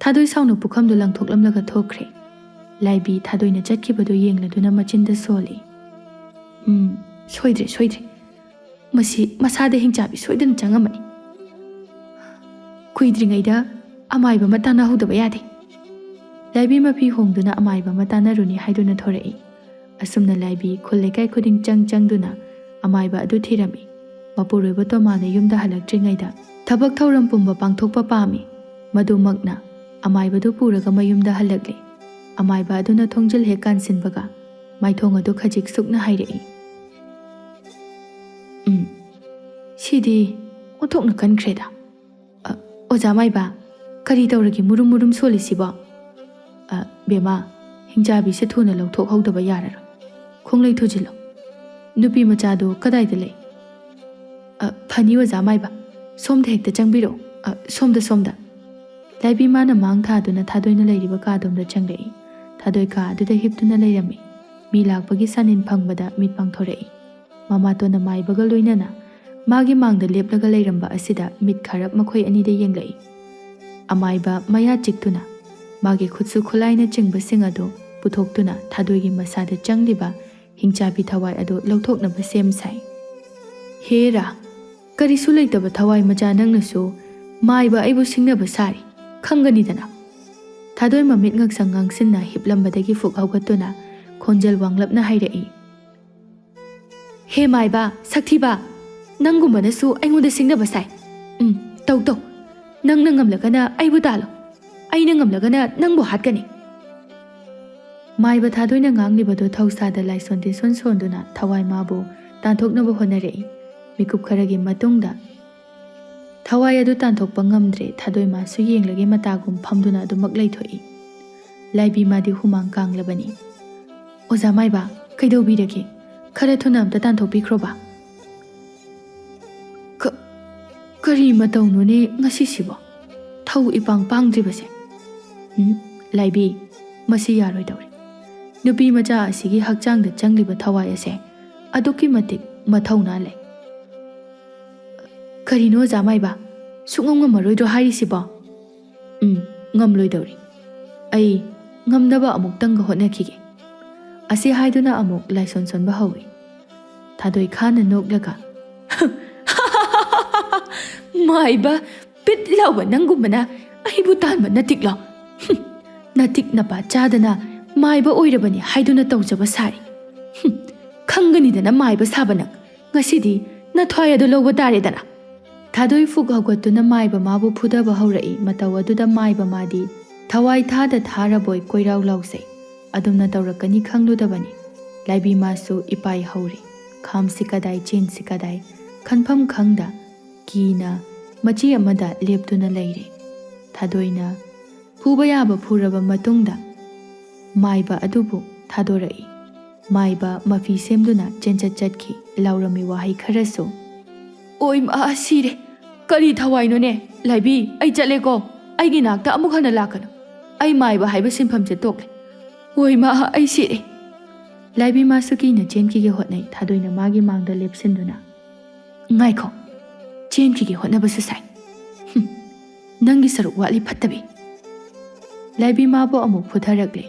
ꯊꯥꯗꯣꯏ ꯁꯥꯎꯅ ꯄꯨꯈꯝꯗꯨ ꯂꯪꯊꯣꯛꯂꯝꯂꯒ ꯊꯣꯛꯈ꯭ꯔꯦ꯫ ꯂꯥꯏꯕꯤ ꯊꯥꯗꯣꯏꯅ ꯆꯠꯈꯤꯕꯗꯨ ꯌꯦꯡꯂꯗꯨꯅ ꯃꯆꯤꯟꯗ ꯁꯣꯜꯂꯤ꯫ "ꯎꯝ, ꯁꯣꯏꯗ꯭ꯔꯦ, ꯁꯣꯏꯗ꯭ꯔꯦ꯫ ꯃꯁꯤ ꯃꯁꯥꯗ ꯍꯤꯡꯆꯥꯕꯤ ꯁꯣꯏꯗꯅ ꯆꯪꯉꯝꯃꯅꯤ꯫ ꯀꯨꯏꯗ꯭ꯔꯤꯉꯩꯗ ꯑꯃꯥꯏꯕ ꯑꯃ ꯇꯥꯟꯅꯍꯧꯗꯕ ꯌꯥꯗꯦ꯫" ꯂꯥꯏꯕꯤ ꯃꯐꯤ ꯍꯣꯡꯗꯨꯅ ꯑꯃꯥꯏꯕ ꯑꯃ ꯇꯥꯟꯅꯔꯨꯅꯤ ꯍꯥꯏꯗꯨꯅ ꯊꯣꯔꯛꯏ꯫ ꯑꯁꯨꯝꯅ ꯂꯥꯏꯕꯤ ꯈꯨꯜ ꯂꯩꯀꯥꯏ ꯈꯨꯗꯤꯡ ꯆꯪ ꯆꯪꯗꯨꯅ ꯑꯃꯥꯏꯕ ꯑꯗꯨ ꯊꯤꯔꯝꯃꯤ꯫ ꯃꯄꯨꯔꯣꯏꯕ ꯇꯣꯃꯥꯅ ꯌꯨꯝꯗ ꯍꯜꯂꯛꯇ꯭ꯔꯤꯉꯩꯗ ꯊꯕꯛ ꯊꯧꯔꯝ ꯄꯨꯝꯕ ꯄꯥꯡꯊꯣꯛꯄ ꯄꯥꯝꯃꯤ꯫ ꯃꯗꯨꯃꯛꯅ ꯑꯃꯥꯏꯕꯗꯨ ꯄꯨꯔꯒ ꯃꯌꯨꯝꯗ ꯍꯜꯂꯛꯂꯦ꯫ ꯑꯃꯥꯏꯕ ꯑꯗꯨꯅ ꯊꯣꯡꯖꯤꯜ ꯍꯦꯛ ꯀꯥꯟꯁꯤꯟꯕꯒ ꯃꯥꯏꯊꯣꯡ ꯑꯗꯨ ꯈꯖꯤꯛ ꯁꯨꯛꯅ ꯍꯥꯏꯔꯛꯏ꯫ "ꯎꯝ, ꯁꯤꯗꯤ ꯑꯣꯟꯊꯣꯛꯅ ꯀꯟꯈ꯭ꯔꯦꯗ꯫ ꯑ, ꯑꯣꯖꯥ ꯃꯥꯏꯕ, ꯀꯔꯤ ꯇꯧꯔꯒꯦ ꯃꯨꯔꯨꯝ ꯃꯨꯔꯨꯝ ꯁꯣꯜꯂꯤꯁꯤꯕꯣ? ꯑ, ꯕꯦꯝꯃ, ꯍꯤꯡꯆꯥꯕꯤꯁꯦ ꯊꯨꯅ ꯂꯧꯊꯣꯛꯍꯧꯗꯕ ꯌꯥꯔꯔꯣꯏ꯫ ꯈꯣꯡꯂꯩ ꯊꯨꯖꯤꯜꯂꯣ꯫ ꯅꯨꯄꯤ ꯃꯆꯥꯗꯣ ꯀꯗꯥꯏꯗ ꯂꯩ?" "ꯑ, ꯐꯅꯤ ꯑꯣꯖꯥ ꯃꯥꯏꯕ, ꯁꯣꯝꯗ ꯍꯦꯛꯇ ꯆꯪꯕꯤꯔꯛꯑꯣ꯫ ꯑ, ꯁꯣꯝꯗ, ꯁꯣꯝꯗ꯫" ꯂꯥꯏꯕꯤ ꯃꯥꯅ ꯃꯥꯡ ꯊꯥꯗꯨꯅ ꯊꯥꯗꯣꯏꯅ ꯂꯩꯔꯤꯕ ꯀꯥꯗꯣꯝꯗ ꯆꯪꯂꯛꯏ꯫ ꯊꯥꯗꯣꯏ ꯀꯥ ꯑꯗꯨꯗ ꯍꯤꯞꯇꯨꯅ ꯂꯩꯔꯝꯃꯤ꯫ ꯃꯤ ꯂꯥꯛꯄꯒꯤ ꯁꯥꯅꯤꯟ ꯐꯪꯕꯗ ꯃꯤꯠ ꯄꯥꯡꯊꯣꯔꯛꯏ꯫ ꯃꯃꯥꯇꯣꯟꯅ ꯃꯥꯏꯕꯒ ꯂꯣꯏꯅꯅ ꯃꯥꯒꯤ ꯃꯥꯡꯗ ꯂꯦꯞꯂꯒ ꯂꯩꯔꯝꯕ ꯑꯁꯤꯗ ꯃꯤꯠ ꯈꯔꯞ ꯃꯈꯣꯏ ꯑꯅꯤꯗ ꯌꯦꯡꯂꯛꯏ꯫ ꯑꯃꯥꯏꯕ ꯃꯌꯥ ꯆꯤꯛꯇꯨꯅ ꯃꯥꯒꯤ ꯈꯨꯠꯁꯨ ꯈꯨꯠꯂꯥꯏꯅꯆꯤꯡꯕꯁꯤꯡ ꯑꯗꯨ ꯄꯨꯊꯣꯛꯇꯨꯅ ꯊꯥꯗꯣꯏꯒꯤ ꯃꯁꯥꯗ ꯆꯪꯂꯤꯕ ꯍꯤꯡꯆꯥꯕꯤ ꯊꯋꯥꯏ ꯑꯗꯨ ꯂꯧꯊꯣꯛꯅꯕ ꯁꯦꯝ ꯁꯥꯏ꯫ "ꯍꯦꯔꯥ, ꯀꯔꯤꯁꯨ ꯂꯩꯇꯕ ꯊꯋꯥꯏ ꯃꯆꯥ ꯅꯪꯅꯁꯨ ꯃꯥꯏꯕ ꯑꯩꯕꯨ ꯁꯤꯡꯅꯕ ꯁꯥꯔꯤ, ꯈꯪꯒꯅꯤꯗꯅ?" ꯊꯥꯗꯣꯏ ꯃꯃꯤꯠ ꯉꯛꯁꯪ ꯉꯥꯡꯁꯤꯟꯅ ꯍꯤꯞꯂꯝꯕꯗꯒꯤ ꯐꯨꯛ ꯍꯧꯒꯠꯇꯨꯅ ꯈꯣꯟꯖꯦꯜ ꯋꯥꯡꯂꯞꯅ ꯍꯥꯏꯔꯛꯏ꯫ "ꯍꯦ ꯃꯥꯏꯕ, ꯁꯛꯊꯤꯕ, ꯅꯪꯒꯨꯝꯕꯅꯁꯨ ꯑꯩꯉꯣꯟꯗ ꯁꯤꯡꯅꯕ ꯁꯥꯏ꯫ ꯎꯝ, ꯇꯧ ꯇꯧ, ꯅꯪꯅ ꯉꯝꯂꯒꯅ ꯑꯩꯕꯨ ꯇꯥꯜꯂꯣ, ꯑꯩꯅ ꯉꯝꯂꯒꯅ ꯅꯪꯕꯨ ꯍꯥꯠꯀꯅꯤ꯫" ꯃꯥꯏꯕ ꯊꯥꯗꯣꯏꯅ ꯉꯥꯡꯂꯤꯕꯗꯨ ꯊꯧꯁꯥꯗ ꯂꯥꯏꯁꯣꯟ ꯇꯤꯟꯁꯣꯟ ꯁꯣꯟꯗꯨꯅ ꯊꯋꯥꯏ ꯃꯥꯕꯨ ꯇꯥꯟꯊꯣꯛꯅꯕ ꯍꯣꯠꯅꯔꯛꯏ꯫ ꯃꯤꯀꯨꯞ ꯈꯔꯒꯤ ꯃꯇꯨꯡꯗ ꯊꯋꯥꯏ ꯑꯗꯨ ꯇꯥꯟꯊꯣꯛꯄ ꯉꯝꯗ꯭ꯔꯦ꯫ ꯊꯥꯗꯣꯏ ꯃꯥꯁꯨ ꯌꯦꯡꯂꯒꯦ ꯃꯇꯥꯒꯨꯝ ꯐꯝꯗꯨꯅ ꯑꯗꯨꯃꯛ ꯂꯩꯊꯣꯛꯏ꯫ ꯂꯥꯏꯕꯤ ꯃꯥꯗꯤ ꯍꯨꯃꯥꯡ ꯀꯥꯡꯂꯕꯅꯤ꯫ "ꯑꯣꯖꯥ ꯃꯥꯏꯕ, ꯀꯩꯗꯧꯕꯤꯔꯒꯦ? ꯈꯔ ꯊꯨꯅ ꯑꯝꯇ ꯇꯥꯟꯊꯣꯛꯄꯤꯈ꯭ꯔꯣꯕ꯫" "ꯀ-, ꯀꯔꯤ ꯃꯇꯧꯅꯣꯅꯦ ꯉꯁꯤꯁꯤꯕꯣ? ꯊꯧ ꯏꯄꯥꯡ ꯄꯥꯡꯗ꯭ꯔꯤꯕꯁꯦ꯫ ꯎꯝ, ꯂꯥꯏꯕꯤ, ꯃꯁꯤ ꯌꯥꯔꯣꯏꯗꯧꯔꯦ꯫ ꯅꯨꯄꯤ ꯃꯆꯥ ꯑꯁꯤꯒꯤ ꯍꯛꯆꯥꯡꯗ ꯆꯪꯂꯤꯕ ꯊꯋꯥꯏ ꯑꯁꯦ ꯑꯗꯨꯛꯀꯤ ꯃꯇꯤꯛ ꯃꯊꯧꯅꯥ ꯂꯩ꯫" "ꯀꯔꯤꯅꯣ ꯑꯣꯖꯥ ꯃꯥꯏꯕ? ꯁꯨꯛꯉꯝ ꯉꯝꯃꯔꯣꯏꯗ꯭ꯔꯣ ꯍꯥꯏꯔꯤꯁꯤꯕꯣ?" "ꯎꯝ, ꯉꯝꯂꯣꯏꯗꯧꯔꯤ꯫ ꯑꯩ ꯉꯝꯅꯕ ꯑꯃꯨꯛꯇꯪꯒ ꯍꯣꯠꯅꯈꯤꯒꯦ꯫" ꯑꯁꯤ ꯍꯥꯏꯗꯨꯅ ꯑꯃꯨꯛ ꯂꯥꯏꯁꯣꯟ ꯁꯣꯟꯕ ꯍꯧꯏ꯫ ꯊꯥꯗꯣꯏ ꯈꯥꯅ ꯅꯣꯛꯂꯒ, "ꯃꯥꯏꯕ, ꯕꯤꯠ ꯂꯥꯎꯕ ꯅꯪꯒꯨꯝꯕꯅ ꯑꯩꯕꯨ ꯇꯥꯟꯕ ꯅꯇꯤꯛꯂꯣ? ꯍꯨꯝ, ꯅꯇꯤꯛ ꯅꯄꯥ ꯆꯥꯗꯅ ꯃꯥꯏꯕ ꯑꯣꯏꯔꯕꯅꯤ ꯍꯥꯏꯗꯨꯅ ꯇꯧꯖꯕ ꯁꯥꯔꯤ꯫ ꯍꯨꯝ, ꯈꯪꯒꯅꯤꯗꯅ ꯃꯥꯏꯕ ꯁꯥꯕ ꯅꯪ꯫ ꯉꯁꯤꯗꯤ ꯅꯊ꯭ꯋꯥꯏ ꯑꯗꯨ ꯂꯧꯕ ꯇꯥꯔꯦꯗꯅ꯫" ꯊꯥꯗꯣꯏ ꯐꯨꯛ ꯍꯧꯒꯠꯇꯨꯅ ꯃꯥꯏꯕ ꯃꯥꯕꯨ ꯐꯨꯗꯕ ꯍꯧꯔꯛꯏ꯫ ꯃꯇꯧ ꯑꯗꯨꯗ ꯃꯥꯏꯕ ꯃꯥꯗꯤ ꯊꯋꯥꯏ ꯊꯥꯗ ꯊꯥꯔꯕꯣꯏ ꯀꯣꯏꯔꯥꯎ ꯂꯥꯎꯖꯩ꯫ ꯑꯗꯨꯝꯅ ꯇꯧꯔꯛꯀꯅꯤ ꯈꯪꯂꯨꯗꯕꯅꯤ꯫ ꯂꯥꯏꯕꯤ ꯃꯥꯁꯨ ꯏꯄꯥꯏ ꯍꯧꯔꯤ꯫ ꯈꯥꯝꯁꯤ ꯀꯗꯥꯏ, ꯆꯦꯟꯁꯤ ꯀꯗꯥꯏ, ꯈꯟꯐꯝ ꯈꯪꯗ ꯀꯤꯅ ꯃꯆꯤ ꯑꯃꯗ ꯂꯦꯞꯇꯨꯅ ꯂꯩꯔꯦ꯫ ꯊꯥꯗꯣꯏꯅ ꯐꯨꯕ ꯌꯥꯕ ꯐꯨꯔꯕ ꯃꯇꯨꯡꯗ ꯃꯥꯏꯕ ꯑꯗꯨꯕꯨ ꯊꯥꯗꯣꯔꯛꯏ꯫ ꯃꯥꯏꯕ ꯃꯐꯤ ꯁꯦꯝꯗꯨꯅ ꯆꯦꯟꯆꯠ ꯆꯠꯈꯤ꯫ ꯂꯥꯎꯔꯝꯃꯤ ꯋꯥꯍꯩ ꯈꯔꯁꯨ꯫ "ꯑꯣꯏ ꯃꯥ, ꯁꯤꯔꯦ! ꯀꯔꯤ ꯊꯋꯥꯏꯅꯣꯅꯦ? ꯂꯥꯏꯕꯤ, ꯑꯩ ꯆꯠꯂꯦꯀꯣ꯫ ꯑꯩꯒꯤ ꯅꯥꯛꯇ ꯑꯃꯨꯛ ꯍꯟꯅ ꯂꯥꯛꯀꯅꯨ꯫ ꯑꯩ ꯃꯥꯏꯕ ꯍꯥꯏꯕ ꯁꯤꯟꯐꯝꯁꯦ ꯇꯣꯛꯂꯦ꯫ ꯑꯣꯏ ꯃꯥ, ꯑꯩ ꯁꯤꯔꯦ!" ꯂꯥꯏꯕꯤ ꯃꯥꯁꯨ ꯀꯤꯅ ꯆꯦꯟꯈꯤꯒꯦ ꯍꯣꯠꯅꯩ꯫ ꯊꯥꯗꯣꯏꯅ ꯃꯥꯒꯤ ꯃꯥꯡꯗ ꯂꯦꯞꯁꯤꯟꯗꯨꯅ, "ꯉꯥꯏꯈꯣ, ꯆꯦꯟꯈꯤꯒꯦ ꯍꯣꯠꯅꯕꯁꯨ ꯁꯥꯏ꯫ ꯍꯨꯝ, ꯅꯪꯒꯤ ꯁꯔꯨꯛ ꯋꯥꯠꯂꯤ ꯐꯠꯇꯕꯤ!" ꯂꯥꯏꯕꯤ ꯃꯥꯕꯨ ꯑꯃꯨꯛ ꯐꯨꯊꯔꯛꯂꯦ꯫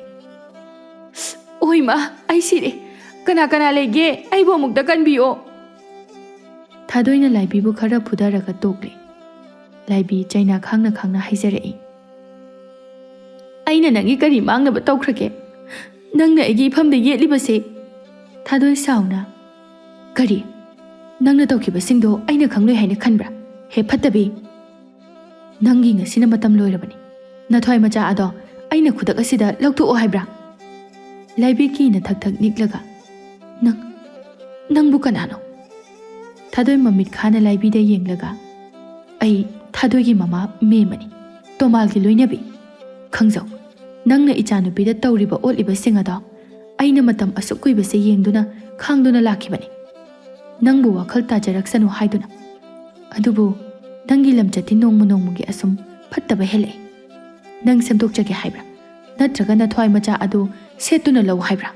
"ꯑꯣꯏ ꯃꯥ, ꯑꯩ ꯁꯤꯔꯦ! ꯀꯅꯥ ꯀꯅꯥ ꯂꯩꯒꯦ? ꯑꯩꯕꯨ ꯑꯃꯨꯛꯇ ꯀꯟꯕꯤꯌꯣ!" ꯊꯥꯗꯣꯏꯅ ꯂꯥꯏꯕꯤꯕꯨ ꯈꯔ ꯐꯨꯊꯔꯒ ꯇꯣꯛꯂꯦ꯫ ꯂꯥꯏꯕꯤ ꯆꯩꯅꯥ ꯈꯥꯡꯅ ꯈꯥꯡꯅ ꯍꯥꯏꯖꯔꯛꯏ꯫ "ꯑꯩꯅ ꯅꯪꯒꯤ ꯀꯔꯤ ꯃꯥꯡꯅꯕ ꯇꯧꯈ꯭ꯔꯒꯦ? ꯅꯪꯅ ꯑꯩꯒꯤ ꯏꯐꯝꯗ ꯌꯦꯠꯂꯤꯕꯁꯦ?" ꯊꯥꯗꯣꯏ ꯁꯥꯎꯅ, "ꯀꯔꯤ? ꯅꯪꯅ ꯇꯧꯈꯤꯕꯁꯤꯡꯗꯣ ꯑꯩꯅ ꯈꯪꯂꯣꯏ ꯍꯥꯏꯅ ꯈꯟꯕ꯭ꯔꯥ? ꯍꯦ ꯐꯠꯇꯕꯤ! ꯅꯪꯒꯤ ꯉꯁꯤꯅ ꯃꯇꯝ ꯂꯣꯏꯔꯕꯅꯤ꯫ ꯅꯊ꯭ꯋꯥꯏ ꯃꯆꯥ ꯑꯗꯣ ꯑꯩꯅ ꯈꯨꯗꯛ ꯑꯁꯤꯗ ꯂꯧꯊꯣꯛꯑꯣ ꯍꯥꯏꯕ꯭ꯔꯥ?" ꯂꯥꯏꯕꯤ ꯀꯤꯅ ꯊꯛ ꯊꯛ ꯅꯤꯛꯂꯒ, "ꯅꯪ, ꯅꯪꯕꯨ ꯀꯅꯥꯅꯣ?" ꯊꯥꯗꯣꯏ ꯃꯃꯤꯠ ꯈꯥꯅ ꯂꯥꯏꯕꯤꯗ ꯌꯦꯡꯂꯒ, "ꯑꯩ ꯊꯥꯗꯣꯏꯒꯤ ꯃꯃꯥ ꯃꯦꯝꯃꯅꯤ, ꯇꯣꯃꯥꯜꯒꯤ ꯂꯣꯏꯅꯕꯤ꯫ ꯈꯪꯖꯧ, ꯅꯪꯅ ꯏꯆꯥꯅꯨꯄꯤꯗ ꯇꯧꯔꯤꯕ ꯑꯣꯠꯂꯤꯕꯁꯤꯡ ꯑꯗꯣ ꯑꯩꯅ ꯃꯇꯝ ꯑꯁꯨꯛ ꯀꯨꯏꯕꯁꯦ ꯌꯦꯡꯗꯨꯅ ꯈꯥꯡꯗꯨꯅ ꯂꯥꯛꯈꯤꯕꯅꯤ꯫ ꯅꯪꯕꯨ ꯋꯥꯈꯜ ꯇꯥꯖꯔꯛꯁꯅꯨ ꯍꯥꯏꯗꯨꯅ꯫ ꯑꯗꯨꯕꯨ ꯅꯪꯒꯤ ꯂꯝꯆꯠꯇꯤ ꯅꯣꯡꯃ ꯅꯣꯡꯃꯒꯤ ꯑꯁꯨꯝ ꯐꯠꯇꯕ ꯍꯦꯜꯂꯛꯑꯦ꯫ ꯅꯪ ꯁꯦꯝꯗꯣꯛꯆꯒꯦ ꯍꯥꯏꯕ꯭ꯔꯥ? ꯅꯠꯇ꯭ꯔꯒ ꯅꯊ꯭ꯋꯥꯏ ꯃꯆꯥ ꯑꯗꯨ ꯁꯦꯠꯇꯨꯅ ꯂꯧ ꯍꯥꯏꯕ꯭ꯔꯥ?"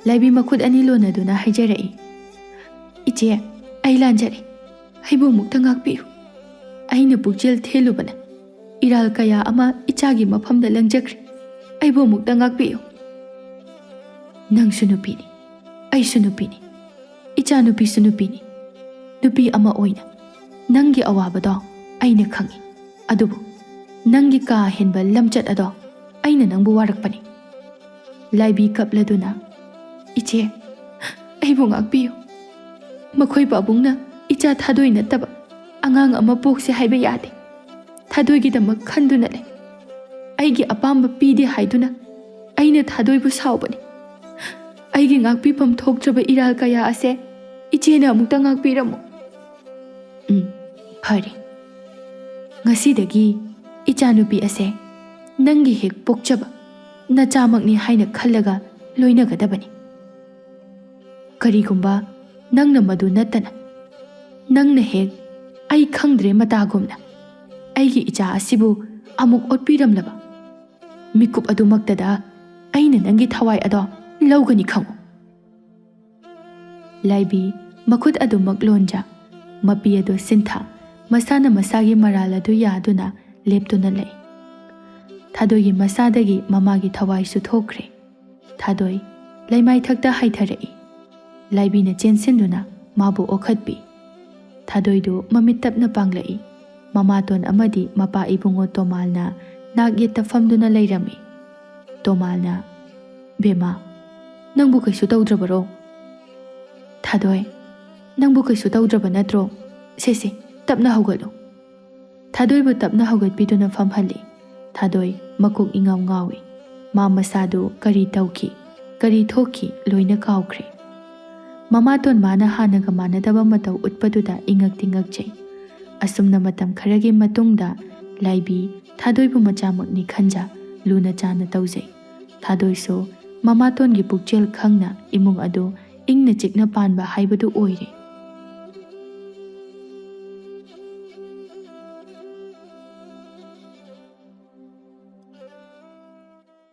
ꯂꯥꯏꯕꯤ ꯃꯈꯨꯠ ꯑꯅꯤ ꯂꯣꯟꯅꯗꯨꯅ ꯍꯥꯏꯖꯔꯛꯏ, "ꯏꯆꯦ, ꯑꯩ ꯂꯥꯟꯖꯔꯦ꯫ ꯑꯩꯕꯨ ꯑꯃꯨꯛꯇ ꯉꯥꯛꯄꯤꯌꯨ꯫ ꯑꯩꯅ ꯄꯨꯛꯆꯦꯜ ꯊꯦꯜꯂꯨꯕꯅ ꯏꯔꯥꯜ ꯀꯌꯥ ꯑꯃ ꯏꯆꯥꯒꯤ ꯃꯐꯝꯗ ꯂꯪꯖꯈ꯭ꯔꯦ꯫ ꯑꯩꯕꯨ ꯑꯃꯨꯛꯇ ꯉꯥꯛꯄꯤꯌꯨ꯫ ꯅꯪꯁꯨ ꯅꯨꯄꯤꯅꯤ, ꯑꯩꯁꯨ ꯅꯨꯄꯤꯅꯤ, ꯏꯆꯥꯅꯨꯄꯤꯁꯨ ꯅꯨꯄꯤꯅꯤ꯫ ꯅꯨꯄꯤ ꯑꯃ ꯑꯣꯏꯅ ꯅꯪꯒꯤ ꯑꯋꯥꯕꯗꯣ ꯑꯩꯅ ꯈꯪꯏ꯫ ꯑꯗꯨꯕꯨ ꯅꯪꯒꯤ ꯀꯥ ꯍꯦꯟꯕ ꯂꯝꯆꯠ ꯑꯗꯣ ꯑꯩꯅ ꯅꯪꯕꯨ ꯋꯥꯔꯛꯄꯅꯤ꯫" ꯂꯥꯏꯕꯤ ꯀꯞꯂꯗꯨꯅ, "ꯏꯆꯦ, ꯑꯩꯕꯨ ꯉꯥꯛꯄꯤꯌꯨ꯫ ꯃꯈꯣꯏ ꯄꯥꯕꯨꯡꯅ ꯏꯆꯥ ꯊꯥꯗꯣꯏ ꯅꯠꯇꯕ ꯑꯉꯥꯡ ꯑꯃ ꯄꯣꯛꯁꯦ ꯍꯥꯏꯕ ꯌꯥꯗꯦ꯫ ꯊꯥꯗꯣꯏꯒꯤꯗꯃꯛ ꯈꯟꯗꯨꯅ ꯂꯩ꯫ ꯑꯩꯒꯤ ꯑꯄꯥꯝꯕ ꯄꯤꯗꯦ ꯍꯥꯏꯗꯨꯅ ꯑꯩꯅ ꯊꯥꯗꯣꯏꯕꯨ ꯁꯥꯎꯕꯅꯤ꯫ ꯑꯩꯒꯤ ꯉꯥꯛꯄꯤꯐꯝ ꯊꯣꯛꯇ꯭ꯔꯕ ꯏꯔꯥꯜ ꯀꯌꯥ ꯑꯁꯦ ꯏꯆꯦꯅ ꯑꯃꯨꯛꯇ ꯉꯥꯛꯄꯤꯔꯝꯃꯨ꯫" "ꯎꯝ, ꯐꯔꯦ꯫ ꯉꯁꯤꯗꯒꯤ ꯏꯆꯥꯅꯨꯄꯤ ꯑꯁꯦ ꯅꯪꯒꯤ ꯍꯦꯛ ꯄꯣꯛꯆꯕ ꯅꯆꯥꯃꯛꯅꯤ ꯍꯥꯏꯅ ꯈꯜꯂꯒ ꯂꯣꯏꯅꯒꯗꯕꯅꯤ꯫ ꯀꯔꯤꯒꯨꯝꯕ ꯅꯪꯅ ꯃꯗꯨ ꯅꯠꯇꯅ, ꯅꯪꯅ ꯍꯦꯛ ꯑꯩ ꯈꯪꯗ꯭ꯔꯦ ꯃꯇꯥꯒꯨꯝꯅ ꯑꯩꯒꯤ ꯏꯆꯥ ꯑꯁꯤꯕꯨ ꯑꯃꯨꯛ ꯑꯣꯠꯄꯤꯔꯝꯂꯕ ꯃꯤꯀꯨꯞ ꯑꯗꯨꯃꯛꯇꯗ ꯑꯩꯅ ꯅꯪꯒꯤ ꯊꯋꯥꯏ ꯑꯗꯣ ꯂꯧꯒꯅꯤ ꯈꯪꯉꯨ꯫" ꯂꯥꯏꯕꯤ ꯃꯈꯨꯠ ꯑꯗꯨꯃꯛ ꯂꯣꯟꯖ ꯃꯄꯤ ꯑꯗꯨ ꯁꯤꯟꯊ꯫ ꯃꯁꯥꯅ ꯃꯁꯥꯒꯤ ꯃꯔꯥꯜ ꯑꯗꯨ ꯌꯥꯗꯨꯅ ꯂꯦꯞꯇꯨꯅ ꯂꯩ꯫ ꯊꯥꯗꯣꯏꯒꯤ ꯃꯁꯥꯗꯒꯤ ꯃꯃꯥꯒꯤ ꯊꯋꯥꯏꯁꯨ ꯊꯣꯛꯈ꯭ꯔꯦ꯫ ꯊꯥꯗꯣꯏ ꯂꯩꯃꯥꯏꯊꯛꯇ ꯍꯥꯏꯊꯔꯛꯏ꯫ ꯂꯥꯏꯕꯤꯅ ꯆꯦꯟꯁꯤꯟꯗꯨꯅ ꯃꯥꯕꯨ ꯑꯣꯈꯠꯄꯤ꯫ ꯊꯥꯗꯣꯏꯗꯨ ꯃꯃꯤꯠ ꯇꯞꯅ ꯄꯥꯡꯂꯛꯏ꯫ ꯃꯃꯥꯇꯣꯟ ꯑꯃꯗꯤ ꯃꯄꯥ ꯏꯕꯨꯡꯉꯣ ꯇꯣꯃꯥꯜꯅ ꯅꯥꯛ ꯌꯦꯠꯇ ꯐꯝꯗꯨꯅ ꯂꯩꯔꯝꯃꯤ꯫ ꯇꯣꯃꯥꯜꯅ, "ꯕꯦꯝꯃ, ꯅꯪꯕꯨ ꯀꯩꯁꯨ ꯇꯧꯗ꯭ꯔꯕꯔꯣ?" "ꯊꯥꯗꯣꯏ, ꯅꯪꯕꯨ ꯀꯩꯁꯨ ꯇꯧꯗ꯭ꯔꯕ ꯅꯠꯇ꯭ꯔꯣ? ꯁꯦ ꯁꯦ, ꯇꯞꯅ ꯍꯧꯒꯠꯂꯨ꯫" ꯊꯥꯗꯣꯏꯕꯨ ꯇꯞꯅ ꯍꯧꯒꯠꯄꯤꯗꯨꯅ ꯐꯝꯍꯜꯂꯤ꯫ ꯊꯥꯗꯣꯏ ꯃꯀꯣꯛ ꯏꯉꯥꯎ ꯉꯥꯎꯏ꯫ ꯃꯥ ꯃꯁꯥꯗꯨ ꯀꯔꯤ ꯇꯧꯈꯤ, ꯀꯔꯤ ꯊꯣꯛꯈꯤ ꯂꯣꯏꯅ ꯀꯥꯎꯈ꯭ꯔꯦ꯫ ꯃꯃꯥꯇꯣꯟ ꯃꯥꯅ ꯍꯥꯟꯅꯒ ꯃꯥꯟꯅꯗꯕ ꯃꯇꯧ ꯎꯠꯄꯗꯨꯗ ꯏꯉꯛꯇꯤ ꯉꯛꯆꯩ꯫ ꯑꯁꯨꯝꯅ ꯃꯇꯝ ꯈꯔꯒꯤ ꯃꯇꯨꯡꯗ ꯂꯥꯏꯕꯤ ꯊꯥꯗꯣꯏꯕꯨ ꯃꯆꯥꯃꯛꯅꯤ ꯈꯟꯖ ꯂꯨꯅ ꯆꯥꯅ ꯇꯧꯖꯩ꯫ ꯊꯥꯗꯣꯏꯁꯨ ꯃꯃꯥꯇꯣꯟꯒꯤ ꯄꯨꯛꯆꯦꯜ ꯈꯪꯅ ꯏꯃꯨꯡ ꯑꯗꯨ ꯏꯪꯅ ꯆꯤꯛꯅ ꯄꯥꯟꯕ ꯍꯥꯏꯕꯗꯨ ꯑꯣꯏꯔꯦ꯫